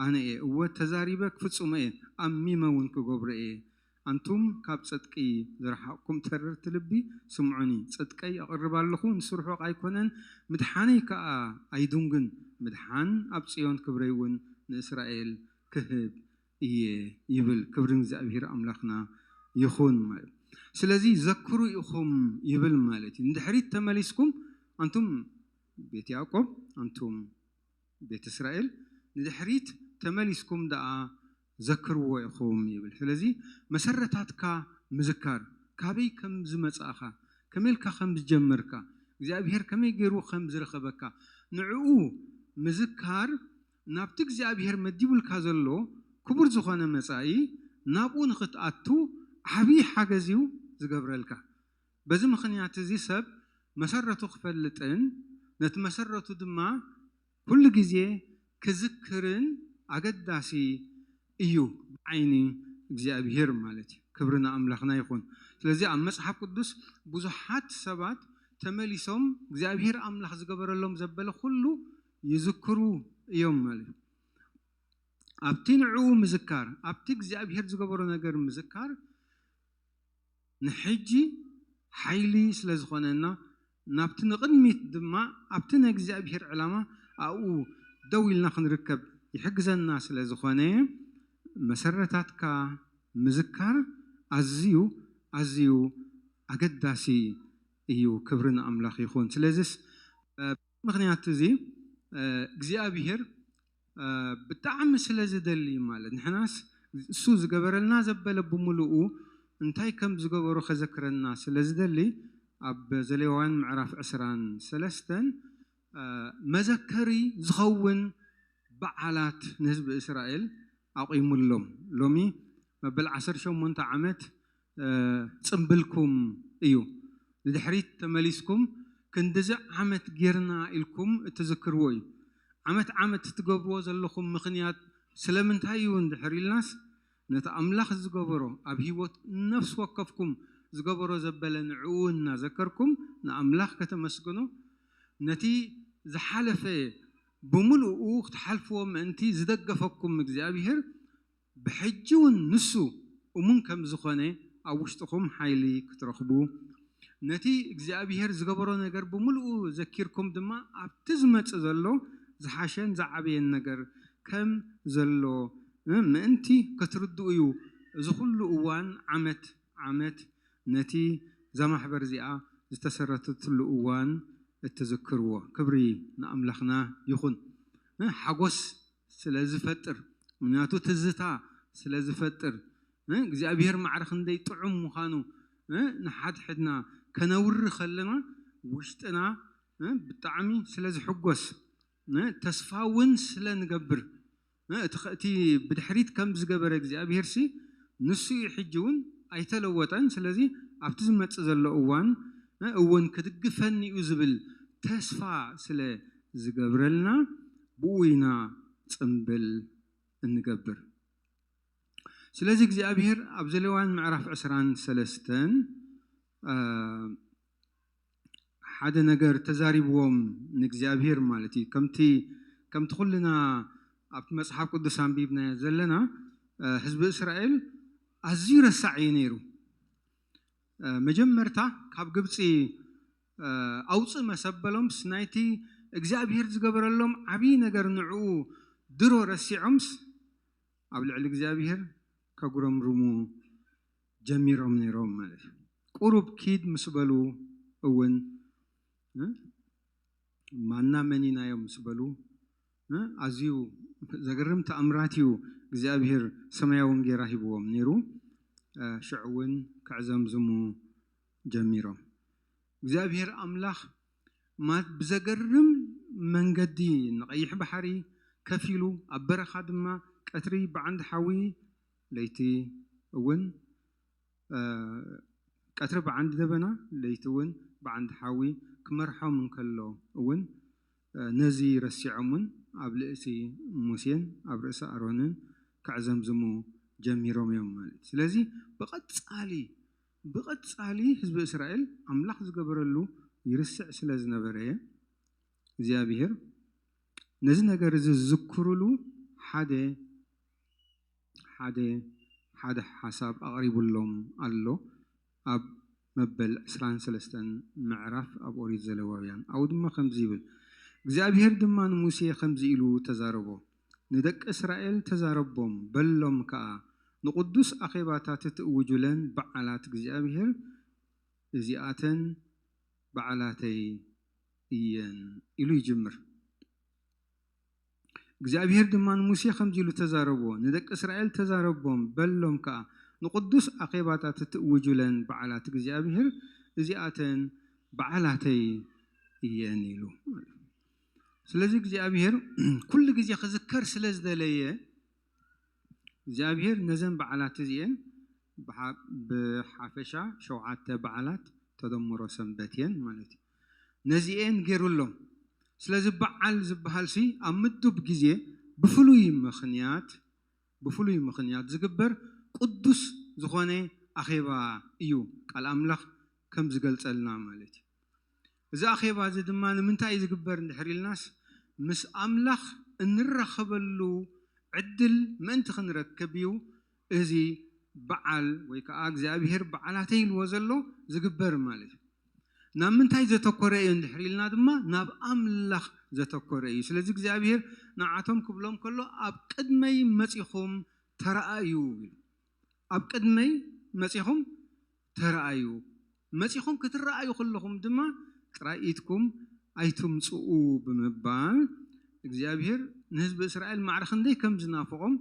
ኣነ እየ። እወ፣ ተዛሪበ ክፍጽሞ እየ፣ ኣሚመ እውን ክገብሮ እየ። ኣንቱም ካብ ጽድቂ ዝረሓቕኩም ተረርቲ ልቢ፣ ስምዑኒ። ጽድቀይ ኣቕርብ ኣለኹ፣ ንሱ ርሑቕ ኣይኮነን፣ ምድሓነይ ከኣ ኣይዱንግን። ምድሓን ኣብ ጽዮን፣ ክብረይ እውን ንእስራኤል ክህብ እየ ይብል። ክብሪ ንእግዚኣብሔር ኣምላኽና ይኹን ማለት። ስለዚ ዘክሩ ኢኹም ይብል ማለት እዩ። ንድሕሪት ተመሊስኩም፣ ኣንቱም ቤት ያዕቆብ፣ ኣንቱም ቤት እስራኤል፣ ንድሕሪት ተመሊስኩም ደኣ ዘክርዎ ኢኹም ይብል። ስለዚ መሰረታትካ ምዝካር፣ ካበይ ከም ዝመጻእኻ፣ ከመይ ኢልካ ከም ዝጀመርካ፣ እግዚኣብሔር ከመይ ገይሩ ከም ዝረኸበካ፣ ንዕኡ ምዝካር ናብቲ እግዚኣብሔር መዲቡልካ ዘሎ ክቡር ዝኾነ መጻኢ ናብኡ ንኽትኣቱ ዓብዪ ሓገዝ እዩ ዝገብረልካ። በዚ ምኽንያት እዚ ሰብ መሰረቱ ክፈልጥን ነቲ መሰረቱ ድማ ኩሉ ግዜ ክዝክርን ኣገዳሲ እዩ ብዓይኒ እግዚኣብሔር ማለት እዩ። ክብሪ ንኣምላኽና ይኹን። ስለዚ ኣብ መጽሓፍ ቅዱስ ብዙሓት ሰባት ተመሊሶም እግዚኣብሔር ኣምላኽ ዝገበረሎም ዘበለ ኩሉ ይዝክሩ እዮም ማለት እዩ። ኣብቲ ንዕኡ ምዝካር፣ ኣብቲ እግዚኣብሔር ዝገበሮ ነገር ምዝካር ንሕጂ ሓይሊ ስለ ዝኾነና፣ ናብቲ ንቕድሚት ድማ ኣብቲ ናይ እግዚኣብሔር ዕላማ ኣብኡ ደው ኢልና ክንርከብ ይሕግዘና ስለ ዝኾነ፣ መሰረታትካ ምዝካር ኣዝዩ፣ ኣዝዩ ኣገዳሲ እዩ። ክብሪ ንኣምላኽ ይኹን። ስለዚስ፣ እ፣ ምኽንያት እዚ፣ እ፣ እግዚኣብሔር፣ እ፣ ብጣዕሚ ስለ ዝደሊ ማለት፣ ንሕናስ እሱ ዝገበረልና ዘበለ ብምሉኡ እንታይ ከም ዝገበሮ ከዘክረና ስለ ዝደሊ፣ ኣብ ዘሌዋውያን ምዕራፍ ዕስራን ሰለስተን፣ እ፣ መዘከሪ ዝኸውን በዓላት ንህዝቢ እስራኤል ኣቑሙሎም። ሎሚ መበል ዓሰርተ ሸሞንተ ዓመት፣ እ፣ ጽምብልኩም እዩ። ንድሕሪት ተመሊስኩም ክንድዚ ዓመት ጌርና ኢልኩም እትዝክርዎ እዩ። ዓመት ዓመት እትገብርዎ ዘለኹም ምኽንያት ስለምንታይ እዩ እንድሕር ኢልናስ፣ ነቲ ኣምላኽ ዝገበሮ፣ ኣብ ህይወት ነፍሲ ወከፍኩም ዝገበሮ ዘበለ ንዕኡ እናዘከርኩም ንኣምላኽ ከተመስግኑ፣ ነቲ ዝሓለፈ ብምልኡ ክትሓልፍዎ ምእንቲ ዝደገፈኩም እግዚኣብሔር ብሕጂ እውን ንሱ እሙን ከም ዝኾነ ኣብ ውሽጥኹም ሓይሊ ክትረኽቡ፣ ነቲ እግዚኣብሔር ዝገበሮ ነገር ብምልኡ ዘኪርኩም ድማ ኣብቲ ዝመጽእ ዘሎ ዝሓሸን ዝዓበየን ነገር ከም ዘሎ ምእንቲ ክትርድኡ እዩ። እዚ ኩሉ እዋን ዓመት ዓመት ነቲ እዛ ማሕበር እዚኣ ዝተሰረተትሉ እዋን እትዝክርዎ። ክብሪ ንኣምላኽና ይኹን። ሓጎስ ስለ ዝፈጥር፣ ምኽንያቱ ትዝታ ስለ ዝፈጥር፣ እ፣ እግዚኣብሔር ማዕረ ክንደይ ጥዑም ምዃኑ፣ እ፣ ንሓድሕድና ከነውሪ ከለና ውሽጥና፣ እ፣ ብጣዕሚ ስለ ዝሕጎስ፣ እ፣ ተስፋ እውን ስለ ንገብር፣ እ፣ እቲ ኸ-፣ እቲ ብድሕሪት ከም ዝገበረ እግዚኣብሔር ሲ ንሱ እዩ፣ ሕጂ እውን ኣይተለወጠን። ስለዚ ኣብቲ ዝመጽእ ዘሎ እዋን፣ እ፣ እውን ክድግፈኒ እዩ ዝብል ተስፋ ስለ ዝገብረልና ብኡ ኢና ጽምብል እንገብር። ስለዚ እግዚኣብሔር ኣብ ዘሌዋውያን ምዕራፍ ዕስራን ሰለስተን፣ እ፣ ሓደ ነገር ተዛሪብዎም ንእግዚኣብሔር ማለት እዩ። ከምቲ፣ ከምቲ ኩልና ኣብቲ መጽሓፍ ቅዱስ ኣንቢብናዮ ዘለና፣ እ፣ ህዝቢ እስራኤል ኣዝዩ ረሳዕ እዩ ነይሩ። እ፣ መጀመርታ ካብ ግብጺ፣ እ፣ ኣውጽእ መሰበሎምስ ናይቲ እግዚኣብሔር ዝገበረሎም ዓብዪ ነገር ንዕኡ ድሮ ረሲዖምስ ኣብ ልዕሊ እግዚኣብሔር ከጉረምርሙ ጀሚሮም ነይሮም ማለት እዩ። ቁሩብ ኪድ ምስ በሉ እውን፣ እ፣ ማና መኒናዮ ምስ በሉ፣ እ፣ ኣዝዩ ዘገርም ተኣምራት እዩ እግዚኣብሔር ሰማያዊ እንጌራ ሂብዎም ነይሩ። እ፣ ሽዑ እውን ከዕዘምዝሙ ጀሚሮም። እግዚኣብሔር ኣምላኽ ማ-፣ ብዘገርም መንገዲ ንቐይሕ ባሕሪ ከፊሉ፣ ኣብ በረኻ ድማ ቀትሪ ብዓንዲ ሓዊ፣ ለይቲ እውን፣ እ፣ ቀትሪ ብዓንዲ ደበና፣ ለይቲ እውን ብዓንዲ ሓዊ ክመርሖም እንከሎ እውን፣ ነዚ ረሲዖም እውን ኣብ ልእሲ ሙሴን ኣብ ርእሲ ኣሮንን ከዕዘምዝሙ ጀሚሮም እዮም ማለት እዩ። ስለዚ ብቐጻሊ ብቐጻሊ ህዝቢ እስራኤል ኣምላኽ ዝገበረሉ ይርስዕ ስለ ዝነበረ እግዚኣብሔር ነዚ ነገር እዚ ዝዝክሩሉ ሓደ ሓደ ሓደ ሓሳብ ኣቕሪቡሎም ኣሎ። ኣብ መበል ዕስራን ሰለስተን ምዕራፍ ኣብ ኦሪት ዘለዋውያን ኣብኡ ድማ ከምዚ ይብል፣ እግዚኣብሔር ድማ ንሙሴ ከምዚ ኢሉ ተዛረቦ፣ ንደቂ እስራኤል ተዛረቦም በሎም ከኣ፣ ንቕዱስ ኣኼባታት ትእውጁለን በዓላት እግዚኣብሔር እዚኣተን በዓላተይ እየን ኢሉ ይጅምር። እግዚኣብሔር ድማ ንሙሴ ከምዚ ኢሉ ተዛረቦ፣ ንደቂ እስራኤል ተዛረቦም በሎም ከኣ፣ ንቕዱስ ኣኼባታት እትእውጁለን በዓላት እግዚኣብሔር እዚኣተን በዓላተይ እየን ኢሉ። ስለዚ እግዚኣብሔር ኩሉ ግዜ ክዝከር ስለ ዝደለየ እግዚኣብሔር ነዘን በዓላት እዚኤን ብሓፈሻ ሸውዓተ በዓላት ተደምሮ ሰንበት እየን ማለት እዩ። ነዚኤን ገይሩሎም። ስለዚ በዓል ዝበሃል ሲ ኣብ ምዱብ ግዜ ብፍሉይ ምኽንያት ብፍሉይ ምኽንያት ዝግበር ቅዱስ ዝኾነ ኣኼባ እዩ ቃል ኣምላኽ ከም ዝገልጸልና ማለት እዩ። እዚ ኣኼባ እዚ ድማ ንምንታይ እዩ ዝግበር እንድሕር ኢልናስ ምስ ኣምላኽ እንራኸበሉ ዕድል ምእንቲ ክንረክብ እዩ። እዚ በዓል ወይ ከዓ እግዚኣብሔር በዓላተይ ኢልዎ ዘሎ ዝግበር ማለት እዩ። ናብ ምንታይ ዘተኮረ እዩ እንድሕር ኢልና ድማ ናብ ኣምላኽ ዘተኮረ እዩ። ስለዚ እግዚኣብሔር ንዓቶም ክብሎም ከሎ ኣብ ቅድመይ መጺኹም ተረኣዩ ኢሉ። ኣብ ቅድመይ መጺኹም ተረኣዩ። መጺኹም ክትረኣዩ ከለኹም ድማ ጥራይ ኢድኩም ኣይትምጽኡ ብምባል እግዚኣብሔር ንህዝቢ እስራኤል ማዕረ ክንደይ ከም ዝናፍቖም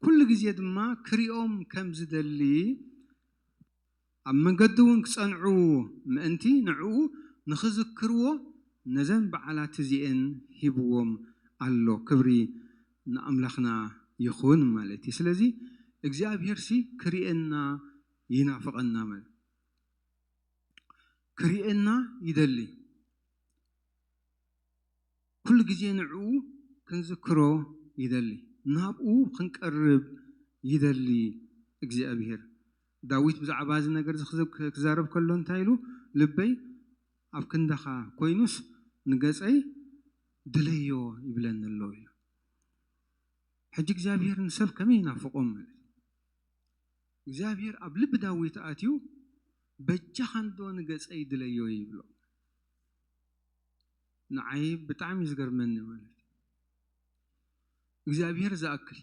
ኩሉ ግዜ ድማ ክሪኦም ከም ዝደሊ ኣብ መንገዲ እውን ክጸንዑ ምእንቲ ንዕኡ ንኽዝክርዎ ነዘን በዓላት እዚኤን ሂብዎም ኣሎ። ክብሪ ንኣምላኽና ይኹን ማለት እዩ። ስለዚ እግዚኣብሔር ሲ ክሪኤና ይናፍቐና ማለት ክሪኤና ይደሊ። ኩሉ ግዜ ንዕኡ ክንዝክሮ ይደሊ፣ ናብኡ ክንቀርብ ይደሊ እግዚኣብሔር። ዳዊት ብዛዕባ እዚ ነገር እዚ ክዘ- ክዛረብ ከሎ እንታይ ኢሉ? ልበይ ኣብ ክንዳኻ ኮይኑስ ንገጸይ ድለዮ ይብለኒ ኣሎ ኢሉ። ሕጂ እግዚኣብሔር ንሰብ ከመይ ይናፍቖም ማለት እዩ። እግዚኣብሔር ኣብ ልቢ ዳዊት ኣትዩ በጃኻ እንዶ ንገጸይ ድለዮ ይብሎ። ንዓይ ብጣዕሚ እዩ ዝገርመኒ ማለት እዩ። እግዚኣብሔር ዝኣክል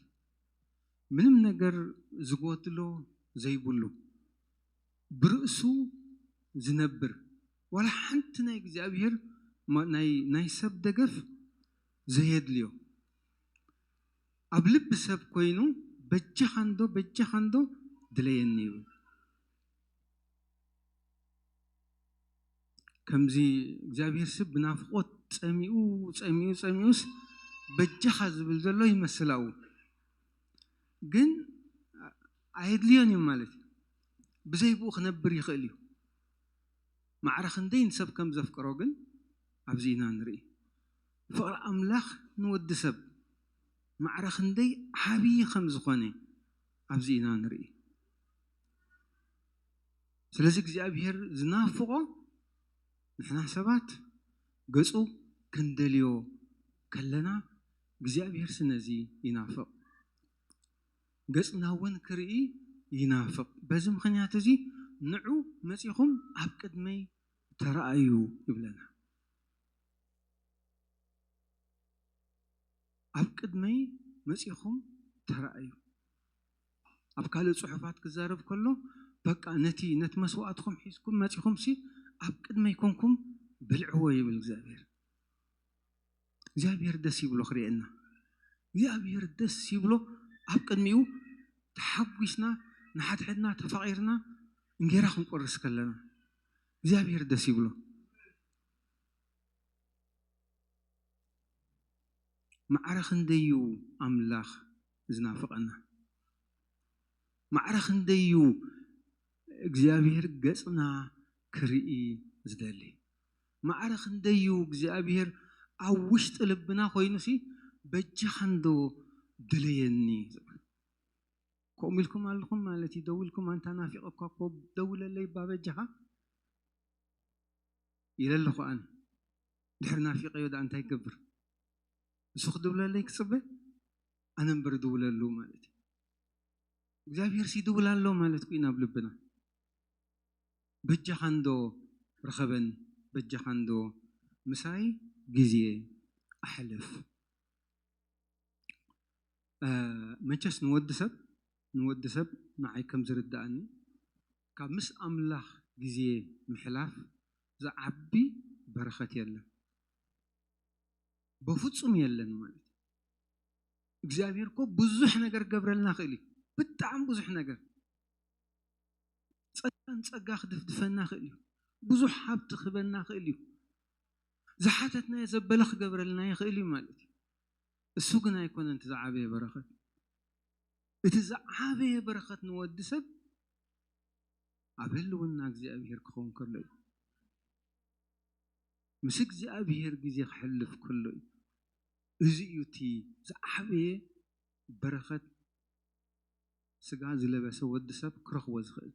ምንም ነገር ዝጎድሎ ዘይብሉ ብርእሱ ዝነብር ዋላ ሓንቲ ናይ እግዚኣብሔር ማ- ናይ ናይ ሰብ ደገፍ ዘየድልዮ ኣብ ልቢ ሰብ ኮይኑ በጃኻ እንዶ በጃኻ እንዶ ድለየኒ ይብል። ከምዚ እግዚኣብሔር ስብ ብናፍቆት ጸሚኡ ጸሚኡ ጸሚኡስ በጃኻ ዝብል ዘሎ ይመስል ኣብኡ ግን ኣየድልዮን እዩ ማለት እዩ። ብዘይ ብኡ ክነብር ይኽእል እዩ። ማዕረ ክንደይ ንሰብ ከም ዘፍቅሮ ግን ኣብዚ ኢና ንርኢ። ፍቕሪ ኣምላኽ ንወዲ ሰብ ማዕረ ክንደይ ዓብዪ ከም ዝኾነ ኣብዚ ኢና ንርኢ። ስለዚ እግዚኣብሔር ዝናፍቖ ንሕና ሰባት ገጹ ክንደልዮ ከለና እግዚኣብሔር ስነዚ ይናፍቕ። ገጽና እውን ክርኢ ይናፍቕ። በዚ ምኽንያት እዚ ንዑ መጺኹም ኣብ ቅድመይ ተረኣዩ ይብለና። ኣብ ቅድመይ መጺኹም ተረኣዩ። ኣብ ካልእ ጽሑፋት ክዛረብ ከሎ በቃ ነቲ ነቲ መስዋእትኹም ሒዝኩም መጺኹም ሲ ኣብ ቅድመይ ኮንኩም ብልዕዎ ይብል እግዚኣብሔር። እግዚኣብሔር ደስ ይብሎ ክርእየና። እግዚኣብሔር ደስ ይብሎ ኣብ ቅድሚኡ ተሓጒስና ንሓድሕድና ተፋቒርና እንጌራ ክንቆርስ ከለና እግዚኣብሔር ደስ ይብሎ። ማዕረ ክንደዩ ኣምላኽ ዝናፍቐና፣ ማዕረ ክንደዩ እግዚኣብሔር ገጽና ክርኢ ዝደሊ፣ ማዕረ ክንደዩ እግዚኣብሔር ኣብ ውሽጢ ልብና ኮይኑሲ በጃኻ እንዶ ድለየኒ ዝብል። ከምኡ ኢልኩም ኣለኹም ማለት እዩ። ደው ኢልኩም ኣንታ ናፊቐኳ እኮ ደውለለይ እባ በጃኻ ኢለ ኣለኹ ኣነ። ድሕሪ ናፊቐዮ ደኣ እንታይ ይገብር? እሱ ክድውለለይ ክጽበ ኣነ እምበር ድውለሉ ማለት እዩ። እግዚኣብሔር ሲድውል ኣሎ ማለት እዩ ናብ ልብና። በጃኻ እንዶ ርኸበን፣ በጃኻ እንዶ ምሳይ ግዜ ኣሕልፍ። መቸስ ንወዲ ሰብ ንወዲ ሰብ ንዓይ ከም ዝርዳእኒ ካብ ምስ ኣምላኽ ግዜ ምሕላፍ ዝዓቢ በረኸት የለን፣ በፍጹም የለን ማለት እዩ። እግዚኣብሔር እኮ ብዙሕ ነገር ገብረልና ክእል እዩ፣ ብጣዕሚ ብዙሕ ነገር። ጸጋን ጸጋ ክድፍድፈና ክእል እዩ፣ ብዙሕ ሃብቲ ክህበና ክእል እዩ፣ ዝሓተትናዮ ዘበለ ክገብረልና ይኽእል እዩ ማለት እዩ። እሱ ግን ኣይኮነን እቲ ዝዓበየ በረኸት። እቲ ዝዓበየ በረኸት ንወዲ ሰብ ኣብ ህልውና እግዚኣብሔር ክኸውን ከሎ እዩ። ምስ እግዚኣብሔር ግዜ ክሕልፍ ከሎ እዩ። እዚ እዩ እቲ ዝዓበየ በረኸት ስጋ ዝለበሰ ወዲ ሰብ ክረኽቦ ዝኽእል።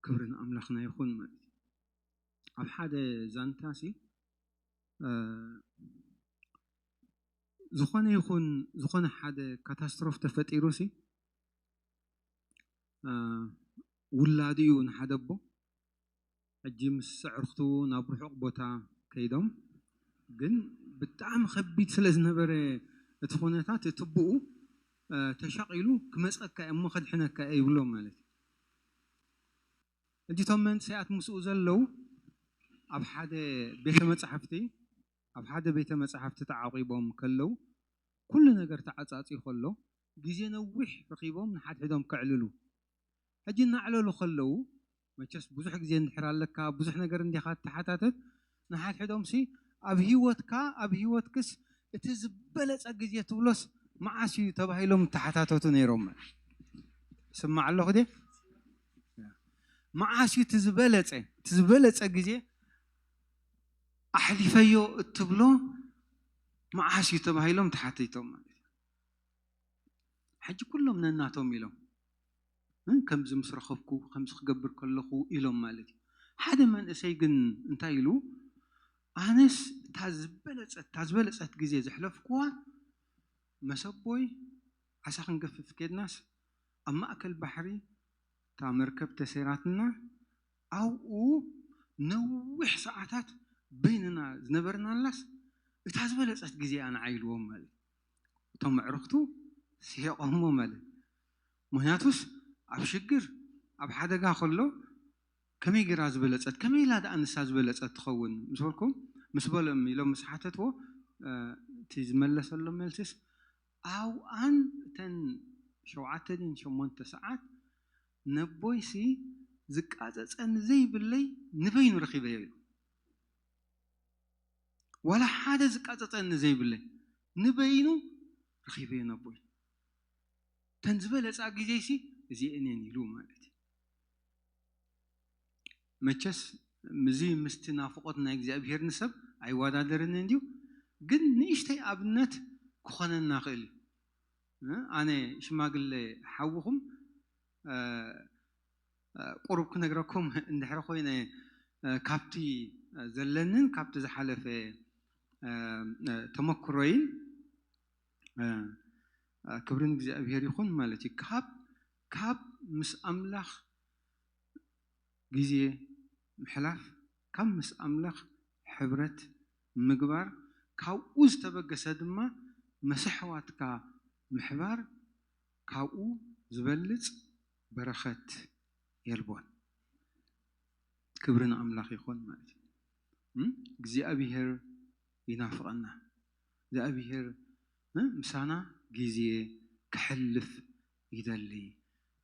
ክብሪ ንኣምላኽና ይኹን ማለት እዩ። ኣብ ሓደ ዛንታ ሲ ዝኾነ ይኹን ዝኾነ ሓደ ካታስትሮፍ ተፈጢሩ ሲ ውላዱ እዩ ንሓደ ኣቦ ሕጂ ምስ ኣዕርኽቱ ናብ ርሑቕ ቦታ ከይዶም ግን ብጣዕሚ ከቢድ ስለ ዝነበረ እቲ ኩነታት እቲ ኣቦኡ ተሻቒሉ ክመፀካ እየ እሞ ከድሕነካ እየ ይብሎ ማለት እዩ። ሕጂ እቶም መንእሰያት ምስኡ ዘለዉ ኣብ ሓደ ቤተ መጻሕፍቲ ኣብ ሓደ ቤተ መጻሕፍቲ ተዓቂቦም ከለዉ ኩሉ ነገር ተዓጻጺ ከሎ ግዜ ነዊሕ ረኺቦም ንሓድሕዶም ከዕልሉ ሕጂ እናዕለሉ ከለዉ መቸስ ብዙሕ ግዜ እንድሕር ኣለካ ብዙሕ ነገር እንዲኻ ትተሓታተት ንሓድሕዶም ሲ ኣብ ህይወትካ ኣብ ህይወትክስ እቲ ዝበለጸ ግዜ ትብሎስ መዓስ እዩ ተባሂሎም ተሓታተቱ ነይሮም ስማዕ ኣለኹ ደ መዓስ እዩ እቲ ዝበለጸ እቲ ዝበለጸ ግዜ ኣሕሊፈዮ እትብሎ መዓስ እዩ ተባሂሎም ተሓቲቶም ማለት እዩ ሕጂ ኩሎም ነናቶም ኢሎም ከምዚ ምስ ረኸብኩ ከምዚ ክገብር ከለኹ ኢሎም ማለት እዩ ሓደ መንእሰይ ግን እንታይ ኢሉ ኣነስ እታ ዝበለጸት እታ ዝበለጸት ግዜ ዘሕለፍኩዋ መሰቦይ ዓሳ ክንገፍፍ ኬድናስ ኣብ ማእከል ባሕሪ እታ መርከብ ተሰይራትና ኣብኡ ነዊሕ ሰዓታት በይንና ዝነበርናላስ እታ ዝበለጸት ግዜ እያ ንዓይ ኢልዎም ማለት እቶም ኣዕርኽቱ ስሒቖሞ ማለት ምክንያቱስ ኣብ ሽግር ኣብ ሓደጋ ከሎ ከመይ ገይራ ዝበለጸት ከመይ ኢላ ደኣ ንሳ ዝበለጸት ትኸውን ምስ በልኩም ምስ በሎም ኢሎም ምስ ሓተትዎ እቲ ዝመለሰሎም መልስስ ኣብኣን እተን ሸውዓተ ድን ሸሞንተ ሰዓት ነቦይሲ ዝቃጸጸኒ ዘይብለይ ንበይኑ ረኺበዮ ኢሉ ዋላ ሓደ ዝቃጸጸኒ ዘይብለይ ንበይኑ ረኺበዮ ነቦይ ተን ዝበለጻ ግዜሲ እዚአን እየን ኢሉ ማለት እዩ መቸስ እዚ ምስቲ ናፍቆት ናይ እግዚኣብሄር ንሰብ ኣይወዳደርን እንድዩ ግን ንእሽተይ ኣብነት ክኾነና ክእል እዩ ኣነ ሽማግለ ሓውኹም ቁሩብ ክነግረኩም እንድሕር ኮይነ ካብቲ ዘለንን ካብቲ ዝሓለፈ ተመክሮይን ክብሪ ንእግዚኣብሔር ይኹን ማለት እዩ ካብ ካብ ምስ ኣምላኽ ግዜ ምሕላፍ ካብ ምስ ኣምላኽ ሕብረት ምግባር ካብኡ ዝተበገሰ ድማ ምስ ኣሕዋትካ ምሕባር ካብኡ ዝበልጽ በረኸት የልቦን። ክብሪ ንኣምላኽ ይኾን ማለት እዩ። እግዚኣብሔር ይናፍቐና። እግዚኣብሔር ምሳና ግዜ ክሕልፍ ይደሊ።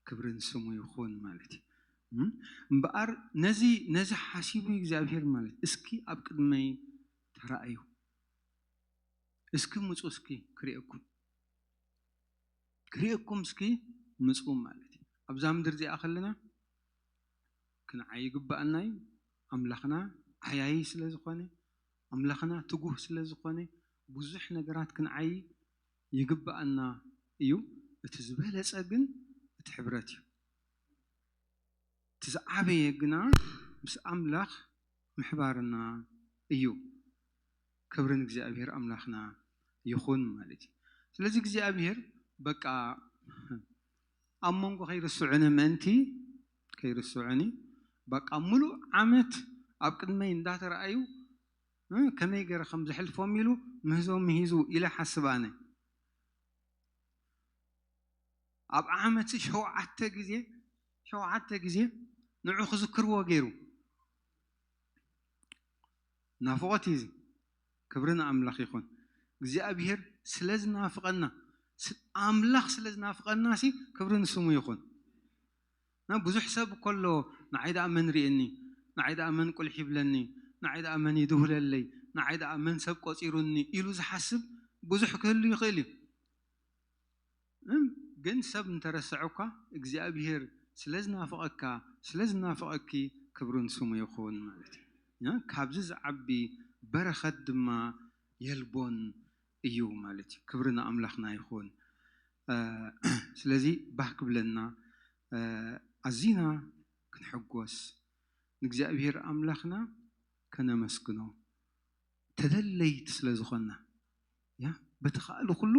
ክብሪ ንስሙ ይኹን ማለት እዩ። እምበኣር ነዚ ነዚ ሓሲቡ እግዚኣብሔር ማለት እስኪ ኣብ ቅድመይ ተራእዩ እስኪ ምፁ እስኪ ክሪኤኩም ክሪኤኩም እስኪ ምፁ ማለት እዩ ኣብዛ ምድር እዚኣ ከለና ክንዓይ ይግባኣና እዩ ኣምላኽና ዓያዪ ስለ ዝኾነ፣ ኣምላኽና ትጉህ ስለ ዝኾነ፣ ብዙሕ ነገራት ክንዓዪ ይግብኣና እዩ። እቲ ዝበለጸ ግን እቲ ሕብረት እዩ። እቲ ዝዓበየ ግና ምስ ኣምላኽ ምሕባርና እዩ። ክብሪ ንእግዚኣብሔር ኣምላኽና ይኹን ማለት እዩ። ስለዚ እግዚኣብሔር በቃ ኣብ መንጎ ከይርስዑኒ ምእንቲ፣ ከይርስዑኒ፣ በቃ ምሉእ ዓመት ኣብ ቅድመይ እንዳተረኣዩ፣ እ፣ ከመይ ገይረ ከም ዘሕልፎም ኢሉ ምህዞ ምሂዙ ኢለ ሓስብ ኣነ። ኣብ ዓመት ሸውዓተ ግዜ፣ ሸውዓተ ግዜ ንዑ ክዝክርዎ ገይሩ። ናፍቖት እዩ እዚ። ክብሪ ንኣምላኽ ይኹን። እግዚኣብሔር ስለ ዝናፍቐና፣ ስ-፣ ኣምላኽ ስለ ዝናፍቐና ሲ ክብሪ ንስሙ ይኹን። ና ብዙሕ ሰብ እኮ ኣሎ፣ ንዓይ ደኣ መን ርእየኒ፣ ንዓይ ደኣ መን ቁልሕ ይብለኒ፣ ንዓይ ደኣ መን ይድውለለይ፣ ንዓይ ደኣ መን ሰብ ቆጺሩኒ ኢሉ ዝሓስብ ብዙሕ ክህሉ ይኽእል እዩ። እም፣ ግን ሰብ እንተረስዐ እኳ እግዚኣብሔር ስለ ዝናፍቐካ፣ ስለ ዝናፍቐኪ ክብሪ ንስሙ ይኹን ማለት እዩ። እ፣ ካብዚ ዝዓቢ በረኸት ድማ የልቦን እዩ ማለት እዩ። ክብሪ ንኣምላኽና ይኹን። እ፣ ስለዚ ባህ ክብለና፣ እ፣ ኣዚና ክንሕጎስ፣ ንእግዚኣብሔር ኣምላኽና ከነመስግኖ ተደለይቲ ስለ ዝኾንና፣ ያ፣ በቲ ኻእሉ ኩሉ፣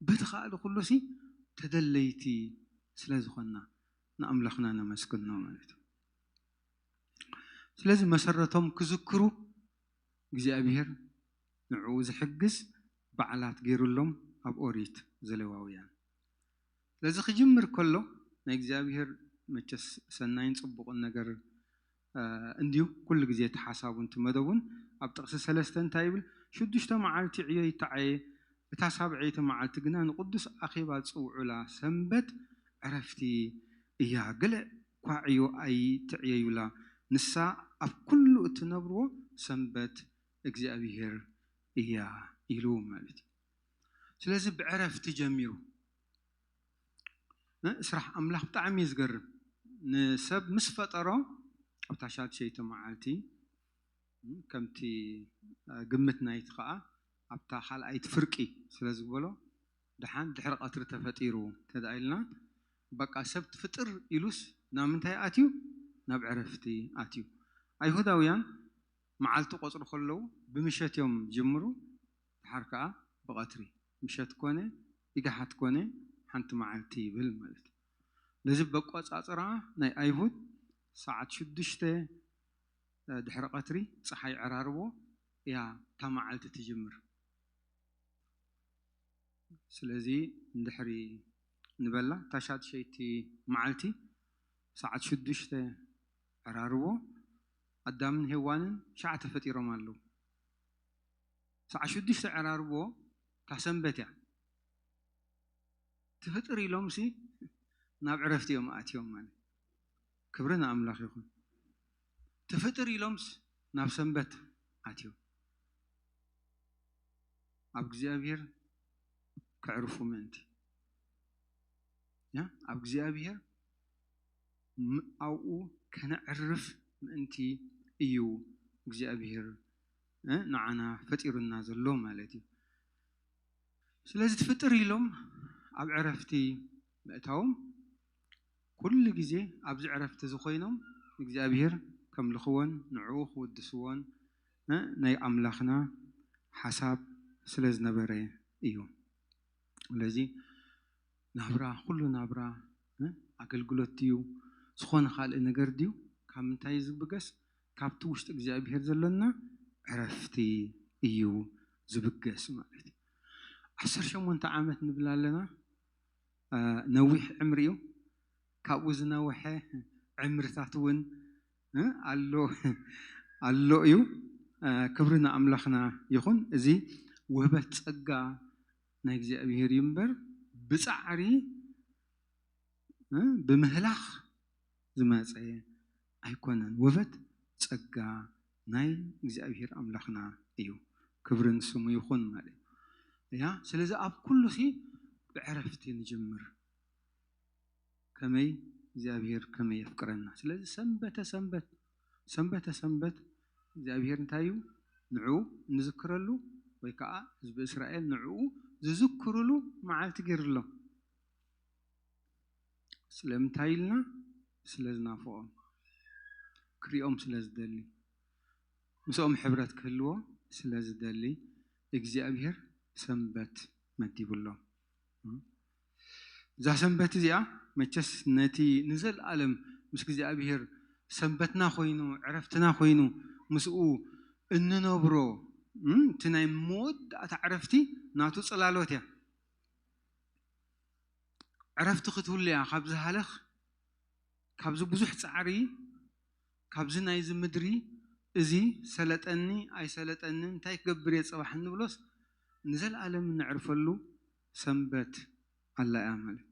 በቲ ኻእሉ ኩሉ ሲ ተደለይቲ ስለ ዝኾንና ንኣምላኽና ነመስግኖ ማለት እዩ። ስለዚ መሰረቶም ክዝክሩ እግዚኣብሔር ንዕኡ ዝሕግዝ በዓላት ገይሩሎም ኣብ ኦሪት ዘሌዋውያን። ስለዚ ክጅምር ከሎ ናይ እግዚኣብሔር መቸስ ሰናይን ጽቡቕን ነገር፣ እ፣ እንድዩ። ኩሉ ግዜ እቲ ሓሳቡን እቲ መደቡን ኣብ ጥቕሲ ሰለስተ እንታይ ይብል? ሽዱሽተ መዓልቲ ዕዮ ይተዓየ፣ እታ ሳብዐይቲ መዓልቲ ግና ንቕዱስ ኣኼባ ጽውዑላ፣ ሰንበት ዕረፍቲ እያ። ገለ እኳ ዕዮ ኣይትዕየዩላ፣ ንሳ ኣብ ኩሉ እትነብርዎ ሰንበት እግዚኣብሔር እያ ኢሉ ማለት እዩ። ስለዚ ብዕረፍቲ ጀሚሩ። እ፣ ስራሕ ኣምላኽ ብጣዕሚ እዩ ዝገርም። ንሰብ ምስ ፈጠሮ ኣብታ ሻድሸይቲ መዓልቲ፣ እ፣ ከምቲ፣ እ፣ ግምት ናይቲ ኸኣ ኣብታ ካልኣይቲ ፍርቂ ስለ ዝበሎ፣ ደሓን ድሕሪ ቀትሪ ተፈጢሩ እንተ ደኣ ኢልና፣ በቃ ሰብ ትፍጥር ኢሉስ ናብ ምንታይ ኣትዩ? ናብ ዕረፍቲ ኣትዩ። ኣይሁዳውያን መዓልቲ ቆጽሩ ከለዉ ብምሸት እዮም ዝጅምሩ፣ ድሓር ከኣ ብቐትሪ። ምሸት ኮነ፣ ኢጋሓት ኮነ፣ ሓንቲ መዓልቲ ይብል ማለት እዩ። ነዚ በቆጻጽራ ናይ ኣይሁድ ሰዓት ሽዱሽተ ድሕሪ ቀትሪ ጸሓይ ዕራርቦ እያ እታ መዓልቲ ትጅምር። ስለዚ እንድሕሪ ንበላ እታ ሻድሸይቲ መዓልቲ ሰዓት ሽዱሽተ ዕራርቦ ኣዳምን ሄዋንን ሸዓ ተፈጢሮም ኣለዉ። ሰዓት ሽዱሽተ ዕራርቦ እታ ሰንበት እያ። ትፍጥር ኢሎምሲ ናብ ዕረፍቲ እዮም ኣትዮም ማለት። ክብሪ ንኣምላኽ ይኹን። ትፍጥር ኢሎምስ ናብ ሰንበት ኣትዮም። ኣብ እግዚኣብሔር ከዕርፉ ምእንቲ። ያ፣ ኣብ እግዚኣብሔር ም-፣ ኣብኡ ከነዕርፍ ምእንቲ እዩ እግዚኣብሔር፣ እ፣ ንዓና ፈጢሩና ዘሎ ማለት እዩ። ስለዚ ትፍጥር ኢሎም ኣብ ዕረፍቲ ምእታዎም፣ ኩሉ ግዜ ኣብዚ ዕረፍቲ እዚ ኮይኖም እግዚኣብሔር ከምልኽዎን ንዕኡ ክውድስዎን፣ እ፣ ናይ ኣምላኽና ሓሳብ ስለ ዝነበረ እዩ። ስለዚ ናብራ፣ ኩሉ ናብራ፣ እ፣ ኣገልግሎት ድዩ፣ ዝኾነ ካልእ ነገር ድዩ፣ ካብ ምንታይ እዩ ዝብገስ? ካብቲ ውሽጢ እግዚኣብሔር ዘሎና ዕረፍቲ እዩ ዝብገስ ማለት እዩ። ዓሰርተ ሸሞንተ ዓመት ንብል ኣለና፣ እ፣ ነዊሕ ዕምሪ እዩ። ካብኡ ዝነውሐ ዕምርታት እውን፣ እ፣ ኣሎ፣ ኣሎ እዩ። እ፣ ክብሪ ንኣምላኽና ይኹን። እዚ ውህበት ጸጋ ናይ እግዚኣብሔር እዩ እምበር ብጻዕሪ፣ እ፣ ብምህላኽ ዝመጸ ኣይኮነን። ውህበት ጸጋ ናይ እግዚኣብሔር ኣምላኽና እዩ። ክብሪ ንስሙ ይኹን ማለት እዩ። ያ፣ ስለዚ ኣብ ኩሉ ሲ ብዕረፍቲ ንጅምር። ከመይ እግዚኣብሔር ከመይ የፍቅረና። ስለዚ ሰንበተ ሰንበት ሰንበተ ሰንበት እግዚኣብሔር እንታይ እዩ? ንዕኡ እንዝክረሉ ወይ ከዓ ህዝቢ እስራኤል ንዕኡ ዝዝክሩሉ መዓልቲ ገይሩሎም። ስለምንታይ ኢልና? ስለ ዝናፍቖም፣ ክሪኦም ስለ ዝደሊ፣ ምስኦም ሕብረት ክህልዎ ስለ ዝደሊ እግዚኣብሔር ሰንበት መዲቡሎም። እዛ ሰንበት እዚኣ መቸስ ነቲ ንዘለኣለም ምስ እግዚኣብሔር ሰንበትና ኮይኑ ዕረፍትና ኮይኑ ምስኡ እንነብሮ እቲ ናይ መወዳእታ ዕረፍቲ ናቱ ጽላሎት እያ። ዕረፍቲ ክትህሉ እያ ካብዚ ሃለኽ፣ ካብዚ ብዙሕ ጻዕሪ፣ ካብዚ ናይዚ ምድሪ፣ እዚ ሰለጠኒ ኣይሰለጠንን እንታይ ክገብር እየ ጽባሕ እንብሎስ ንዘለኣለም እንዕርፈሉ ሰንበት ኣላ እያ ማለት።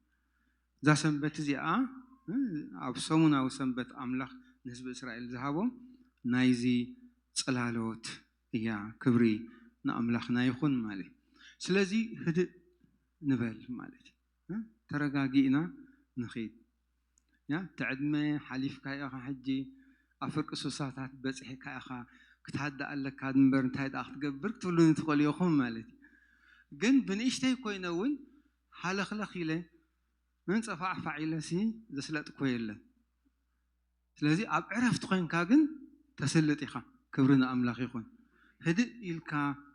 እዛ ሰንበት እዚኣ ኣብ ሰሙናዊ ሰንበት ኣምላኽ ንህዝቢ እስራኤል ዝሃቦም ናይዚ ጽላሎት እያ። ክብሪ ንኣምላኽና ይኹን ማለት። ስለዚ ህድእ ንበል ማለት እዩ። ተረጋጊእና ንኺድ። ያ እቲ ዕድመ ሓሊፍካ ኢኻ ሕጂ ኣብ ፍርቂ ሱሳታት በፂሕካ ኢኻ ክትሃድእ ኣለካ እምበር እንታይ ደኣ ክትገብር ክትብሉኒ ትኽእሉ ኢኹም ማለት እዩ። ግን ብንእሽተይ ኮይነ እውን ሃለኽለኽ ኢለ ጸፋዕፋዕ ኢለ ሲ ዘስለጥኮ የለን። ስለዚ ኣብ ዕረፍቲ ኮይንካ ግን ተስልጥ ኢኻ። ክብሪ ንኣምላኽ ይኹን። ህድእ ኢልካ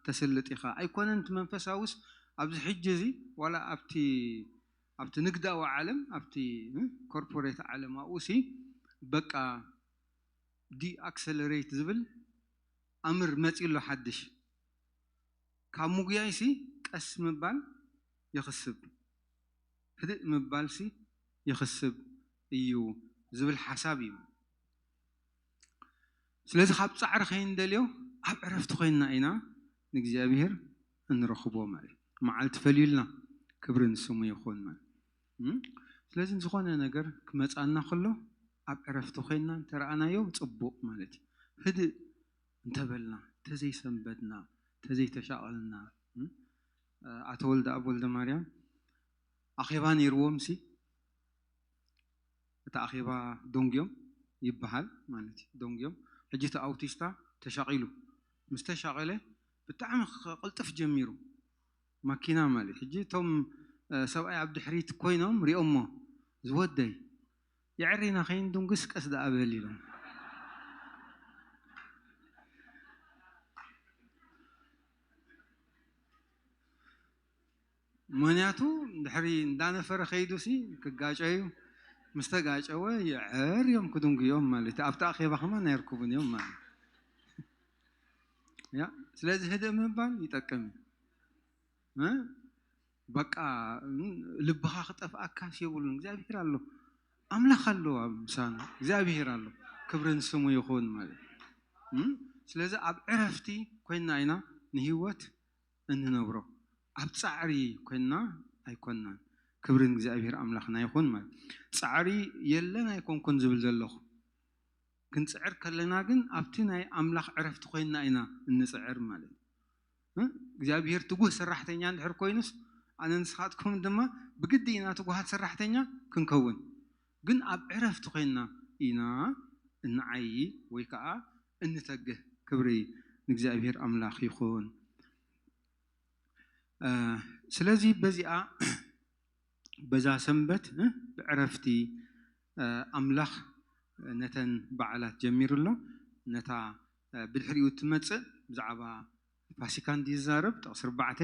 ተስልጥ ኢኻ። ኣይኮነን እቲ መንፈሳውስ ኣብዚ ሕጂ እዚ ዋላ ኣብቲ ኣብቲ ንግዳዊ ዓለም ኣብቲ ኮርፖሬት ዓለም ኣብኡ ሲ በቃ ዲኣክሰለሬት ዝብል ኣምር መፂ ኣሎ ሓድሽ። ካብ ምጉያይ ሲ ቀስ ምባል ይኽስብ፣ ህድእ ምባል ሲ ይኽስብ እዩ ዝብል ሓሳብ እዩ። ስለዚ ካብ ጻዕሪ ከይንደልዮ ኣብ ዕረፍቲ ኮይንና ኢና ንእግዚኣብሔር እንረኽቦ ማለት እዩ። መዓልቲ ፈልዩልና ክብሪ ንስሙ ይኹን ማለት እም? ስለዚ ዝኾነ ነገር ክመጻና ከሎ ኣብ ዕረፍቲ ኮይንና እንተረኣናዮ ጽቡቕ ማለት እዩ። ህድእ እንተበልና ተዘይሰንበድና ተዘይተሻቐልና እም? ኣቶ ወልደ ኣብ ወልደ ማርያም ኣኼባ ነይርዎም ሲ እቲ ኣኼባ ዶንግዮም ይበሃል ማለት እዩ። ዶንግዮም ሕጂ እቲ ኣውቲስታ ተሻቒሉ ምስ ተሻቐለ ብጣዕሚ ክቕልጥፍ ጀሚሩ ማኪና ማለት ሕጂ እቶም ሰብኣይ ኣብ ድሕሪት ኮይኖም ሪኦሞ ዝወደይ የዕሪና ከይንድንጉስ ቀስ ደኣ በል ኢሎም። ምክንያቱ ድሕሪ እንዳነፈረ ከይዱ ሲ ክጋጨ እዩ። ምስ ተጋጨወ የዕር እዮም ክድንጉዮም ማለት እዩ። ኣብቲ ኣኼባ ከማን ኣይርክቡን እዮም ማለት ያ። ስለዚ ህድእ ምባል ይጠቅም እዩ። በቃ ልብኻ ክጠፍኣካስ የብሉን። እግዚኣብሔር ኣሎ፣ ኣምላኽ ኣሎ፣ ኣብ ምሳና እግዚኣብሔር ኣሎ። ክብሪ ንስሙ ይኹን ማለት እዩ። ስለዚ ኣብ ዕረፍቲ ኮይንና ኢና ንህይወት እንነብሮ። ኣብ ጻዕሪ ኮይንና ኣይኮንናን። ክብሪ ንእግዚኣብሔር ኣምላኽና ይኹን ማለት ጻዕሪ የለን ኣይኮንኩን ዝብል ዘለኹ። ክንጽዕር ከለና ግን ኣብቲ ናይ ኣምላኽ ዕረፍቲ ኮይንና ኢና እንጽዕር ማለት እዩ። እግዚኣብሔር ትጉህ ሰራሕተኛ እንድሕር ኮይኑስ ኣነ ንስኻትኩም ድማ ብግዲ ኢና ትጉሃት ሰራሕተኛ ክንከውን። ግን ኣብ ዕረፍቲ ኮይንና ኢና እንዓዪ ወይ ከዓ እንተግህ። ክብሪ ንእግዚኣብሔር ኣምላኽ ይኹን። ስለዚ በዚኣ በዛ ሰንበት ብዕረፍቲ ኣምላኽ ነተን በዓላት ጀሚሩ ኣሎ። ነታ ብድሕሪኡ እትመጽእ ብዛዕባ ፋሲካ እንዲ ዝዛረብ ጥቕሲ ኣርባዕተ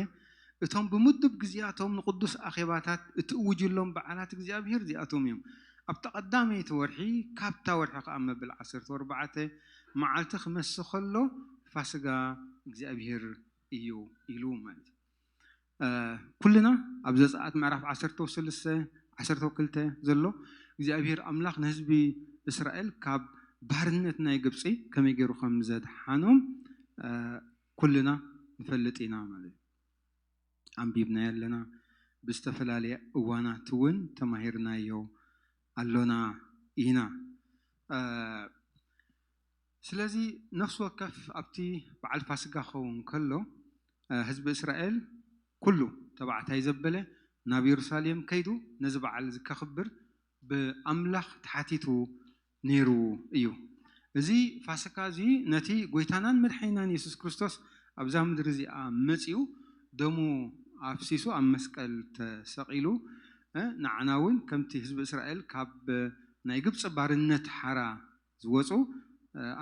እቶም ብምዱብ ግዜያቶም ንቕዱስ ኣኼባታት እትእውጅሎም በዓላት እግዚኣብሔር እዚኣቶም እዮም። ኣብታ ቀዳመይቲ ወርሒ ካብታ ወርሒ ከዓ መበል ዓሰርተ ኣርባዕተ መዓልቲ ክመሲ ከሎ ፋስጋ እግዚኣብሔር እዩ ኢሉ ማለት እዩ። ኩልና ኣብ ዘጸኣት ምዕራፍ ዓሰርተ ሰለስተ ዓሰርተ ክልተ ዘሎ እግዚኣብሔር ኣምላኽ ንህዝቢ እስራኤል ካብ ባርነት ናይ ግብፂ ከመይ ገይሩ ከም ዘድሓኖም ኩልና ንፈልጥ ኢና ማለት እዩ። ኣንቢብናዮ ኣለና፣ ብዝተፈላለየ እዋናት እውን ተማሂርናዮ ኣሎና ኢና። ስለዚ ነፍሲ ወከፍ ኣብቲ በዓል ፋስጋ ክኸውን ከሎ ህዝቢ እስራኤል ኩሉ ተባዕታይ ዘበለ ናብ የሩሳሌም ከይዱ ነዚ በዓል እዚ ከኽብር ብኣምላኽ ተሓቲቱ ነይሩ እዩ። እዚ ፋሲካ እዚ ነቲ ጎይታናን መድሓኒናን የሱስ ክርስቶስ ኣብዛ ምድሪ እዚኣ መጺኡ ደሙ ኣፍሲሱ ኣብ መስቀል ተሰቒሉ ንዓና እውን ከምቲ ህዝቢ እስራኤል ካብ ናይ ግብፂ ባርነት ሓራ ዝወፁ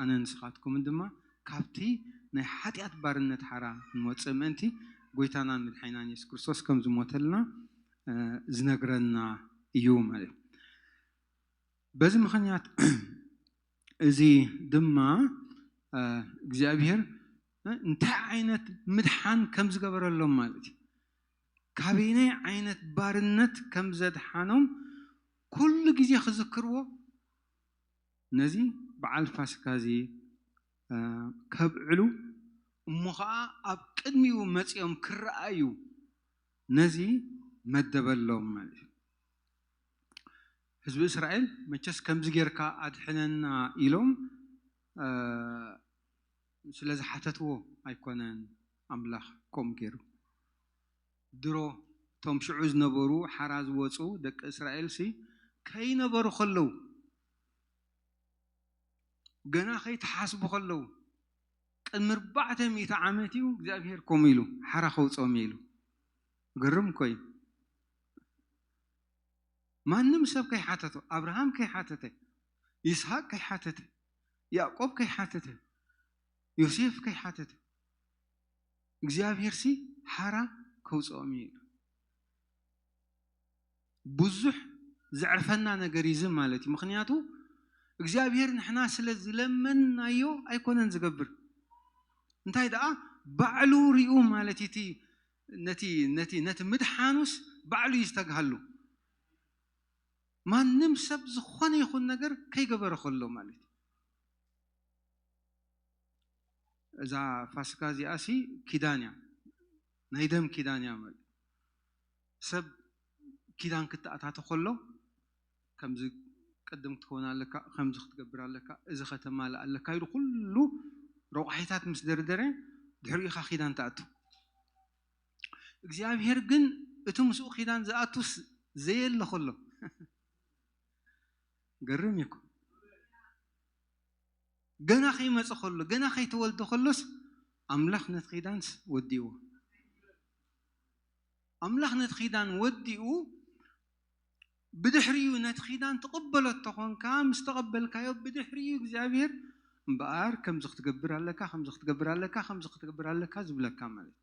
ኣነ ንስኻትኩምን ድማ ካብቲ ናይ ሓጢኣት ባርነት ሓራ ንወፅእ ምእንቲ ጎይታናን መድሓኒናን የሱስ ክርስቶስ ከም ዝሞተልና ዝነግረና እዩ ማለት እዩ። በዚ ምኽንያት እዚ ድማ እግዚኣብሔር እንታይ ዓይነት ምድሓን ከም ዝገበረሎም ማለት እዩ። ካበይናይ ዓይነት ባርነት ከም ዘድሓኖም ኩሉ ግዜ ክዝክርዎ ነዚ በዓል ፋሲካ እዚ ከብዕሉ እሞ ከዓ ኣብ ቅድሚኡ መፂኦም ክረኣዩ ነዚ መደበሎም ማለት እዩ። ህዝቢ እስራኤል መቸስ ከምዚ ጌርካ ኣድሕነና ኢሎም ስለ ዝሓተትዎ ኣይኮነን ኣምላኽ ከምኡ ገይሩ። ድሮ እቶም ሽዑ ዝነበሩ ሓራ ዝወፁ ደቂ እስራኤል ሲ ከይነበሩ ከለዉ ገና ከይተሓስቡ ከለዉ ቅድሚ ኣርባዕተ ሚእቲ ዓመት እዩ እግዚኣብሔር ከምኡ ኢሉ ሓራ ከውፅኦም ኢሉ። ግርም እኮ እዩ። ማንም ሰብ ከይሓተቶ፣ ኣብርሃም ከይሓተተ፣ ይስሐቅ ከይሓተተ፣ ያዕቆብ ከይሓተተ፣ ዮሴፍ ከይሓተተ እግዚኣብሔር ሲ ሓራ ከውፅኦም እዩ ኢሉ። ብዙሕ ዘዕርፈና ነገር እዩ እዚ ማለት እዩ። ምክንያቱ እግዚኣብሔር ንሕና ስለ ዝለመንናዮ ኣይኮነን ዝገብር። እንታይ ደኣ ባዕሉ ሪኡ ማለት እዩ። እቲ ነቲ ነቲ ነቲ ምድሓኑስ ባዕሉ እዩ ዝተግሃሉ። ማንም ሰብ ዝኾነ ይኹን ነገር ከይገበረ ከሎ ማለት እዩ። እዛ ፋሲካ እዚኣ ሲ ኪዳን እያ፣ ናይ ደም ኪዳን እያ ማለት ሰብ ኪዳን ክተኣታቶ ከሎ ከምዚ ቅድም ክትከውን ኣለካ፣ ከምዚ ክትገብር ኣለካ፣ እዚ ከተማልእ ኣለካ ኢሉ ኩሉ ረቋሒታት ምስ ደርደረ ድሕሪኡ ኢኻ ኪዳን ትኣቱ። እግዚኣብሔር ግን እቲ ምስኡ ኪዳን ዝኣቱስ ዘየለ ከሎ ገርም እዩ እኮ። ገና ከይመፀ ከሎ ገና ከይተወልደ ከሎስ ኣምላኽ ነቲ ኪዳንስ ወዲእዎ። ኣምላኽ ነቲ ኪዳን ወዲኡ ብድሕሪኡ ነቲ ኪዳን ትቕበሎ ተኾንካ ምስ ተቐበልካዮ ብድሕሪኡ እግዚኣብሔር እምበኣር ከምዚ ክትገብር ኣለካ ከምዚ ክትገብር ኣለካ ከምዚ ክትገብር ኣለካ ዝብለካ ማለት እዩ።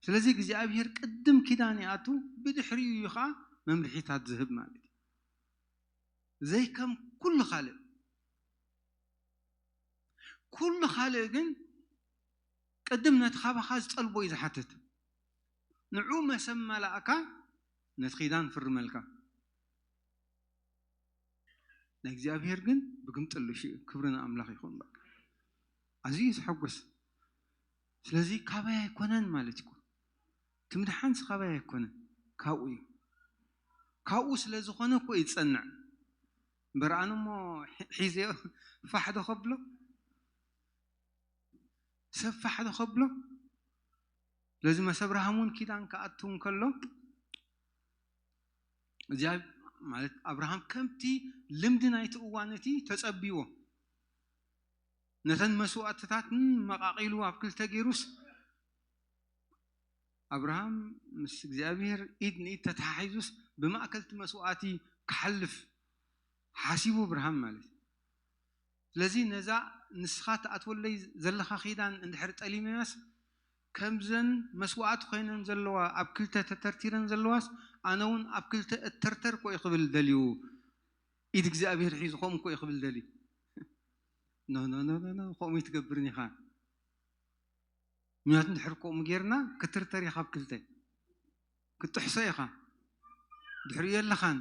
ስለዚ እግዚኣብሔር ቅድም ኪዳን ይኣቱ ብድሕሪኡ እዩ ከዓ መምርሒታት ዝህብ ማለት እዩ። ዘይከም ኩሉ ካልእ ኩሉ ካልእ ግን ቅድም ነቲ ካባኻ ዝጠልቦ እዩ ዝሓትት። ንዑ መሰብ መላእካ ነቲ ኪዳን ፍርመልካ። ናይ እግዚኣብሔር ግን ብግምጥሉ ሽኡ ክብሪ ንኣምላኽ ይኹን። በቃ ኣዝዩ ዘሐጉስ። ስለዚ ካባይ ኣይኮነን ማለት እዩ። ትምድሓንስ ካባይ ኣይኮነን ካብኡ እዩ። ካብኡ ስለ ዝኾነ እኮ እዩ ዝጸንዕ። እምበር ኣነ እሞ ሒዘዮ ፋሕ ዶ ከብሎ ሰብ ፋሕ ዶ ከብሎ። ስለዚ መስ ኣብርሃም እውን ኪዳን ክኣቱ እንከሎ እዚኣ ማለት ኣብርሃም ከምቲ ልምዲ ናይቲ እዋን እቲ ተጸብይዎ ነተን መስዋእትታትን መቃቂሉ ኣብ ክልተ ገይሩስ ኣብርሃም ምስ እግዚኣብሔር ኢድ ንኢድ ተተሓሒዙስ ብማእከል እቲ መስዋእቲ ክሓልፍ ሓሲቡ ኣብርሃም ማለት እዩ። ስለዚ ነዛ ንስኻ ትኣትወለይ ዘለኻ ኪዳን እንድሕር ጠሊመያስ ከምዘን መስዋእቲ ኮይነን ዘለዋ ኣብ ክልተ ተተርቲረን ዘለዋስ ኣነ እውን ኣብ ክልተ እተርተር ኮ ክብል ደልዩ ኢድ እግዚኣብሔር ሒዙ ከምኡ ኮ ክብል ደልዩ ኖ ኖ ኖ ኖ ኖ ከምኡ ይትገብርን ኢኻ። ምክንያቱ እንድሕር ከምኡ ጌርና ክትርተር ኢኻ ኣብ ክልተ ክትጥሕሶ ኢኻ ድሕሪኡ የለኻን።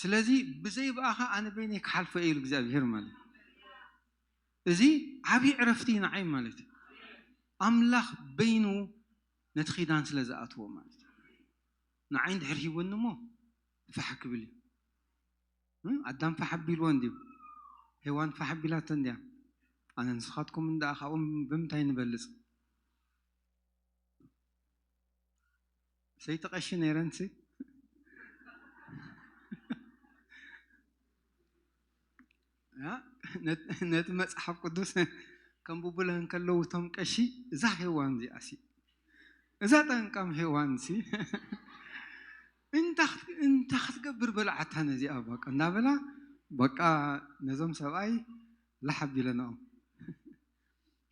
ስለዚ ብዘይ ብኣኻ ኣነ በይነይ ክሓልፎ እየ ኢሉ እግዚኣብሔር ማለት እዚ ዓብዪ ዕረፍቲ እዩ ንዓይ ማለት እዩ። ኣምላኽ በይኑ ነቲ ኺዳን ስለ ዝኣትዎ ማለት እዩ። ንዓይ እንድሕር ሂቡኒ እሞ ፋሕ ክብል እዩ። ኣዳም ፋሕ ኣቢልዎ እንድዩ፣ ሄዋን ፋሕ ኣቢላቶ እንድያ። ኣነ ንስኻትኩም እንዳ ካብኦም ብምንታይ ንበልፅ? ሰይቲ ቀሺ ነይረንሲ ነቲ መጽሓፍ ቅዱስ ከንብቡላ እንከለዉ እቶም ቀሺ፣ እዛ ሄዋን እዚኣሲ፣ እዛ ጠንቃም ሄዋንሲ እንታ ክት- እንታ ክትገብር በልዓታ ነዚኣ በቃ እንዳበላ በቃ ነዞም ሰብኣይ ላሕ ኣቢለናኦም።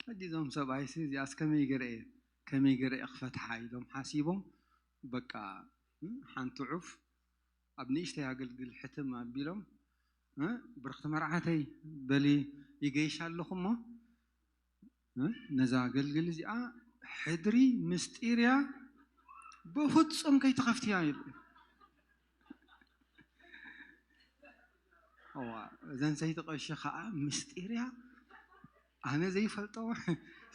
ሕጂ እዞም ሰብኣይሲ እዚኣስ ከመይ ገይረ እየ ከመይ ገይረ እየ ክፈትሓ ኢሎም ሓሲቦም በቃ ሓንቲ ዑፍ ኣብ ንእሽተይ ኣገልግል ሕትም ኣቢሎም፣ ብርኽቲ መርዓተይ በሊ ይገይሽ ኣለኹ እሞ ነዛ ኣገልግል እዚኣ ሕድሪ ምስጢር እያ፣ ብፍጹም ከይትኸፍትያ ይብል። እዋ እዘን ሰይቲ ቀሺ ከዓ ምስጢር እያ፣ ኣነ ዘይፈልጦ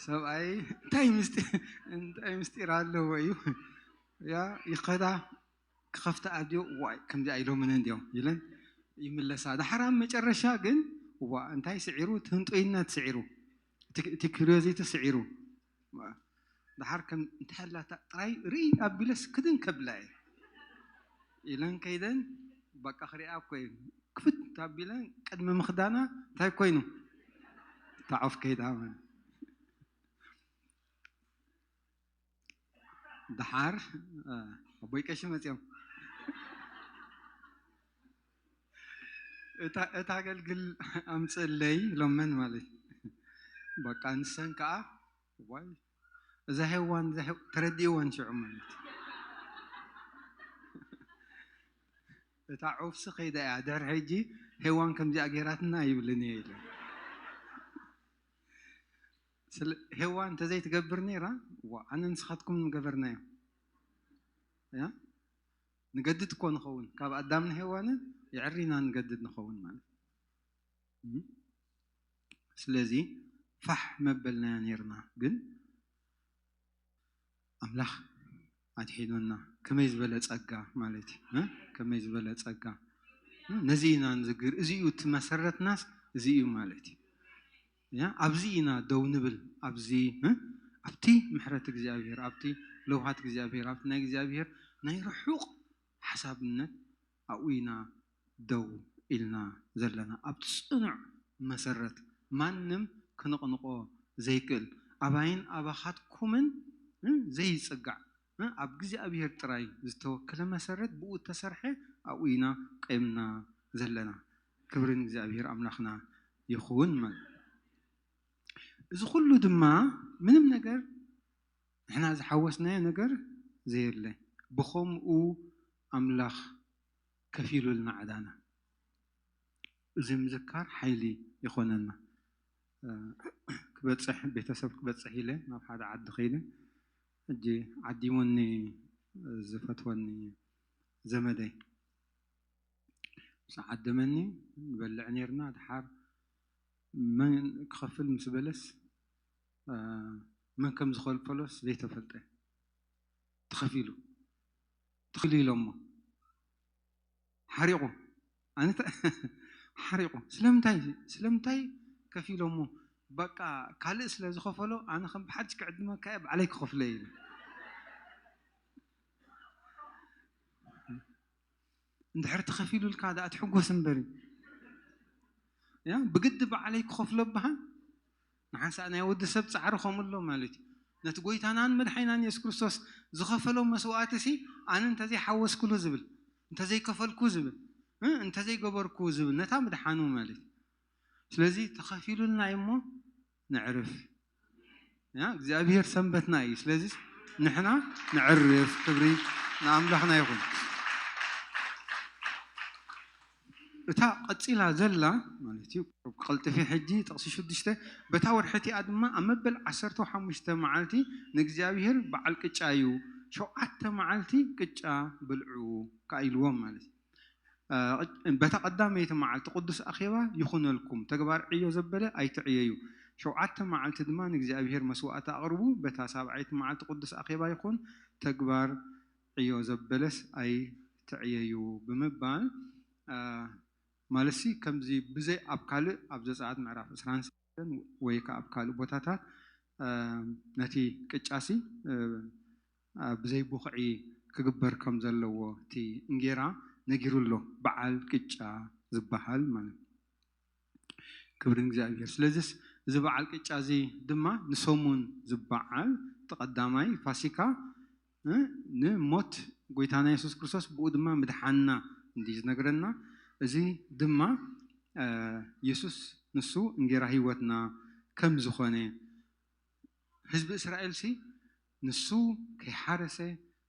ሰብኣይ እንታይ ምስጢር እንታይ ምስጢር ኣለዎ እዩ ያ ይኸዳ ክኸፍታ ኣድዮ ዋይ ከምዚኣ ኢሎምኒ እንዲዮም ኢለን ይምለሳ። ዳሕራ መጨረሻ ግን ዋ እንታይ ስዒሩ ትህንጦይነት ስዒሩ እቲ ክሪዮዚቲ ስዒሩ ዳሓር ከም እንታይ ኣላታ ጥራይ ርኢ ኣቢለስ ክድን ከብላ እየ ኢለን ከይደን በቃ ክሪኣ እኮ እየ ክፍት ኣቢለን ቅድሚ ምኽዳና እንታይ ኮይኑ ታዖፍ ከይዳ ማለት ደሓር ኣቦይ ቀሺ መፅኦም እታ ኣገልግል ኣምፅእለይ ኢሎመን ማለት በቃ ንሰን ከዓ ዋይ እዛ ሄዋን ተረዲእወን ሽዑ ማለት እታ ዑፍሲ ከይዳ እያ ድሕሪ ሕጂ ሄዋን ከምዚኣ ገይራትና ይብልን እየ ኢለ ሄዋን እንተዘይትገብር ነይራ ኣነ ንስኻትኩም ምገበርናዮ ንገድድ እኮ ንኸውን ካብ ኣዳምን ሄዋንን የዕሪና ንገድድ ንኸውን ማለት ስለዚ ፋሕ መበልናያ ነይርና ግን ኣምላኽ ኣድሒኑና ከመይ ዝበለ ጸጋ ማለት እዩ ከመይ ዝበለ ጸጋ ነዚ ኢና ንዝግር እዚ እዩ እቲ መሰረትናስ እዚ እዩ ማለት እዩ ኣብዚ ኢና ደው ንብል ኣብዚ ኣብቲ ምሕረት እግዚኣብሔር ኣብቲ ለውሃት እግዚኣብሔር ኣብቲ ናይ እግዚኣብሔር ናይ ርሑቕ ሓሳብነት ኣብኡ ኢና ደው ኢልና ዘለና ኣብ ፅኑዕ መሰረት ማንም ክንቕንቆ ዘይክእል ኣባይን ኣባኻትኩምን ዘይፅጋዕ ኣብ እግዚኣብሔር ጥራይ ዝተወከለ መሰረት ብኡ እተሰርሐ ኣብኡ ኢና ቀምና ዘለና ክብርን እግዚኣብሔር ኣምላኽና ይኹን ማለት እዚ ኩሉ ድማ ምንም ነገር ንሕና ዝሓወስናዮ ነገር ዘየለ ብኸምኡ ኣምላኽ ከፊሉልና ዓዳና እዚ ምዝካር ሓይሊ ይኾነና ክበፅሕ ቤተሰብ ክበፅሕ ኢለ ናብ ሓደ ዓዲ ከይደ ሕጂ ዓዲሙኒ ዝፈትወኒ ዘመደይ ምስ ዓደመኒ ንበልዕ ነርና ድሓር መን ክኸፍል ምስ በለስ መን ከም ዝኸፈሎስ ዘይተፈልጠ ተኸፊሉ ተኸፊሉ ኢሎሞ ሓሪቑ ኣነ ሓሪቑ ስለምንታይ ስለምንታይ ከፊሎሞ በቃ ካልእ ስለ ዝኸፈሎ ኣነ ከም ብሓድሽ ክዕድመካ እየ ባዕለይ ክኸፍለ ኢሉ እንድሕር ተኸፊሉልካ ደኣ ትሕጎስ እምበር ያ ብግዲ ባዕለይ ክኸፍሎ በሃል ንሓንሳእ ናይ ወዲ ሰብ ፃዕሪ ከምኡ ኣሎ ማለት እዩ ነቲ ጎይታናን መድሓይናን የሱስ ክርስቶስ ዝኸፈሎ መስዋእቲ ሲ ኣነ እንተዘይሓወስኩሉ ዝብል እንተዘይከፈልኩ ዝብል እንተዘይገበርኩ ዝብል ነታ ምድሓኑ ማለት እዩ ስለዚ ተኸፊሉልና እሞ ነዕርፍ እግዚኣብሔር ሰንበትና እዩ ስለዚ ንሕና ነዕርፍ ክብሪ ንኣምላኽና ይኹን እታ ቀፂላ ዘላ ማለት እዩ ቀልጥፊ ሕጂ ጥቕሲ ሽዱሽተ በታ ወርሒ እቲኣ ድማ ኣብ መበል ዓሰርተ ሓሙሽተ መዓልቲ ንእግዚኣብሔር በዓል ቅጫ እዩ ሸውዓተ መዓልቲ ቅጫ ብልዑ ከዓ ኢልዎም ማለት እዩ በታ ቀዳመይቲ መዓልቲ ቅዱስ ኣኼባ ይኹነልኩም ተግባር ዕዮ ዘበለ ኣይትዕየዩ ሸውዓተ መዓልቲ ድማ ንእግዚኣብሔር መስዋእቲ ኣቕርቡ በታ ሳብዓይቲ መዓልቲ ቅዱስ ኣኼባ ይኹን ተግባር ዕዮ ዘበለስ ኣይትዕየዩ ብምባል ማለትሲ ከምዚ ብዘይ ኣብ ካልእ ኣብ ዘፀኣት ምዕራፍ ዕስራን ወይ ከዓ ኣብ ካልእ ቦታታት ነቲ ቅጫሲ ብዘይ ብኹዒ ክግበር ከም ዘለዎ እቲ እንጌራ ነጊሩ ኣሎ በዓል ቅጫ ዝበሃል ማለት ክብሪ ንእግዚኣብሔር። ስለዚስ እዚ በዓል ቅጫ እዚ ድማ ንሰሙን ዝበዓል እቲ ቀዳማይ ፋሲካ፣ እ፣ ንሞት ጎይታና የሱስ ክርስቶስ፣ ብኡ ድማ ምድሓንና እንዲ ዝነግረና። እዚ ድማ፣ እ፣ የሱስ ንሱ እንጌራ ህይወትና ከም ዝኾነ፣ ህዝቢ እስራኤልሲ ንሱ ከይሓረሰ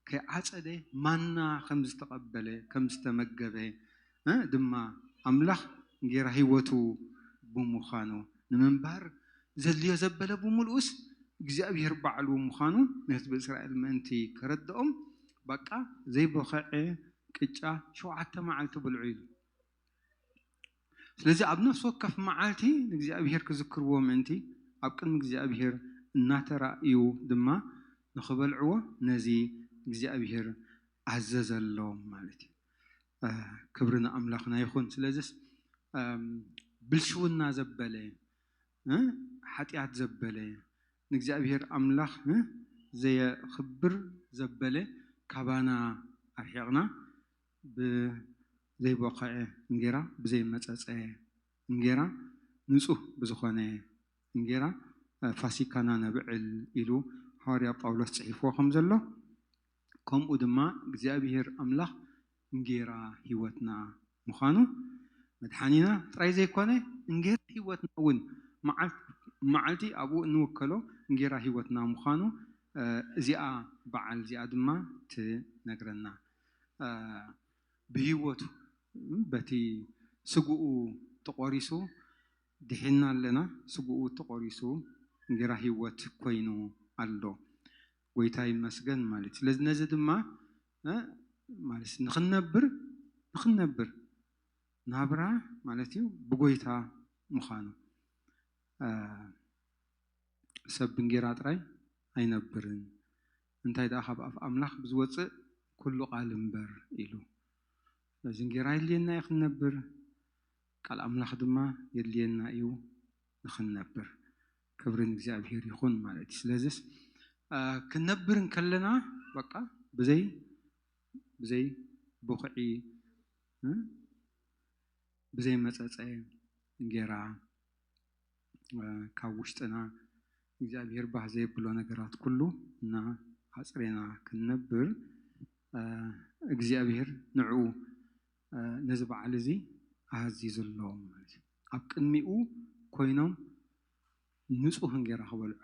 ከይዓጸደ ማና ከም ዝተቐበለ፣ ከም ዝተመገበ፣ እ፣ ድማ ኣምላኽ እንጌራ ህይወቱ ብምዃኑ፣ ንምንባር ዘድልዮ ዘበለ ብምልኡስ እግዚኣብሔር ባዕሉ ምዃኑ ንህዝቢ እስራኤል ምእንቲ ከረድኦም፣ በቃ ዘይቦኸዐ ቅጫ ሸውዓተ መዓልቲ ብልዑ ኢሉ። ስለዚ ኣብ ነፍሲ ወከፍ መዓልቲ ንእግዚኣብሔር ክዝክርዎ ምእንቲ፣ ኣብ ቅድሚ እግዚኣብሔር እናተራእዩ ድማ ንኽበልዕዎ ነዚ እግዚኣብሔር ኣዘዘሎም ማለት እዩ። እ፣ ክብሪ ንኣምላኽና ይኹን። ስለዚስ፣ እም፣ ብልሽውና ዘበለ፣ እ፣ ሓጢኣት ዘበለ፣ ንእግዚኣብሔር ኣምላኽ፣ እ፣ ዘየኽብር ዘበለ ካባና ኣርሒቕና፣ ብዘይቦኸዐ እንጌራ፣ ብዘይመጸጸ እንጌራ፣ ንጹህ ብዝኾነ እንጌራ፣ እ፣ ፋሲካና ነብዕል ኢሉ ሃዋርያ ጳውሎስ ጽሒፍዎ ከም ዘሎ፣ ከምኡ ድማ እግዚኣብሔር ኣምላኽ እንጌራ ህይወትና ምዃኑ፣ መድሓኒና ጥራይ ዘይኮነ፣ እንጌራ ህይወትና እውን መዓል-፣ መዓልቲ ኣብኡ እንውከሎ እንጌራ ህይወትና ምዃኑ፣ እ፣ እዚኣ በዓል እዚኣ ድማ ትነግረና። እ፣ ብህይወቱ፣ በቲ ስግኡ ተቖሪሱ ድሒንና ኣለና። ስግኡ ተቖሪሱ እንጌራ ህይወት ኮይኑ ኣሎ። ጎይታ ይመስገን ማለት እዩ። ስለዚ ነዚ ድማ፣ እ፣ ማለት ንኽንነብር፣ ንኽንነብር ናብራ ማለት እዩ ብጎይታ ምዃኑ። እ፣ ሰብ ብእንጌራ ጥራይ ኣይነብርን፣ እንታይ ደኣ ካብ ኣፍ ኣምላኽ ብዝወጽእ ኩሉ ቃል እምበር ኢሉ። ስለዚ እንጌራ የድልየና እዩ ክንነብር፣ ቃል ኣምላኽ ድማ የድልየና እዩ ንኽንነብር። ክብሪ ንእግዚኣብሔር ይኹን ማለት እዩ። ስለዚስ፣ እ፣ ክንነብር እንከለና በቃ ብዘይ፣ ብዘይ ብኹዒ፣ እ፣ ብዘይ መጸጸ እንጌራ፣ እ፣ ካብ ውሽጥና እግዚኣብሔር ባህ ዘየብሎ ነገራት ኩሉ እና ኣጽሬና ክንነብር፣ እ፣ እግዚኣብሔር ንዕኡ፣ እ፣ ነዚ በዓል እዚ ኣዚዙ ኣሎ ማለት እዩ። ኣብ ቅድሚኡ ኮይኖም ንጹህ እንጌራ ክበልዑ፣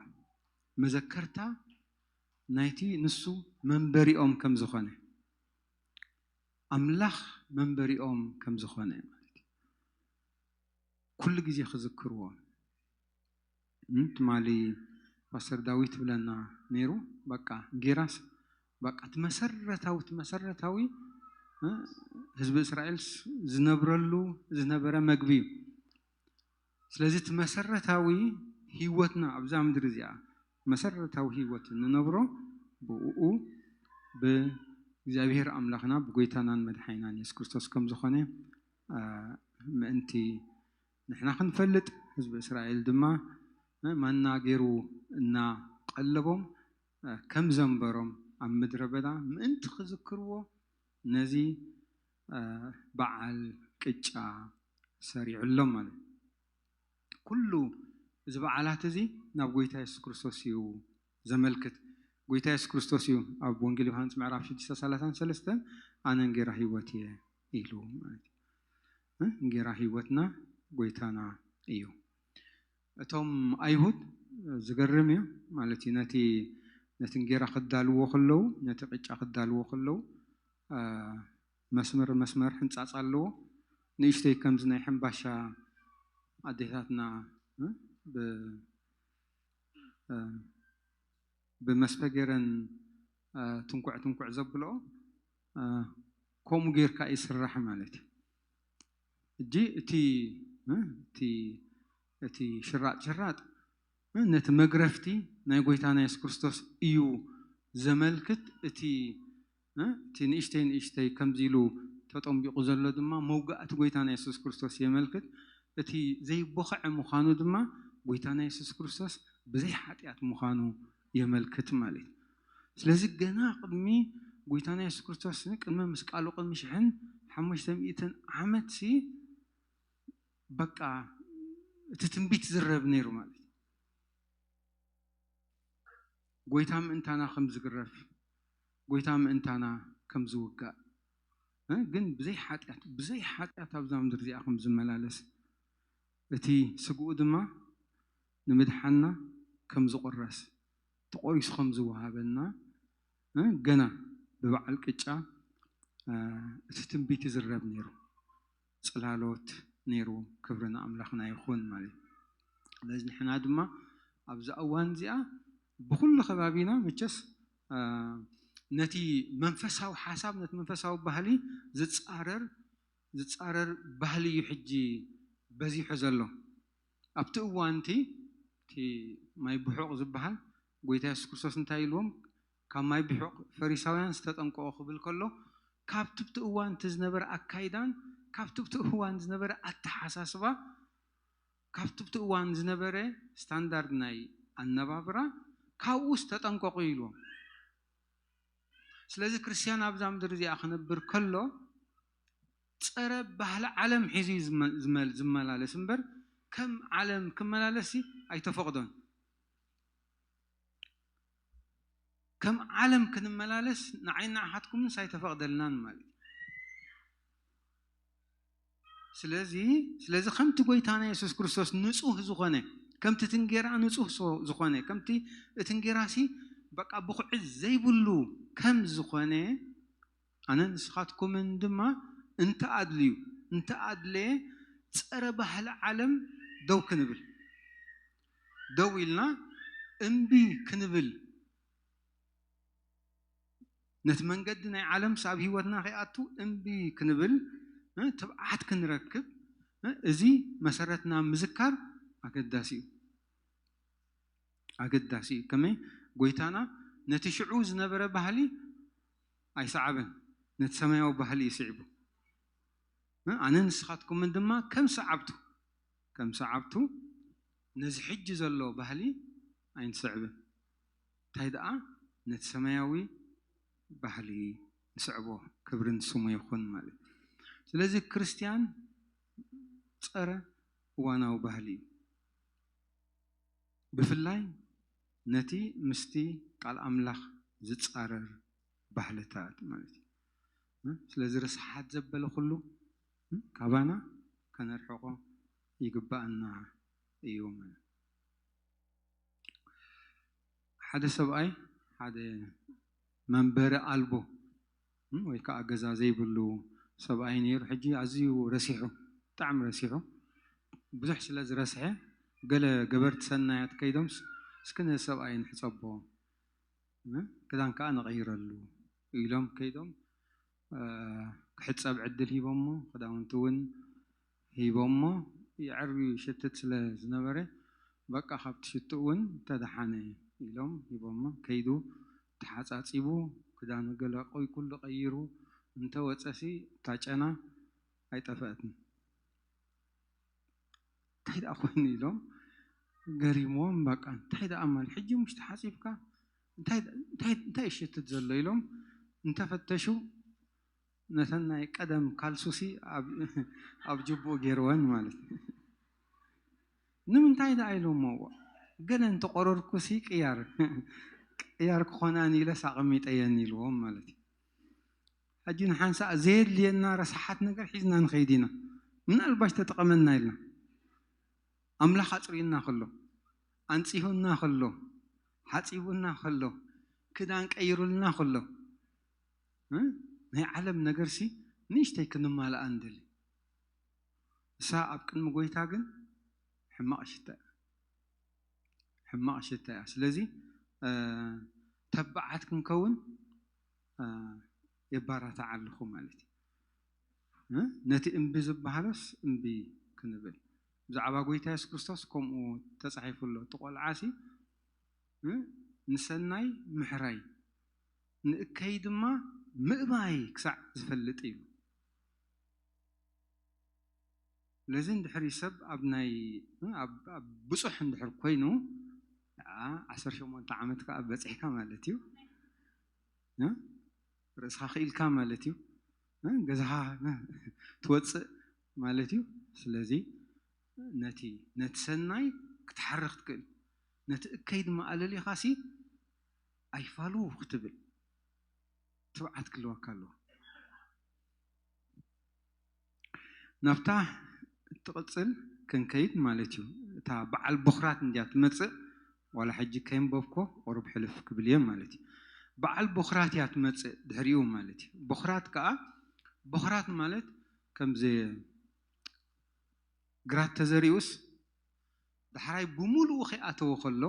መዘከርታ ናይቲ ንሱ መንበሪኦም ከም ዝኾነ፣ ኣምላኽ መንበሪኦም ከም ዝኾነ ማለት እዩ። ኩሉ ግዜ ክዝክርዎ። እም፣ ትማሊ ፓስተር ዳዊት ትብለና ነይሩ፣ በቃ እንጌራስ በቃ እቲ መሰረታዊ፣ እቲ መሰረታዊ፣ እ፣ ህዝቢ እስራኤል ዝነብረሉ ዝነበረ መግቢ እዩ። ስለዚ እቲ መሰረታዊ ህይወትና ኣብዛ ምድሪ እዚኣ፣ መሰረታዊ ህይወት እንነብሮ ብእኡ ብእግዚኣብሔር ኣምላኽና ብጎይታናን መድሓኒናን የሱስ ክርስቶስ ከም ዝኾነ፣ እ፣ ምእንቲ ንሕና ክንፈልጥ፣ ህዝቢ እስራኤል ድማ፣ እ፣ ማና ገይሩ እናቐለቦም፣ እ፣ ከም ዘንበሮም ኣብ ምድረ በዳ ምእንቲ ክዝክርዎ ነዚ፣ እ፣ በዓል ቅጫ ሰሪዑሎም ማለት እዩ። ኩሉ እዚ በዓላት እዚ ናብ ጎይታ የሱስ ክርስቶስ እዩ ዘመልክት። ጎይታ የሱስ ክርስቶስ እዩ ኣብ ወንጌል ዮሃንስ ምዕራፍ ሽዱሽተ ሰላሳን ሰለስተን "ኣነ እንጌራ ህይወት እየ" ኢሉ ማለት እዩ። እ፣ እንጌራ ህይወትና ጎይታና እዩ። እቶም ኣይሁድ ዝገርም እዩ ማለት እዩ። ነቲ፣ ነቲ እንጌራ ክዳልዎ ከለዉ፣ ነቲ ቅጫ ክዳልዎ ከለዉ፣ እ፣ መስመር፣ መስመር ሕንጻጽ ኣለዎ። ንእሽተይ ከምዚ ናይ ሕምባሻ ኣዴታትና፣ እ፣ ብ-፣ እ፣ ብመስፈ ገይረን፣ እ፣ ትንኩዕ ትንኩዕ ዘብልኦ፣ እ፣ ከምኡ ጌርካ ይስራሕ ማለት እዩ። ሕጂ እቲ፣ እ፣ እቲ፣ እቲ ሽራጥ ሽራጥ፣ እ፣ ነቲ መግረፍቲ ናይ ጎይታና የሱስ ክርስቶስ እዩ ዘመልክት። እቲ፣ እ፣ እቲ ንእሽተይ ንእሽተይ ከምዚ ኢሉ ተጠንቢቑ ዘሎ ድማ መውጋእቲ ጎይታና የሱስ ክርስቶስ የመልክት። እቲ ዘይቦኸዐ ምዃኑ ድማ ጎይታና የሱስ ክርስቶስ ብዘይ ሓጢኣት ምዃኑ የመልክት ማለት እዩ። ስለዚ ገና ቅድሚ ጎይታና የሱስ ክርስቶስ፣ ቅድሚ ምስቃሉ፣ ቅድሚ ሽሕን ሓሙሽተ ሚእትን ዓመትሲ በቃ እቲ ትንቢት ዝረብ ነይሩ ማለት እዩ። ጎይታ ምእንታና ከም ዝግረፍ፣ ጎይታ ምእንታና ከም ዝውጋእ፣ እ፣ ግን ብዘይ ሓጢኣት፣ ብዘይ ሓጢኣት ኣብዛ ምድሪ እዚኣ ከም ዝመላለስ፣ እቲ ስግኡ ድማ ንምድሓና ከም ዝቑረስ፣ ተቖሪሱ ከም ዝወሃበና፣ እ፣ ገና ብበዓል ቅጫ፣ እ፣ እቲ ትንቢት ይዝረብ ነይሩ። ጽላሎት ነይሩ። ክብሪ ንኣምላኽና ይኹን ማለት እዩ። ስለዚ ንሕና ድማ ኣብዛ እዋን እዚኣ ብኹሉ ከባቢና መቸስ፣ እ፣ ነቲ መንፈሳዊ ሓሳብ፣ ነቲ መንፈሳዊ ባህሊ ዝጻረር፣ ዝጻረር ባህሊ እዩ ሕጂ በዚሑ ዘሎ። ኣብቲ እዋን እቲ፣ እቲ ማይ ብሑቕ ዝበሃል ጎይታ የሱስ ክርስቶስ እንታይ ኢልዎም? ካብ ማይ ብሑቕ ፈሪሳውያን ዝተጠንቀቑ ክብል ከሎ፣ ካብቲ ብቲ እዋን እቲ ዝነበረ ኣካይዳን ካብቲ ብቲ እዋን ዝነበረ ኣተሓሳስባ፣ ካብቲ ብቲ እዋን ዝነበረ ስታንዳርድ ናይ ኣነባብራ ካብኡ ዝተጠንቀቑ ኢልዎም። ስለዚ ክርስትያን ኣብዛ ምድሪ እዚኣ ክነብር ከሎ ጸረ ባህሊ ዓለም ሒዙ እዩ ዝመ-፣ ዝመ-፣ ዝመላለስ እምበር ከም ዓለም ክመላለስ ኣይተፈቕዶን። ከም ዓለም ክንመላለስ ንዓይ ንዓኻትኩምንስ ኣይተፈቕደልናን ማለት እዩ። ስለዚ፣ ስለዚ ከምቲ ጎይታና የሱስ ክርስቶስ ንጹህ ዝኾነ፣ ከምቲ እቲ እንጌራ ንጹህ ሶ-፣ ዝኾነ፣ ከምቲ እቲ እንጌራሲ በቃ ብኹዒ ዘይብሉ ከም ዝኾነ፣ ኣነ ንስኻትኩምን ድማ እንተ ኣድልዩ፣ እንተ ኣድለየ ጸረ ባህሊ ዓለም ደው ክንብል፣ ደው ኢልና እምቢ ክንብል፣ ነቲ መንገዲ ናይ ዓለምስ ኣብ ህይወትና ከይኣቱ እምቢ ክንብል፣ እ፣ ትብዓት ክንረክብ፣ እ፣ እዚ መሰረትና ምዝካር ኣገዳሲ እዩ። ኣገዳሲ እዩ። ከመይ ጎይታና ነቲ ሽዑ ዝነበረ ባህሊ ኣይሰዓበን፣ ነቲ ሰማያዊ ባህሊ እዩ ስዒቡ። እ፣ ኣነ ንስኻትኩምን ድማ ከም ሰዓብቱ፣ ከም ሰዓብቱ ነዚ ሕጂ ዘሎ ባህሊ ኣይንስዕብን። እንታይ ደኣ ነቲ ሰማያዊ ባህሊ ንስዕቦ፣ ክብሪ ንስሙ ይኹን ማለት እዩ። ስለዚ ክርስትያን ጸረ እዋናዊ ባህሊ እዩ። ብፍላይ ነቲ ምስቲ ቃል ኣምላኽ ዝጻረር ባህልታት ማለት እዩ። እ? ስለዚ ርስሓት ዘበለ ኩሉ፣ እ? ካባና ከነርሕቆ ይግባኣና እዩ ማለት። ሓደ ሰብኣይ፣ ሓደ መንበሪ ኣልቦ፣ እ? ወይ ከዓ ገዛ ዘይብሉ ሰብኣይ ነይሩ። ሕጂ ኣዝዩ ረሲሑ፣ ብጣዕሚ ረሲሑ። ብዙሕ ስለ ዝረስሐ፣ ገለ ገበርቲ ሰናያት ከይዶምስ፣ "እስኪ ነዚ ሰብኣይ ንሕጸቦ፣ እ? ክዳን ከዓ ንቐይረሉ" ኢሎም ከይዶም፣ እ፣ ክሕጸብ ዕድል ሂቦሞ፣ ክዳውንቲ እውን ሂቦሞ፣ የዕርዩ ይሸትት ስለ ዝነበረ፣ "በቃ ካብቲ ሽቱ እውን ተደሓነ" ኢሎም ሂቦሞ። ከይዱ ተሓጻጺቡ፣ ክዳኑ ገለ ቆይ ኩሉ ቀይሩ እንተ ወጸሲ፣ እታ ጨና ኣይጠፈአትን። እንታይ ደኣ ኮይኑ ኢሎም ገሪምዎም፣ በቃ እንታይ ደኣ ማለት፣ ሕጂ ምሽ ተሓጺብካ እንታይ፣ እንታይ፣ እንታይ ይሽትት ዘሎ ኢሎም እንተፈተሹ፣ ነተን ናይ ቀደም ካልሱሲ ኣብ፣ ኣብ ጅቡኡ ገይርወን ማለት እዩ። ንምንታይ ደኣ ኢሎሞ፣ ገለ እንተቆረርኩሲ ቅያር፣ ቅያር ክኾናኒ ኢለስ ኣቐሚጠየን ኢልዎም ማለት እዩ። ሕጂ ንሓንሳእ ዘየድልየና ረሳሓት ነገር ሒዝና ንኸይድ ኢና። ምናልባሽ ተጠቐመና ኢልና። ኣምላኽ ኣጽርዩና ከሎ፣ ኣንጺሁና ከሎ፣ ሓጺቡና ከሎ፣ ክዳን ቀይሩልና ከሎ፣ እ? ናይ ዓለም ነገርሲ ንእሽተይ ክንማልኣ ንደሊ። እሳ ኣብ ቅድሚ ጎይታ ግን ሕማቕ ሽታ እያ። ሕማቕ ሽታ እያ። ስለዚ፣ እ፣ ተባዓት ክንከውን፣ እ፣ የባራትዓ ኣለኹ ማለት እዩ። እ? ነቲ እምቢ ዝበሃሎስ እምቢ ክንብል። ብዛዕባ ጎይታ የሱስ ክርስቶስ ከምኡ ተጻሒፉ ኣሎ። እቲ ቆልዓሲ፣ እ፣ ንሰናይ ምሕራይ፣ ንእከይ ድማ ምእባይ ክሳዕ ዝፈልጥ እዩ። ስለዚ እንድሕር ሰብ ኣብ ናይ፣ ኣብ፣ ኣብ ብጹሕ እንድሕር ኮይኑ፣ ዓ-፣ ዓሰርተ ሸሞንተ ዓመት ከኣ በጺሕካ ማለት እዩ። እ? ርእስኻ ክኢልካ ማለት እዩ። እ? ገዛኻ ትወጽእ ማለት እዩ። ስለዚ ነቲ ነቲ ሰናይ ክትሓርኽ ትክእል፣ ነቲ እከይ ድማ ኣለሊኻሲ ኣይፋሉ ክትብል ትብዓት ክህልወካ ኣለዎ። ናብታ እትቕጽል ክንከይድ ማለት እዩ። እታ በዓል ቦኽራት እንድያ ትመጽእ። ዋላ ሕጂ ከይንበብኮ ቁሩብ ሕልፍ ክብል እየ ማለት እዩ። በዓል ቦኽራት እያ ትመጽእ ድሕሪኡ ማለት እዩ። ቦኽራት ከኣ፣ ቦኽራት ማለት ከምዚ ግራት ተዘሪኡስ ዳሕራይ ብምሉኡ ከይኣተወ ከሎ፣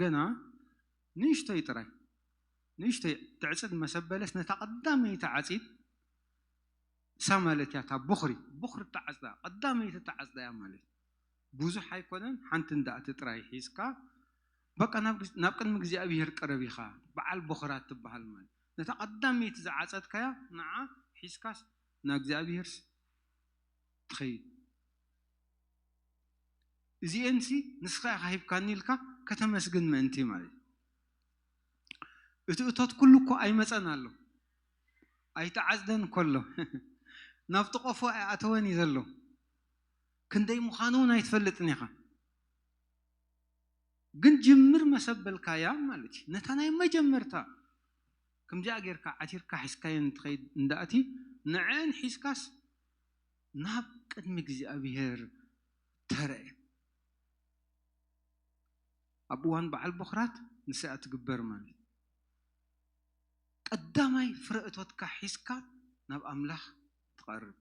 ገና ንእሽቶይ ጥራይ፣ ንእሽቶይ ትዕጽድ መሰበለስ፣ ነታ ቀዳመይቲ ዓጺድ እሳ ማለት እያ፣ እታ ቦኽሪ፣ ቦኽሪ እተዓጽዳ፣ ቀዳመይቲ እተዓጽዳ እያ ማለት። ብዙሕ ኣይኮነን፣ ሓንቲ እንዳእቲ ጥራይ ሒዝካ፣ በቃ ናብ ግዝ-፣ ናብ ቅድሚ እግዚኣብሄር ቅረብ ኢኻ፣ በዓል ቦኽራ ትበሃል ማለት። ነታ ቀዳመይቲ ዝዓጸድካያ ንዓ ሒዝካስ ናብ እግዚኣብሄርስ ትኸይድ። እዚኤንሲ ንስኻ ኢኻ ሂብካኒ ኢልካ ከተመስግን ምእንቲ ማለት እዩ። እቲ እቶት ኩሉ እኮ ኣይመጸን ኣሎ፣ ኣይተዓጽደን ከሎ፣ ናብቲ ቆፎ ኣይኣተወን እዩ ዘሎ። ክንደይ ምዃኑ እውን ኣይትፈልጥን ኢኻ። ግን ጅምር መሰበልካያ ማለት እዩ። ነታ ናይ መጀመርታ ከምዚኣ ጌርካ ዓቲርካ ሒዝካየን ትኸይድ እንዳእቲ፣ ንዐን ሒዝካስ ናብ ቅድሚ እግዚኣብሄር ተረአ። ኣብ እዋን በዓል ቦኽራት ንስኣ ትግበር ማለት እዩ። ቀዳማይ ፍረ እቶትካ ሒዝካ ናብ ኣምላኽ ትቐርብ።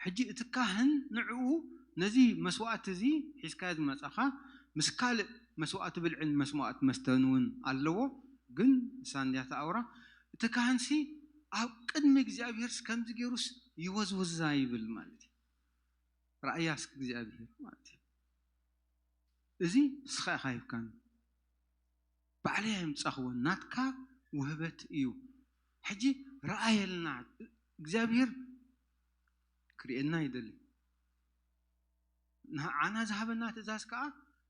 ሕጂ እቲ ካህን ንዕኡ ነዚ መስዋእቲ እዚ ሒዝካዮ ዝመጻኻ ምስ ካልእ መስዋእቲ ብልዕን መስዋእቲ መስተን እውን ኣለዎ። ግን ንሳ እንድያ እታ ኣውራ። እቲ ካህንሲ ኣብ ቅድሚ እግዚኣብሄርስ ከምዚ ገይሩስ ይወዝውዛ ይብል ማለት እዩ። ረኣያ እስኪ እግዚኣብሄር ማለት እዩ። እዚ ንስኻ ኢኻ ሂብካኒ። ባዕለይ ኣየምጻኽዎን፣ ናትካ ውህበት እዩ። ሕጂ ረኣየልና፣ እግዚኣብሄር ክርእየና ይደሊ። ንዓና ዝሃበና ትእዛዝ ከኣ፣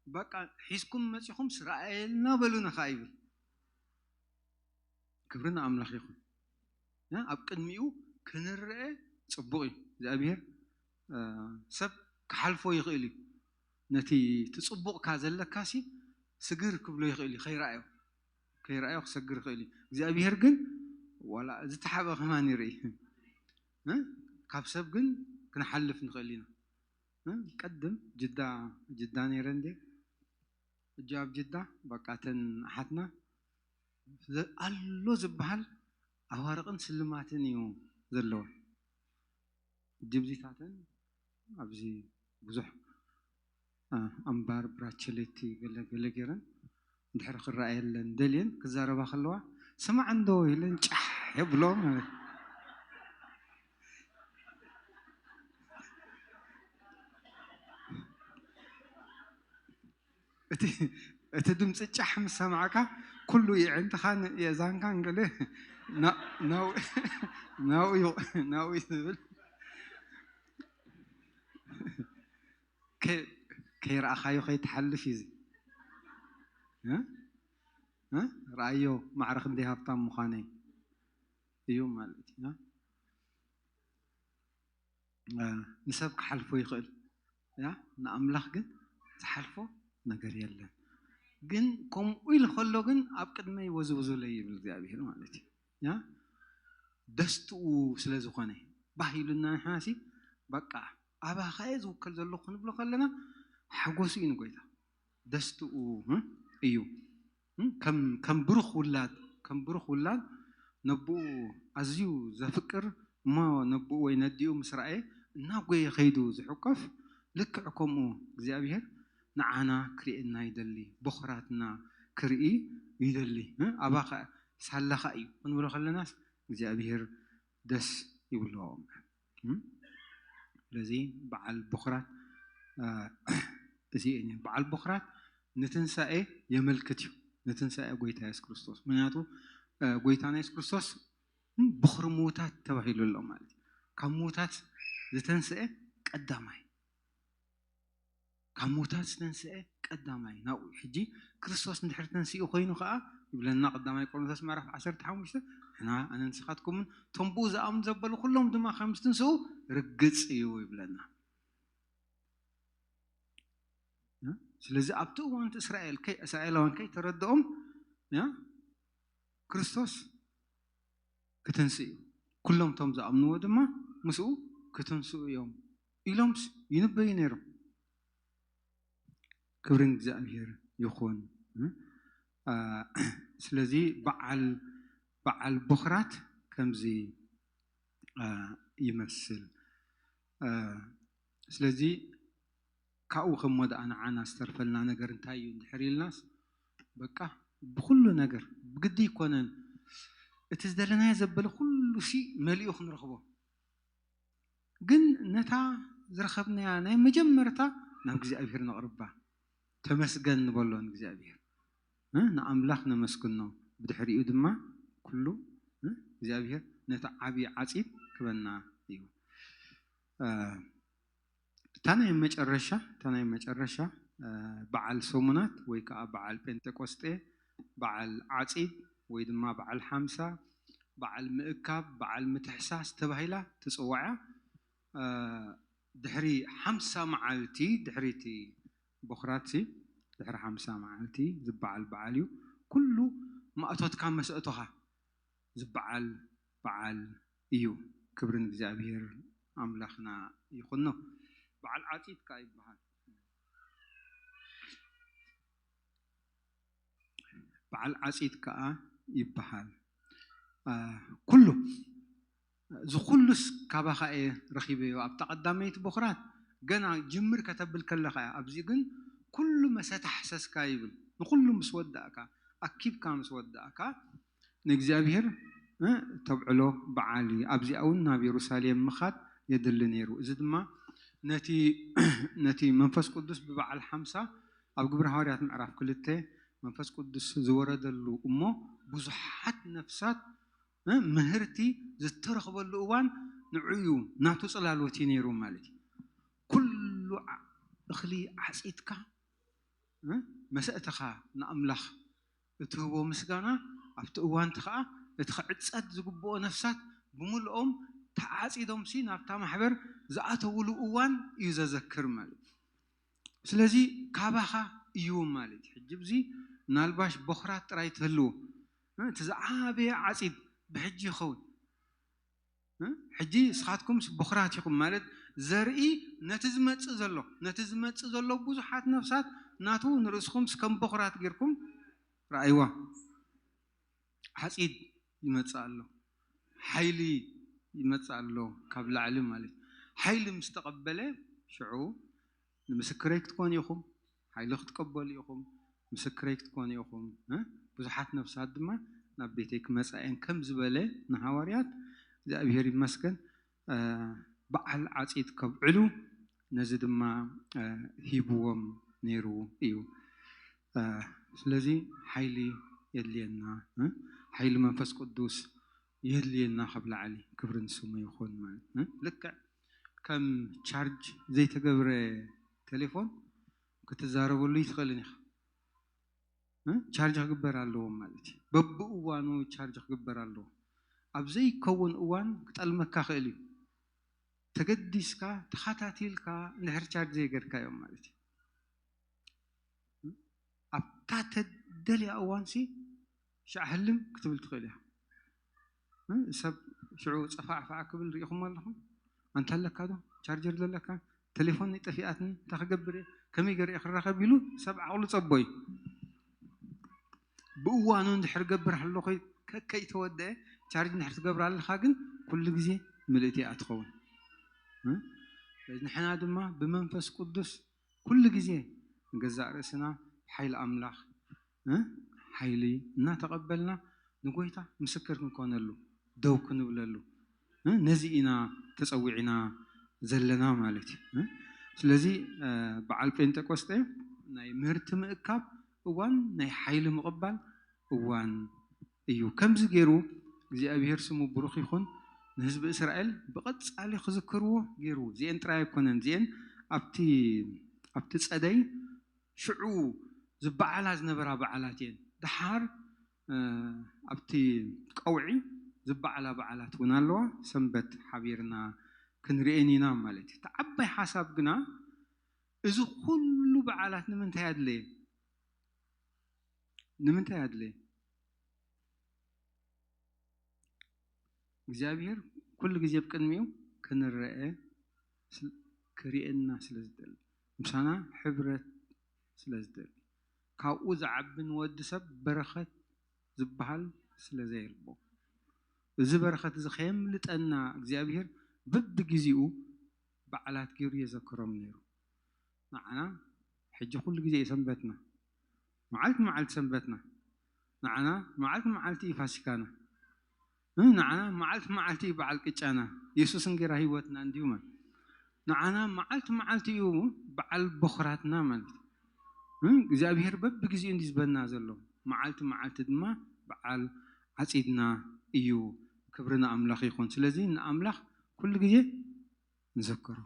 በቃ ሒዝኩም መጺኹምስ ረኣየልና በሉና ከኣ ይብል። ክብሪ ንኣምላኽ ይኹን። እ፣ ኣብ ቅድሚኡ ክንረአ ጽቡቕ እዩ። እግዚኣብሄር፣ እ፣ ሰብ ክሓልፎ ይኽእል እዩ። ነቲ እቲ ጽቡቕ እካ ዘለካሲ ስግር ክብሎ ይኽእል እዩ፣ ከይረኣዮ፣ ከይረኣዮ ክሰግር ይኽእል እዩ። እግዚኣብሄር ግን ዋላ ዝተሓበ ከማን ይርኢ። እ፣ ካብ ሰብ ግን ክንሓልፍ ንኽእል ኢና። እ፣ ቀድም ጅዳ፣ ጅዳ ነይረ እንዴ? ሕጂ ኣብ ጅዳ በቃ እተን ኣሓትና ዘ-፣ ኣሎ ዝበሃል ኣዋርቕን ስልማትን እዩ ዘለወን። ጅብዚታተን ኣብዚ ብዙሕ፣ እ፣ ኣምባር ብራቸሌቲ ገለ ገለ ገይረን እንድሕር ክረኣየለን ደልየን ክዛረባ ከለዋ፣ "ስማዕ እንዶ" ኢለን ጫሕ የብሎ ማለት እዩ። እቲ፣ እቲ ድምፂ ጫሕ ምስ ሰማዕካ፣ ኩሉ የዕንትኻን የእዛንካን ገለ ና-፣ ናው-፣ ናው እዩ፣ ናው እዩ ዝብል። ከ-፣ ከይረኣኻዮ ከይትሓልፍ እዩ እዚ። እ? እ? ረኣዮ፣ ማዕረ ክንደይ ሃብታም ምዃነይ እዩ ማለት እዩ። እ? እ፣ ንሰብ ክሓልፎ ይኽእል፣ ያ፣ ንኣምላኽ ግን ዝሓልፎ ነገር የለን። ግን ከምኡ ኢሉ ከሎ ግን ኣብ ቅድመይ ወዝውዙለይ ይብል እግዚኣብሄር ማለት እዩ። ያ፣ ደስትኡ ስለ ዝኾነ፣ ባህ ኢሉና ንሕናሲ፣ በቃ፣ ኣባኻ እየ ዝውከል ዘለኹ ክንብሎ ከለና፣ ሓጎሱ እዩ ንጎይታ። ደስትኡ፣ እ፣ እዩ። እ፣ ከም፣ ከም ብሩኽ ውላድ፣ ከም ብሩኽ ውላድ ነብኡ ኣዝዩ ዘፍቅር እሞ ነብኡ ወይ ነዲኡ ምስ ረኣየ እናጎየ ከይዱ ዝሕቆፍ፣ ልክዕ ከምኡ እግዚኣብሄር ንዓና ክርእየና ይደሊ፣ በኹራትና ክርኢ ይደሊ። እ፣ ኣባኻ ሳላኻ እዩ ክንብሎ ከለናስ እግዚኣብሄር ደስ ይብሎ። እም? ስለዚ በዓል በኹራት፣ እ፣ እዚ እዩ። በዓል በኹራት ንትንሳኤ የመልክት እዩ። ንትንሳኤ ጎይታ የሱስ ክርስቶስ። ምክንያቱ፣ እ፣ ጎይታና የሱስ ክርስቶስ፣ እም፣ በኹሪ ምዉታት ተባሂሉ ኣሎ ማለት እዩ። ካብ ምዉታት ዝተንስኤ ቀዳማይ። ካብ ምዉታት ዝተንስኤ ቀዳማይ ናብኡ እዩ። ሕጂ ክርስቶስ እንድሕር ተንሲኡ ኮይኑ ኸኣ ይብለና ቀዳማይ ቆሮንቶስ ምዕራፍ ዓሰርተ ሓሙሽተ፣ ንሕና ኣነ ንስኻትኩምን እቶም ብኡ ዝኣምኑ ዘበሉ ኩሎም ድማ ከም ዝትንስኡ ርግጽ እዩ ይብለና። ስለዚ ኣብቲ እዋን እቲ እስራኤል እስራኤላውያን ከይተረድኦም ክርስቶስ ክትንስእ እዩ፣ ኩሎም እቶም ዝኣምንዎ ድማ ምስኡ ክትንስኡ እዮም ኢሎም ይንበዩ ነይሮም። ክብሪ ንእግዚኣብሔር ይኹን። ስለዚ በዓል በዓል ቦኽራት ከምዚ ይመስል። ስለዚ ካብኡ ከም ወድኣና ዓና ዝተርፈልና ነገር እንታይ እዩ እንድሕር ኢልናስ፣ በቃ ብኩሉ ነገር ብግዲ ኣይኮነን፣ እቲ ዝደለናዮ ዘበለ ኩሉ ሲ መሊኡ ክንረኽቦ። ግን ነታ ዝረኸብናያ ናይ መጀመርታ ናብ እግዚኣብሔር ነቕርባ። ተመስገን ንበሎ ንእግዚኣብሔር። ንኣምላኽ ነመስግኖ። ብድሕሪኡ ድማ ኩሉ እግዚኣብሔር ነቲ ዓብዪ ዓፂድ ክበና እዩ። እታ ናይ መጨረሻ እታ ናይ መጨረሻ በዓል ሰሙናት ወይ ከዓ በዓል ጴንጠቆስጤ፣ በዓል ዓፂድ ወይ ድማ በዓል ሓምሳ፣ በዓል ምእካብ፣ በዓል ምትሕሳስ ተባሂላ ትፅዋዕ። ድሕሪ ሓምሳ መዓልቲ ድሕሪቲ ቦኽራትሲ ድሕሪ ሓምሳ መዓልቲ ዝበዓል በዓል እዩ። ኩሉ ማእቶትካ መስእቶኻ ዝበዓል በዓል እዩ። ክብሪ ንእግዚኣብሔር ኣምላኽና ይኹኖ። በዓል ዓፂድ ከዓ ይበሃል። በዓል ዓፂድ ከዓ ይበሃል። ኩሉ እዚ ኩሉስ ካባኻ እየ ረኺበዮ ኣብታ ቀዳመይቲ ቦኽራት ገና ጅምር ከተብል ከለኻ እያ። ኣብዚ ግን ኩሉ መሰተ ሓሰስካ ይብል። ንኩሉ ምስ ወዳእካ ኣኪብካ ምስ ወዳእካ ንእግዚኣብሔር ተብዕሎ በዓል እዩ። ኣብዚኣ እውን ናብ የሩሳሌም ምኻድ የድሊ ነይሩ። እዚ ድማ ነቲ ነቲ መንፈስ ቅዱስ ብበዓል ሓምሳ ኣብ ግብረ ሃዋርያት ምዕራፍ ክልተ መንፈስ ቅዱስ ዝወረደሉ እሞ ብዙሓት ነፍሳት ምህርቲ ዝተረኽበሉ እዋን ንዑዩ ናቱ ጽላሎት እዩ ነይሩ ማለት እዩ። ኩሉ እኽሊ ዓጺድካ መሰእተኻ ንኣምላኽ እትህቦ ምስጋና ኣብቲ እዋንቲ ከዓ እቲ ክዕጸድ ዝግብኦ ነፍሳት ብምልኦም ተዓጺዶምሲ ናብታ ማሕበር ዝኣተውሉ እዋን እዩ ዘዘክር ማለት እዩ። ስለዚ ካባኻ እዩ ማለት እዩ። ሕጂ ብዚ ምናልባሽ ቦኽራት ጥራይ ትህልዎ እቲ ዝዓበየ ዓጺድ ብሕጂ ይኸውን። ሕጂ ንስኻትኩም ቦኽራት ኢኹም ማለት ዘርኢ ነቲ ዝመጽእ ዘሎ ነቲ ዝመጽእ ዘሎ ብዙሓት ነፍሳት ናቱ ንርእስኹም ከም ቦኽራት ጌርኩም ረኣይዋ። ሓጺድ ይመጽእ ኣሎ፣ ሓይሊ ይመጽእ ኣሎ ካብ ላዕሊ ማለት ሓይሊ ምስ ተቐበለ ሽዑ ንምስክረይ ክትኮኑ ኢኹም፣ ሓይሊ ክትቀበሉ ኢኹም፣ ምስክረይ ክትኮኑ ኢኹም። ብዙሓት ነፍሳት ድማ ናብ ቤተይ ክመጻ እየን ከም ዝበለ ንሃዋርያት እግዚኣብሔር ይመስገን በዓል ዓጺድ ከብዕሉ ነዚ ድማ ሂብዎም ነይሩ እዩ። ስለዚ ሓይሊ የድልየና፣ ሓይሊ መንፈስ ቅዱስ የድልየና ካብ ላዕሊ ክብሪ ንስሙ ይኹን ማለት ልክዕ ከም ቻርጅ ዘይተገብረ ቴሌፎን ክትዛረበሉ ይትኽእልን ኢኻ። ቻርጅ ክግበር ኣለዎ ማለት እዩ። በብእዋኑ ቻርጅ ክግበር ኣለዎ። ኣብ ዘይከውን እዋን ክጠልመካ ክእል እዩ። ተገዲስካ ተኸታቲልካ እንድሕር ቻርጅ ዘይገርካዮም ማለት እዩ። ኣብታ ተደልያ እዋንሲ ሻዕ ህልም ክትብል ትኽእል እያ። ሰብ ሽዑ ፀፋዕፋዕ ክብል ሪኢኹም ኣለኹም? ኣንታ ኣለካ ዶ ቻርጀር ዘለካ? ቴሌፎን ጠፊኣትኒ እንታይ ክገብር እየ? ከመይ ገርየ ክራኸብ ኢሉ ሰብ ዓቕሉ ፀቦ እዩ። ብእዋኑ እንድሕር ገብር ኣለኹ ከከይተወደአ ቻርጅ እንድሕር ትገብር ኣለኻ ግን ኩሉ ግዜ ምልእቲ እያ ትኸውን። ንሕና ድማ ብመንፈስ ቅዱስ ኩሉ ግዜ ንገዛእ ርእስና ሓይሊ ኣምላኽ ሓይሊ እናተቐበልና ንጎይታ ምስክር ክንኮነሉ ደው ክንብለሉ ነዚ ኢና ተፀዊዕና ዘለና ማለት እዩ። ስለዚ በዓል ጴንጠቆስጤ ናይ ምህርቲ ምእካብ እዋን ናይ ሓይሊ ምቕባል እዋን እዩ። ከምዚ ገይሩ እግዚኣብሔር ስሙ ብሩኽ ይኹን ንህዝቢ እስራኤል ብቐጻሊ ክዝክርዎ ገይሩ። እዚአን ጥራይ ኣይኮነን፣ እዚአን ኣብቲ ኣብቲ ጸደይ ሽዑ ዝበዓላ ዝነበራ በዓላት እየን። ደሓር ኣብቲ ቀውዒ ዝበዓላ በዓላት እውን ኣለዋ። ሰንበት ሓቢርና ክንርእየን ኢና ማለት እዩ። እቲ ዓባይ ሓሳብ ግና እዚ ኩሉ በዓላት ንምንታይ ኣድለየ? ንምንታይ ኣድለየ? እግዚኣብሔር ኩሉ ግዜ ኣብ ቅድሚኡ ክንረአ ስል-፣ ክርእየና ስለ ዝደሊ፣ ምሳና ሕብረት ስለ ዝደሊ፣ ካብኡ ዝዓቢ ንወዲ ሰብ በረኸት ዝበሃል ስለ ዘየልቦ፣ እዚ በረኸት እዚ ከየምልጠና እግዚኣብሔር በብግዜኡ በዓላት ገይሩ የዘክሮም ነይሩ። ንዓና ሕጂ ኩሉ ግዜ እዩ ሰንበትና። መዓልቲ መዓልቲ ሰንበትና። ንዓና መዓልቲ መዓልቲ እዩ ፋሲካና። እ፣ ንዓና መዓልቲ መዓልቲ እዩ በዓል ቅጫና። የሱስ እንጌራ ህይወትና እንድዩ ማለት። ንዓና መዓልቲ መዓልቲ እዩ በዓል በኹራትና ማለት። እ፣ እግዚኣብሔር በብግዜኡ እንድዩ ዝበና ዘሎ። መዓልቲ መዓልቲ ድማ በዓል ዓጺድና እዩ። ክብሪ ንኣምላኽ ይኹን። ስለዚ ንኣምላኽ ኩሉ ግዜ ንዘክሮ፣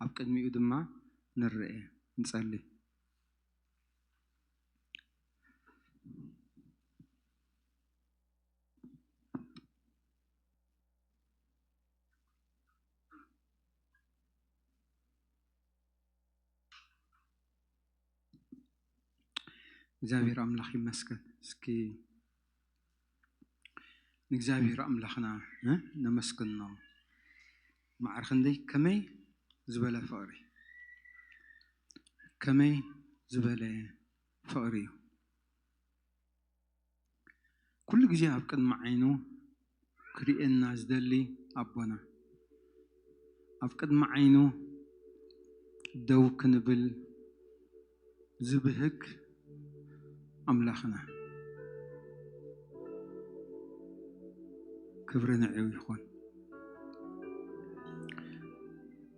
ኣብ ቅድሚኡ ድማ ንርኤ። ንጸሊ። እግዚኣብሔር ኣምላኽ ይመስገን። እስኪ ንእግዚኣብሔር ኣምላኽና፣ እ፣ ነመስግኖ። ማዕረ ክንደይ ከመይ ዝበለ ፍቕሪ፣ ከመይ ዝበለ ፍቕሪ እዩ። ኩሉ ግዜ ኣብ ቅድሚ ዓይኑ ክርእየና ዝደሊ ኣቦና፣ ኣብ ቅድሚ ዓይኑ ደው ክንብል ዝብህግ ኣምላኽና፣ ክብሪ ንዕኡ ይኹን።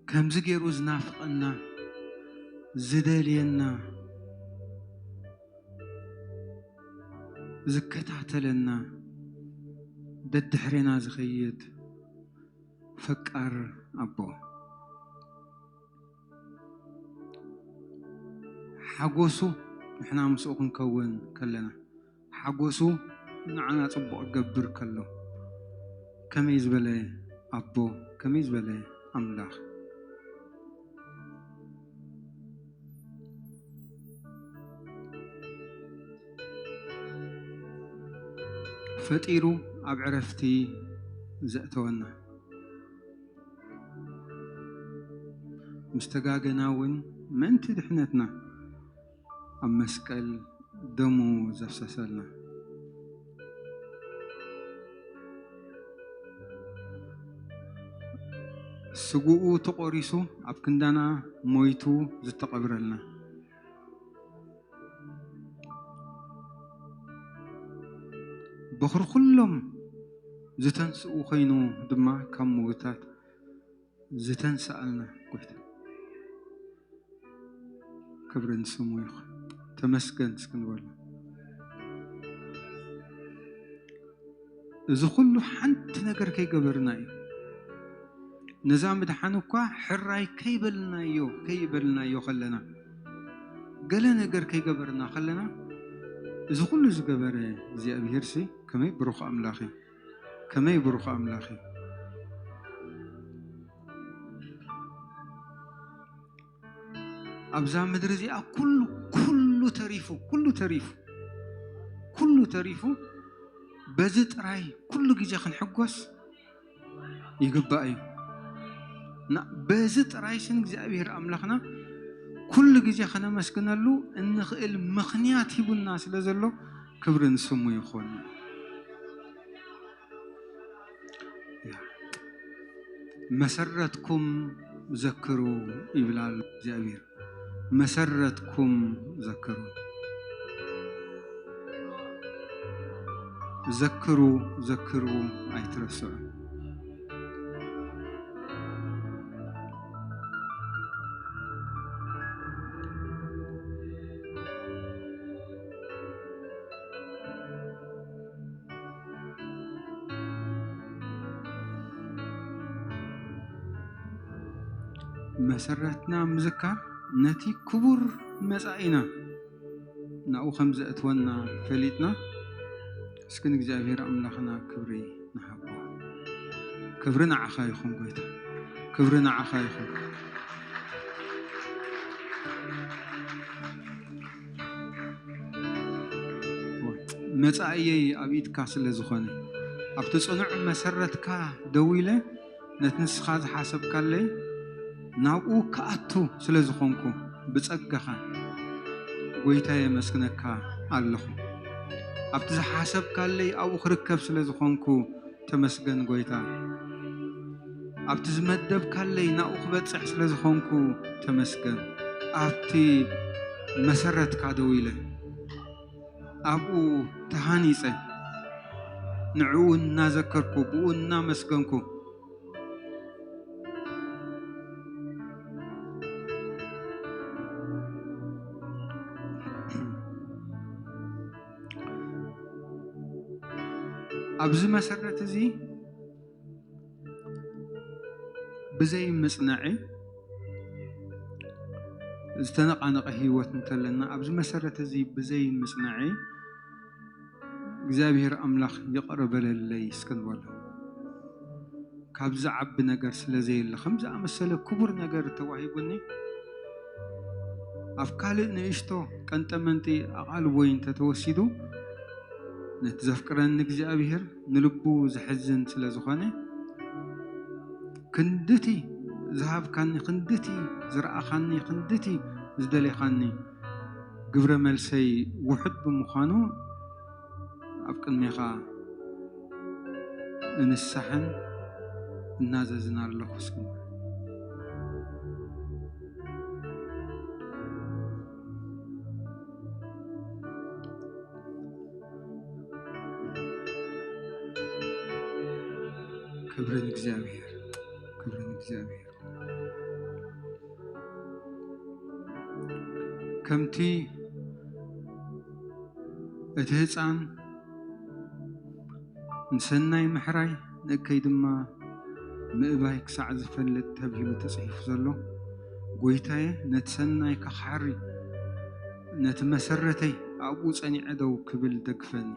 ከምዚ ገይሩ ዝናፍቐና፣ ዝደልየና፣ ዝከታተለና፣ ደድሕሬና ዝኸይድ ፈቃር ኣቦ። ሓጎሱ ንሕና ምስኡ ክንከውን ከለና፣ ሓጎሱ ንዓና ጽቡቕ ክገብር ከሎ፣ ከመይ ዝበለ ኣቦ፣ ከመይ ዝበለ ኣምላኽ። ፈጢሩ ኣብ ዕረፍቲ ዘእተወና፣ ምስ ተጋገና እውን ምእንቲ ድሕነትና ኣብ መስቀል ደሙ ዘፍሰሰልና። ስግኡ ተቖሪሱ ኣብ ክንዳና ሞይቱ ዝተቐብረልና። በኹሪ ኩሎም ዝተንስኡ ኮይኑ ድማ ካብ ምውታት ዝተንስኣልና ጎይታ። ክብሪ ንስሙ ይኹን። ተመስገን እስኪ ንበሎ። እዚ ኩሉ ሓንቲ ነገር ከይገበርና እዩ። ነዛ ምድሓን እኳ ሕራይ ከይበልናዮ፣ ከይበልናዮ ከለና፣ ገለ ነገር ከይገበርና ከለና፣ እዚ ኩሉ ዝገበረ እግዚኣብሄርሲ ከመይ ብሩኽ ኣምላኽ እዩ። ከመይ ብሩኽ ኣምላኽ እዩ። ኣብዛ ምድሪ እዚኣ ኩሉ፣ ኩሉ ተሪፉ፣ ኩሉ ተሪፉ፣ ኩሉ ተሪፉ፣ በዚ ጥራይ ኩሉ ግዜ ክንሕጎስ ይግባእ እዩ። እና በዚ ጥራይ ስን እግዚኣብሔር ኣምላኽና ኩሉ ግዜ ከነመስግነሉ እንኽእል ምኽንያት ሂቡና ስለ ዘሎ ክብሪ ንስሙ ይኹን። መሰረትኩም ዘክሩ ይብል ኣሎ እግዚኣብሔር። መሰረትኩም ዘክሩ። ዘክሩ፣ ዘክሩ፣ ኣይትረስዑ። መሰረትና ምዝካር ነቲ ክቡር መጻኢና ናብኡ ከም ዘእትወና ፈሊጥና፣ እስኪ ንእግዚኣብሔር ኣምላኽና ክብሪ ንሃቦ። ክብሪ ንዓኻ ይኹን ጎይታ፣ ክብሪ ንዓኻ ይኹን። መጻእየይ ኣብ ኢድካ ስለ ዝኾነ፣ ኣብቲ ጽኑዕ መሰረትካ ደው ኢለ፣ ነቲ ንስኻ ዝሓሰብካለይ ናብኡ ክኣቱ ስለ ዝኾንኩ፣ ብጸጋኻ ጎይታየ የመስግነካ ኣለኹ። ኣብቲ ዝሓሰብካለይ ኣብኡ ክርከብ ስለ ዝኾንኩ፣ ተመስገን ጎይታ። ኣብቲ ዝመደብካለይ ናብኡ ክበጽሕ ስለ ዝኾንኩ፣ ተመስገን። ኣብቲ መሰረትካ ደው ኢለ፣ ኣብኡ ተሃኒጸ፣ ንዕኡ እናዘከርኩ፣ ብኡ እናመስገንኩ፣ ኣብዚ መሰረት እዚ ብዘይ ምጽናዒ ዝተነቓነቐ ህይወት እንተለና፣ ኣብዚ መሰረት እዚ ብዘይ ምጽናዒ፣ እግዚኣብሔር ኣምላኽ ይቕረ በለለይ እስከ ንበሎ። ካብ ዝዓቢ ነገር ስለ ዘየለ፣ ከም ዝኣመሰለ ክቡር ነገር ተዋሂቡኒ፣ ኣብ ካልእ ንእሽቶ ቀንጠመንጢ ኣቓልቦይ እንተተወሲዱ፣ ነቲ ዘፍቅረኒ እግዚኣብሔር ንልቡ ዘሕዝን ስለ ዝኾነ፣ ክንድቲ ዝሃብካኒ፣ ክንድቲ ዝረኣኻኒ፣ ክንድቲ ዝደሌኻኒ፣ ግብረ መልሰይ ውሑድ ብምዃኑ፣ ኣብ ቅድሜኻ እንሳሕን እናዘዝን ኣለኹ። እስኪ ክብሪ ንእግዚኣብሔር፣ ክብሪ ንእግዚኣብሔር። ከምቲ እቲ ህፃን ንሰናይ ምሕራይ ንእከይ ድማ ምእባይ ክሳዕ ዝፈልጥ ተብሂሉ ተጽሒፉ ዘሎ፣ ጎይታየ ነቲ ሰናይካ ክሓሪ፣ ነቲ መሰረተይ ኣብኡ ጸኒዐ ደው ክብል ደግፈኒ።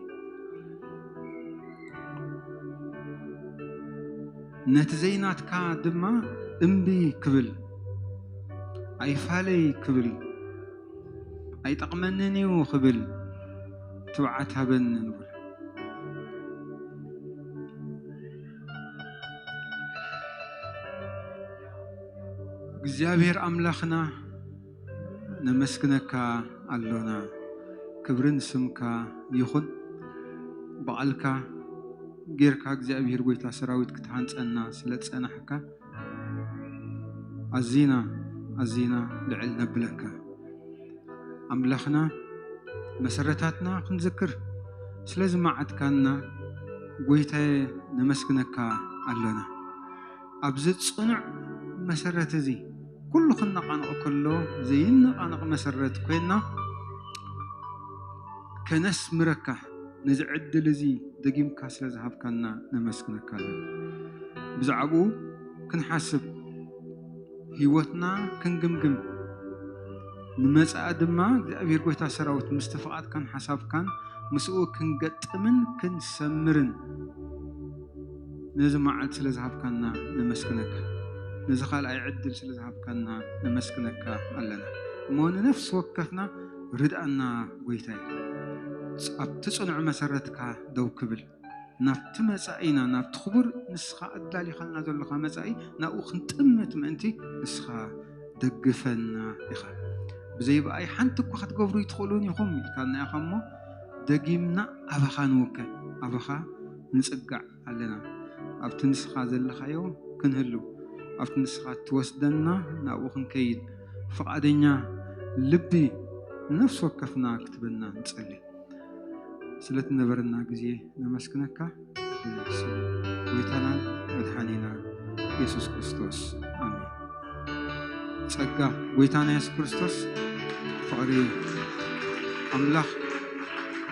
ነቲ ዘይናትካ ድማ እምቢ ክብል፣ ኣይፋለይ ክብል፣ ኣይጠቕመንን እዩ ክብል ትብዓት ሃበኒ ንብል። እግዚኣብሔር ኣምላኽና ነመስግነካ ኣሎና። ክብሪ ንስምካ ይኹን። ብቓልካ ጌርካ እግዚኣብሔር ጎይታ ሰራዊት ክትሃንጸና ስለ ዝጸናሕካ ኣዚና ኣዚና ልዕል ነብለካ። ኣምላኽና መሰረታትና ክንዝክር ስለ ዝመዓድካና ጎይታየ ነመስግነካ ኣሎና። ኣብዚ ጽኑዕ መሰረት እዚ ኩሉ ክነቓነቕ ከሎ ዘይነቓነቕ መሰረት ኮይና ከነስምረካ ነዚ ዕድል እዚ ደጊምካ ስለ ዝሃብካና ነመስግነካ ኣለና። ብዛዕባኡ ክንሓስብ፣ ህይወትና ክንግምግም፣ ንመጻኢ ድማ እግዚኣብሔር ጎይታ ሰራዊት ምስቲ ፍቓድካን ሓሳብካን ምስኡ ክንገጥምን ክንሰምርን ነዚ መዓልቲ ስለ ዝሃብካና ነመስግነካ። ነዚ ካልኣይ ዕድል ስለ ዝሃብካና ነመስግነካ ኣለና። እሞ ንነፍሲ ወከፍና ርድኣና ጎይታይ። ኣብቲ ጽኑዕ መሰረትካ ደው ክብል፣ ናብቲ መጻኢና፣ ናብቲ ክቡር ንስኻ ኣዳሊኻልና ዘለኻ መጻኢ፣ ናብኡ ክንጥምት ምእንቲ ንስኻ ደግፈና ኢኻ። ብዘይ ብኣይ ሓንቲ እኳ ክትገብሩ ኣይትኽእሉን ኢኹም ኢልካና ኢኻ እሞ፣ ደጊምና ኣባኻ ንውከል፣ ኣባኻ ንጽጋዕ ኣለና። ኣብቲ ንስኻ ዘለኻዮ ክንህሉ፣ ኣብቲ ንስኻ ትወስደና ናብኡ ክንከይድ፣ ፍቓደኛ ልቢ ንነፍሲ ወከፍና ክትበና ንጸሊ። ስለ ትነበረና ግዜ ነመስግነካ። ብስም ጎይታናን መድሓኒና የሱስ ክርስቶስ፣ ኣሜን። ጸጋ ጎይታና የሱስ ክርስቶስ፣ ፍቕሪ ኣምላኽ፣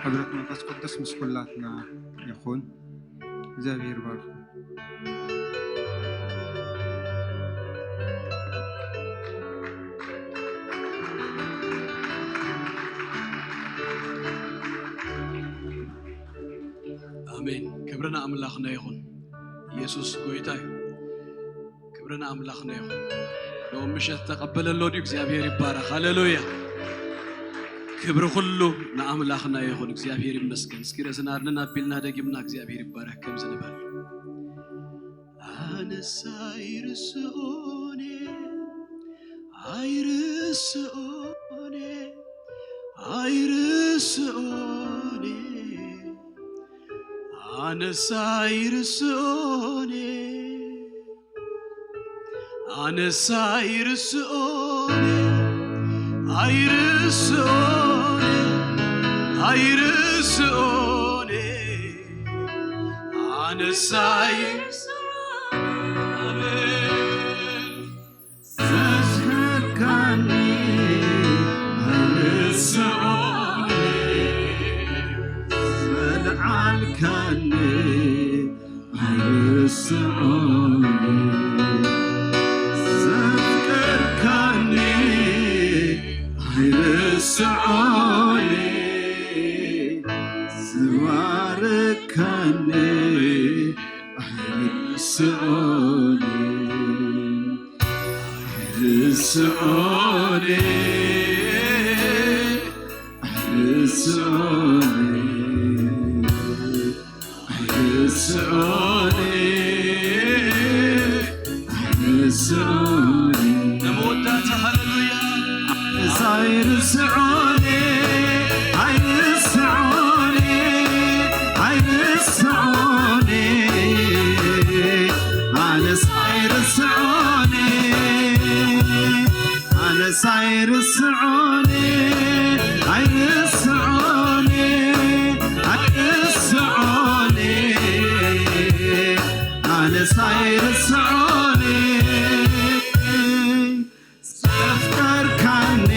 ሕብረት መንፈስ ቅዱስ ምስ ኩላትና ይኹን። እግዚኣብሔር ይባርኩም። ኣሜን። ክብሪ ንኣምላኽና ይኹን። ኢየሱስ ጎይታ እዩ። ክብሪ ንኣምላኽና ይኹን። ሎም ምሸት ተቐበለሎ ድዩ? እግዚኣብሔር ይባረኽ። ሃሌሉያ። ክብሪ ኩሉ ንኣምላኽና ይኹን። እግዚኣብሔር ይመስገን። እስኪ ርእስና ኣድንን ኣቢልና ደጊምና እግዚኣብሔር ይባረክ ከምዚ ንበል። ኣነስ ኣይርስኦን እየ፣ ኣይርስኦን እየ፣ ኣይርስኦን እየ። ኣነስ ኣይርስኦን እየ፣ ኣነስ ኣይርስኦን እየ፣ ኣይርስኦን እየ፣ ኣይርስኦን እየ። ኣነስ ኣይርስኦን እየ። ኣሜን። ዘዝከርካኒ ኣይርስዖኒ፣ ዘልዓልካኒ ኣይርስዖኒ፣ ዘፍቀርካኒ ኣይርስዖኒ፣ ዝባረካኒ ኣይርስዖኒ። ኣይርስዖኒ፣ ኣይርስዖኒ፣ ኣይርስዖኒ፣ ኣይርስዖኒ። ንመወዳእታ ሃሌሉያ። ኣነስ ኣይርስዖኒ፣ ኣይርስዖኒ፣ ኣይርስዖኒ። ኣነስ ኣይርስዖኒ፣ ኣነስ ኣይርስዖኒ፣ ኣይርስዖኒ፣ ኣይርስዖኒ። ኣነስ ኣይርስዖኒ። ዘፍቀርካኒ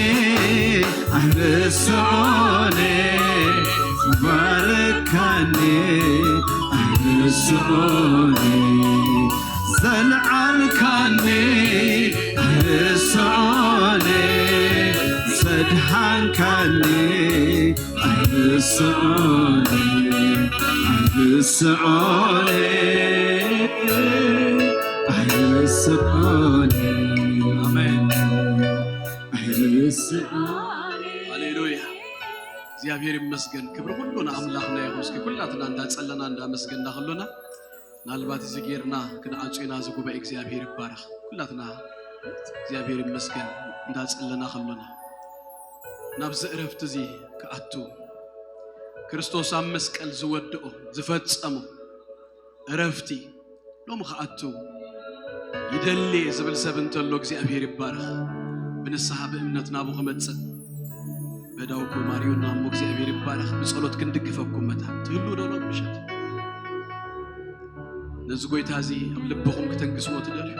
ኣይርስዖኒ፣ ዝባረካኒ ኣይርስዖኒ፣ ዘልዓልካኒ ኣይርስዖኒ፣ ዘድሓንካኒ ኣይርስዖኒ፣ ኣይርስዖኒ፣ ኣይርስዖኒ። ኣሜን። ኣይርስዖኒ። ሃሌሉያ። እግዚኣብሔር ይመስገን። ክብሪ ኩሉ ንኣምላኽና ይኹን። እስኪ ኩላትና እንዳጸለና እንዳመስገንና ከሎና፣ ምናልባት እዚ ጌርና ክንዓጹ ኢና። እዚ ጉባኤ እግዚኣብሔር ይባረኽ። ኩላትና እግዚኣብሔር ይመስገን እንዳጸለና ከሎና፣ ናብዚ ዕረፍቲ እዚ ክኣቱ፣ ክርስቶስ ኣብ መስቀል ዝወድኦ ዝፈጸሞ ዕረፍቲ ሎሚ ክኣቱ ይደሊ ዝብል ሰብ እንተሎ እግዚኣብሔር ይባረኽ። ብንስሓ ብእምነት ናብኡ ክመጽእ በዳውኩም ኣርእዩና እሞ እግዚኣብሔር ይባረኽ። ብጸሎት ክንድግፈኩም መታን ትህልዉ ዶ ሎም ምሸት? ነዚ ጎይታ እዚ ኣብ ልብኹም ክተንግስዎ ትደልዩ?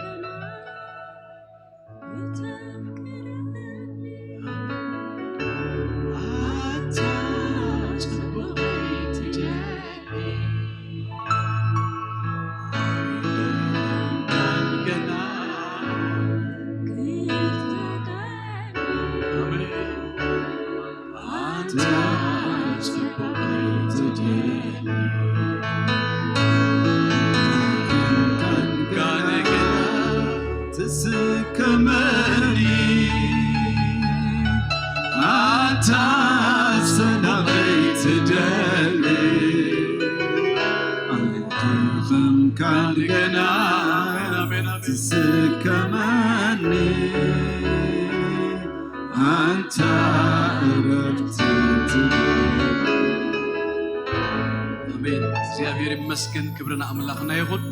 ኣታ ጽቡቕ ትደሊ ገና። ኣሜን። ኣታ ጽቡቕ ትደሊ ገና ትስከመኒ፣ ኣታ ሰላመይ ትደሊ፣ ኣንተ ከም ቃል ገና ትስከመኒ፣ ኣንታ ዕረፍቲ ትደሊ። ኣሜን። እግዚኣብሔር ይመስገን። ክብሪ ንኣምላኽና ይኹን።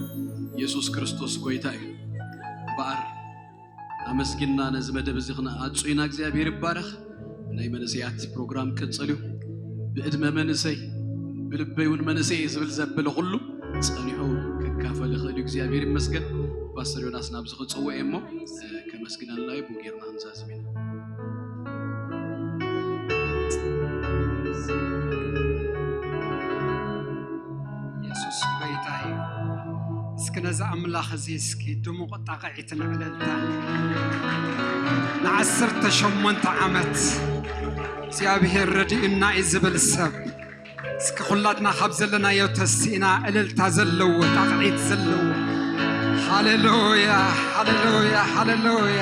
ኢየሱስ ክርስቶስ ጎይታ እዩ። እምበኣር ኣመስጊንና ነዚ መደብ እዚ ክንኣጹ ኢና። እግዚኣብሔር ይባረኽ። ናይ መንእሰያት ፕሮግራም ቅጽል እዩ። ብዕድመ መንእሰይ፣ ብልበይ እውን መንእሰይ እየ ዝብል ዘበለ ኩሉ ጸኒሑ ክካፈል ይኽእል እዩ። እግዚኣብሔር ይመስገን። ፓስተር ዮናስ ናብዚ ክጽውዕ እየ እሞ፣ እ፣ ከመስግነልና እዩ። ብኡ ጌርና ክንዛዝም ኢና። የሱስ ጎይታ እዩ። እስኪ ነዚ ኣምላኽ እዚ እስኪ ድሙቕ ጣቕዒትን ዕልልታን። ንዓሰርተ ሸሞንተ ዓመት እግዚኣብሔር ረዲኡና እዩ ዝብል ሰብ፣ እስኪ ኩላትና ካብ ዘለናዮ ተሲእና እልልታ ዘለዎ፣ ጣቕዒት ዘለዎ። ሃሌሉያ፣ ሃሌሉያ፣ ሃሌሉያ።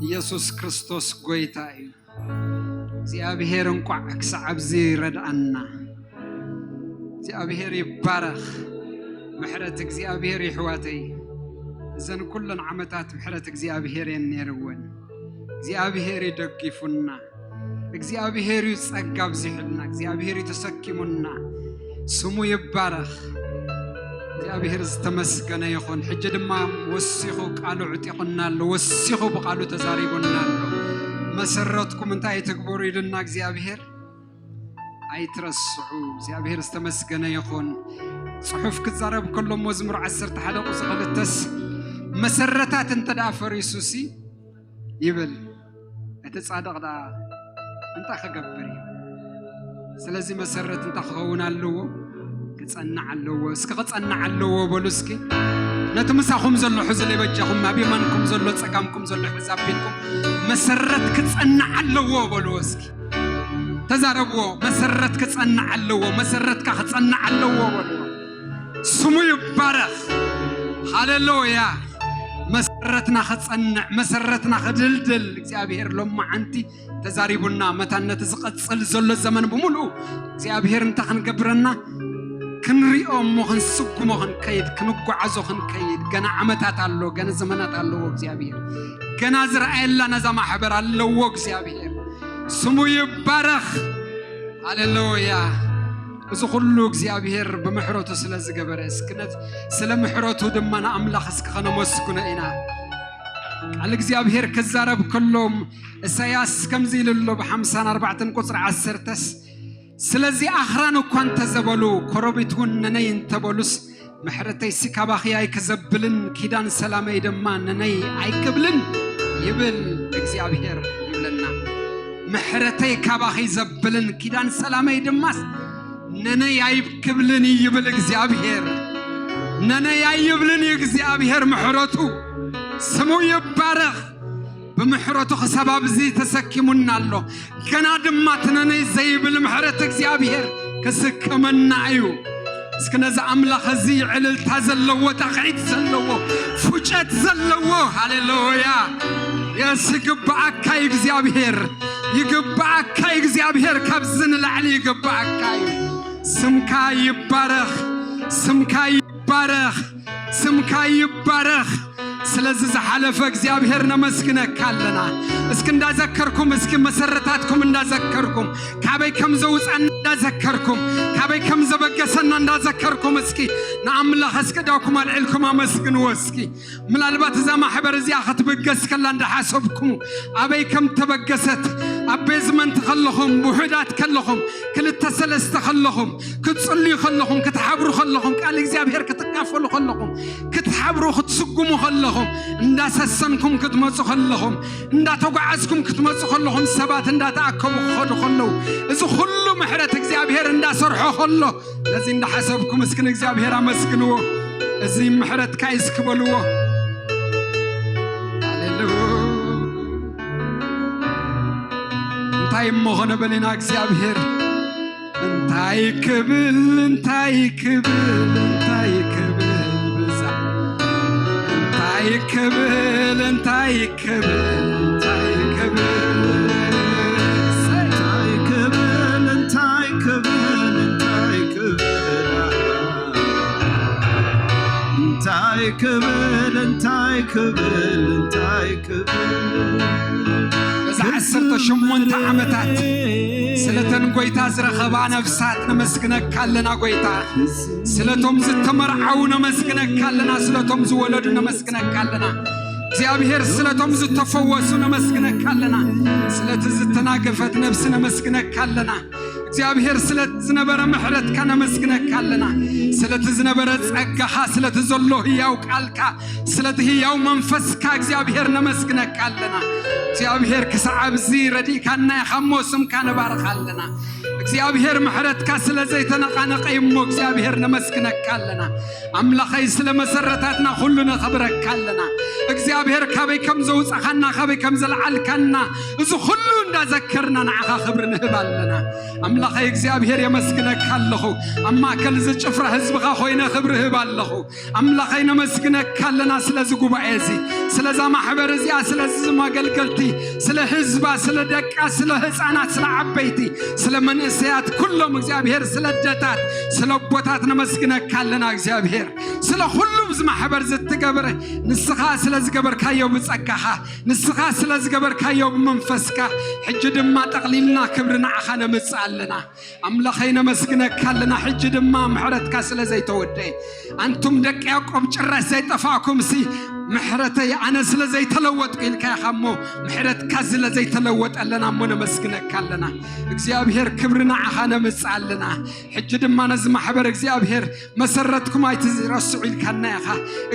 ኢየሱስ ክርስቶስ ጎይታ እዩ። እግዚኣብሔር እንቋዕ ክሳዕ ኣብዚ ረድኣና። እግዚኣብሔር ይባረኽ። ምሕረት እግዚኣብሔር ይሕዋተይ፣ እዘን ኩለን ዓመታት ምሕረት እግዚኣብሔር እየን ነይርወን። እግዚኣብሔር እዩ ደጊፉና። እግዚኣብሔር እዩ ጸጋ ኣብዚሑልና። እግዚኣብሔር እዩ ተሰኪሙና። ስሙ ይባረኽ። እግዚኣብሔር ዝተመስገነ ይኹን። ሕጂ ድማ ወሲኹ ቃሉ ዕጢቑና ኣሎ። ወሲኹ ብቃሉ ተዛሪቡና ኣሎ። መሰረትኩም እንታይ ትግበሩ ኢሉና እግዚኣብሔር። ኣይትረስዑ። እግዚኣብሔር ዝተመስገነ ይኹን። ጽሑፍ ክዛረብ ከሎ መዝሙር ዓሰርተ ሓደ ቁጽሪ ክልተስ መሰረታት እንተ ደኣ ፈሪሱሲ ይብል፣ እቲ ጻድቕ ደኣ እንታይ ክገብር እዩ? ስለዚ መሰረት እንታይ ክኸውን ኣለዎ? ክጸንዕ ኣለዎ። እስኪ ክጸንዕ ኣለዎ በሉ እስኪ። ነቲ ምሳኹም ዘሎ ሕዙለይ በጃኹም፣ ኣብ የማንኩም ዘሎ፣ ጸጋምኩም ዘሎ ሕዝ ኣቢልኩም፣ መሰረት ክጸንዕ ኣለዎ በልዎ እስኪ። ተዛረብዎ። መሰረት ክጸንዕ ኣለዎ። መሰረትካ ክጸንዕ ኣለዎ በልዎ። ስሙ ይባረኽ። ሃሌሉያ። መሰረትና ክጸንዕ፣ መሰረትና ክድልድል እግዚኣብሔር ሎማዓንቲ ተዛሪቡና። መታን ነቲ ዝቐጽል ዘሎ ዘመን ብምሉኡ እግዚኣብሔር እንታይ ክንገብረና? ክንሪኦ እሞ ክንስጉሞ ክንከይድ፣ ክንጓዓዞ ክንከይድ። ገና ዓመታት ኣሎ፣ ገና ዘመናት ኣለዎ እግዚኣብሔር። ገና ዝረኣየላ ነዛ ማሕበር ኣለዎ እግዚኣብሔር። ስሙ ይባረኽ። ሃሌሉያ። እዚ ኩሉ እግዚኣብሔር ብምሕረቱ ስለ ዝገበረ፣ እስኪ ነቲ ስለ ምሕረቱ ድማ ንኣምላኽ እስኪ ከነመስግኖ ኢና። ቃል እግዚኣብሔር ክዛረብ ከሎም፣ እሳያስ ከምዚ ኢሉ ኣሎ፣ ብሓምሳን ኣርባዕተን ቁጽሪ ዓሰርተስ፣ ስለዚ ኣኽራን እኳ እንተዘበሉ፣ ኮረቢት እውን ነነይ እንተበሉስ፣ ምሕረተይሲ ካባኺ ኣይክዘብልን፣ ኪዳን ሰላመይ ድማ ነነይ ኣይክብልን ይብል እግዚኣብሔር ይብለና። ምሕረተይ ካባኺ ዘብልን፣ ኪዳን ሰላመይ ድማስ ነነይ ኣይክብልን ይብል እግዚኣብሔር። ነነይ ኣይብልን እዩ እግዚኣብሔር ምሕረቱ። ስሙ ይባረኽ። ብምሕረቱ ክሳብ ኣብዚ ተሰኪሙና ኣሎ። ገና ድማ እቲ ነነይ ዘይብል ምሕረት እግዚኣብሔር ክስከመና እዩ። እስኪ ነዚ ኣምላኽ እዚ ዕልልታ ዘለዎ፣ ጣቕዒት ዘለዎ፣ ፉጨት ዘለዎ፣ ሃሌሉያ፣ የስ ይግብኣካ እዩ እግዚኣብሔር፣ ይግብኣካ እዩ እግዚኣብሔር፣ ካብዚ ንላዕሊ ይግብኣካ እዩ። ስምካ ይባረኽ፣ ስምካ ይባረኽ፣ ስምካ ይባረኽ። ስለዚ ዝሓለፈ እግዚኣብሔር ነመስግነካ ኣለና። እስኪ እንዳዘከርኩም፣ እስኪ መሰረታትኩም እንዳዘከርኩም፣ ካበይ ከም ዘውፃና እንዳዘከርኩም፣ ካበይ ከም ዘበገሰና እንዳዘከርኩም፣ እስኪ ንኣምላኽ እስኪ እዳውኩም ኣልዒልኩም ኣመስግንዎ። እስኪ ምናልባት እዛ ማሕበር እዚኣ ክትብገስ ከላ እንዳሓሰብኩሙ፣ ኣበይ ከም ተበገሰት፣ ኣብ ቤዝመንት ከለኹም፣ ውሑዳት ከለኹም፣ ክልተ ሰለስተ ከለኹም፣ ክትጽልዩ ከለኹም፣ ክትሓብሩ ከለኹም፣ ቃል እግዚኣብሔር ክትካፈሉ ከለኹም፣ ክትሓብሩ ክትስጉሙ ከለኹም፣ እንዳሰሰንኩም ክትመጹ ከለኹም፣ እንዳተጓዓዝኩም ክትመጹ ከለኹም፣ ሰባት እንዳተኣከቡ ክኸዱ ከለዉ፣ እዚ ኩሉ ምሕረት እግዚኣብሔር እንዳሰርሖ ከሎ፣ ነዚ እንዳሓሰብኩም እስኪ ንእግዚኣብሔር ኣመስግንዎ። እዚ ምሕረትካ እዩ እስኪ በልዎ። ሃሌሉያ። እንታይ እሞ ኾነ በሌና እግዚኣብሔር። እንታይ ክብል፣ እንታይ ክብል፣ እንታይ ክብል ብዛ-፣ እንታይ ክብል፣ እንታይ ክብል፣ እንታይ ክብል፣ እንታይ ክብል፣ እንታይ ክብል፣ እንታይ ክብል፣ እንታይ ክብል፣ እንታይ ክብል፣ እንታይ ክብል። በዛ ዓሰርተ ሸሞንተ ዓመታት ስለተን ጎይታ ዝረኸባ ነፍሳት ነመስግነካ ኣለና ጎይታ። ስለቶም ዝተመርዓዉ ነመስግነካ ኣለና። ስለቶም ዝወለዱ ነመስግነካ ኣለና። እግዚኣብሔር ስለቶም ዝተፈወሱ ነመስግነካ ኣለና። ስለቲ ዝተናገፈት ነፍሲ ነመስግነካ ኣለና። እግዚኣብሔር ስለቲ ዝነበረ ምሕረትካ ነመስግነካ ኣለና። ስለቲ ዝነበረ ጸጋኻ፣ ስለቲ ዘሎ ህያው ቃልካ፣ ስለቲ ህያው መንፈስካ እግዚኣብሔር ነመስግነካ ኣለና። እግዚኣብሔር ክሳዕ ኣብዚ ረዲእካና ኢኻ እሞ ስምካ ነባርኽ ኣለና። እግዚኣብሔር ምሕረትካ ስለ ዘይተነቓነቐ እዩ እሞ እግዚኣብሔር ነመስግነካ ኣለና። ኣምላኸይ ስለ መሰረታትና ኩሉ ነኸብረካ ኣለና። እግዚኣብሔር ካበይ ከም ዘውጻኻና ካበይ ከም ዘልዓልካና እዚ ኩሉ እንዳዘከርና ንዓኻ ክብሪ ንህብ ኣለና። ኣምላኸይ እግዚኣብሔር የመስግነካ ኣለኹ። ኣብ ማእከል እዚ ጭፍራ ህዝብኻ ኮይነ ክብሪ ህብ ኣለኹ። ኣምላኸይ ነመስግነካ ኣለና ስለዚ ጉባኤ እዚ፣ ስለዛ ማሕበር እዚኣ፣ ስለዚ ዝም ኣገልገልቲ፣ ስለ ህዝባ፣ ስለ ደቃ፣ ስለ ህፃናት፣ ስለ ዓበይቲ፣ ስለ መንእሰያት ኩሎም እግዚኣብሔር፣ ስለ ኣደታት፣ ስለ ኣቦታት ነመስግነካ ኣለና እግዚኣብሔር። ስለ ኩሉ ብዚ ማሕበር ዝትገብረ ንስኻ ስለ ዝገበርካዮ ብጸጋኻ፣ ንስኻ ስለ ዝገበርካዮ ብመንፈስካ፣ ሕጂ ድማ ጠቕሊልና ክብሪ ንዓኻ ነምጽእ ኣለና። ኣምላኸይ ነመስግነካ ኣለና። ሕጂ ድማ ምሕረትካ ስለ ዘይተወደአ፣ ኣንቱም ደቂ ያዕቆብ ጭራሽ ዘይጠፋእኩምሲ፣ ምሕረተይ ኣነ ስለ ዘይተለወጥኩ ኢልካ ኢኻ እሞ፣ ምሕረትካ ስለ ዘይተለወጠ ኣለና እሞ ነመስግነካ ኣለና። እግዚኣብሔር ክብሪ ንዓኻ ነምጽእ ኣለና። ሕጂ ድማ ነዚ ማሕበር እግዚኣብሔር መሰረትኩም ኣይትረስዑ ኢልካና ኢኻ።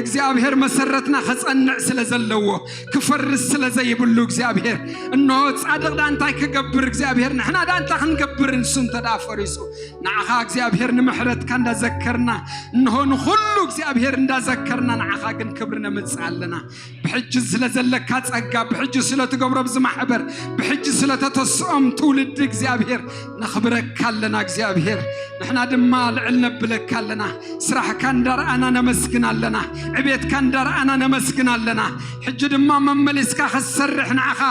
እግዚኣብሔር መሰረትና ክጸንዕ ስለ ዘለዎ፣ ክፈርስ ስለ ዘይብሉ እግዚኣብሔር፣ እንሆ ጻድቕ ዳ እንታይ ክገብር እግዚኣብሔር፣ ንሕና ዳ እንታይ ክንገብር ንሱ እንተ ደኣ ፈሪሱ? ንዓኻ እግዚኣብሔር ንምሕረትካ እንዳዘከርና፣ እንሆ ንኹሉ እግዚኣብሔር እንዳዘከርና፣ ንዓኻ ግን ክብሪ ነምጽእ ኣለና። ብሕጂ ስለ ዘለካ ጸጋ፣ ብሕጂ ስለ ትገብሮ ብዚ ማሕበር፣ ብሕጂ ስለ ተተስኦም ትውልዲ እግዚኣብሔር ነኽብረካ ኣለና። እግዚኣብሔር ንሕና ድማ ልዕል ነብለካ ኣለና። ስራሕካ እንዳረኣና ነመስግን ኣለና። ዕቤትካ እንዳረኣና ነመስግን ኣለና። ሕጂ ድማ መመሊስካ ክትሰርሕ ንዓኻ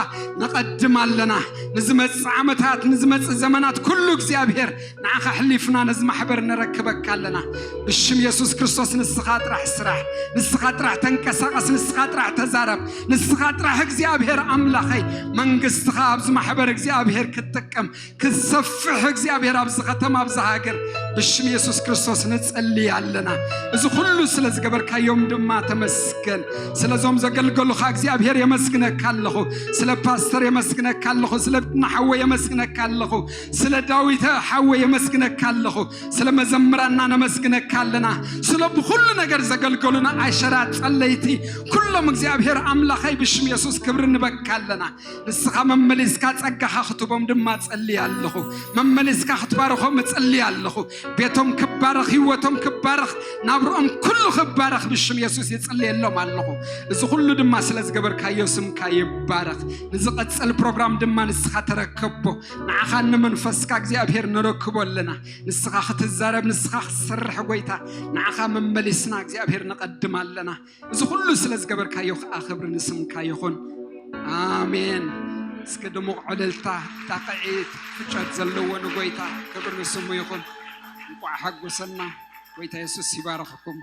ነቐድም ኣለና። ንዝመጽእ ዓመታት፣ ንዝመጽእ ዘመናት ኩሉ እግዚኣብሔር ንዓኻ ሕሊፍና ነዚ ማሕበር ነረክበካ ኣለና። ብሽም የሱስ ክርስቶስ ንስኻ ጥራሕ ስራሕ፣ ንስኻ ጥራሕ ተንቀሳቐስ፣ ንስኻ ጥራሕ ተዛረብ፣ ንስኻ ጥራሕ እግዚኣብሔር ኣምላኸይ መንግስትኻ ኣብዚ ማሕበር እግዚኣብሔር ክትጥቀም፣ ክሰፍሕ እግዚኣብሔር ኣብዚ ከተማ፣ ኣብዚ ሃገር ብሽም የሱስ ክርስቶስ ንጸሊ ኣለና። እዚ ኩሉ ስለ ዝገበርካዮም ድማ ተመስገን። ስለዞም ዘገልገሉኻ እግዚኣብሔር የመስግነካ ኣለኹ። ስለ ፓስተር የመስግነካ ኣለኹ። ስለ ብትና ሓወ የመስግነካ ኣለኹ። ስለ ዳዊት ሓወ የመስግነካ ኣለኹ። ስለ መዘምራና ነመስግነካ ኣለና። ስለ ብኹሉ ነገር ዘገልገሉና ኣሸራት፣ ጸለይቲ፣ ኩሎም እግዚኣብሔር ኣምላኸይ ብሽም የሱስ ክብሪ ንበካ ኣለና። ንስኻ መመሊስካ ጸጋኻ ክትቦም ድማ ጸሊ ኣለኹ። መመሊስካ ክትባርኾም እጸሊ ኣለኹ። ቤቶም ክባረኽ፣ ህይወቶም ክባረኽ፣ ናብርኦም ኩሉ ክባረኽ ብሽም የሱስ ይጽልየሎም ኣለኹ። እዚ ኩሉ ድማ ስለ ዝገበርካዮ ስምካ ይባረኽ። ንዝቐጽል ፕሮግራም ድማ ንስኻ ተረከቦ። ንዓኻ ንመንፈስካ እግዚኣብሔር ነረክቦ ኣለና። ንስኻ ክትዛረብ፣ ንስኻ ክትሰርሕ ጎይታ፣ ንዓኻ መመሊስና እግዚኣብሔር ነቐድም ኣለና። እዚ ኩሉ ስለ ዝገበርካዮ ከዓ ክብሪ ንስምካ ይኹን። ኣሜን። እስከ ድሙቕ ዕልልታ፣ ጣቕዒት፣ ፍጨት ዘለዎ ንጎይታ ክብሪ ንስሙ ይኹን። እንቋዕ ሓጎሰና። ጎይታ የሱስ ይባርኽኩም።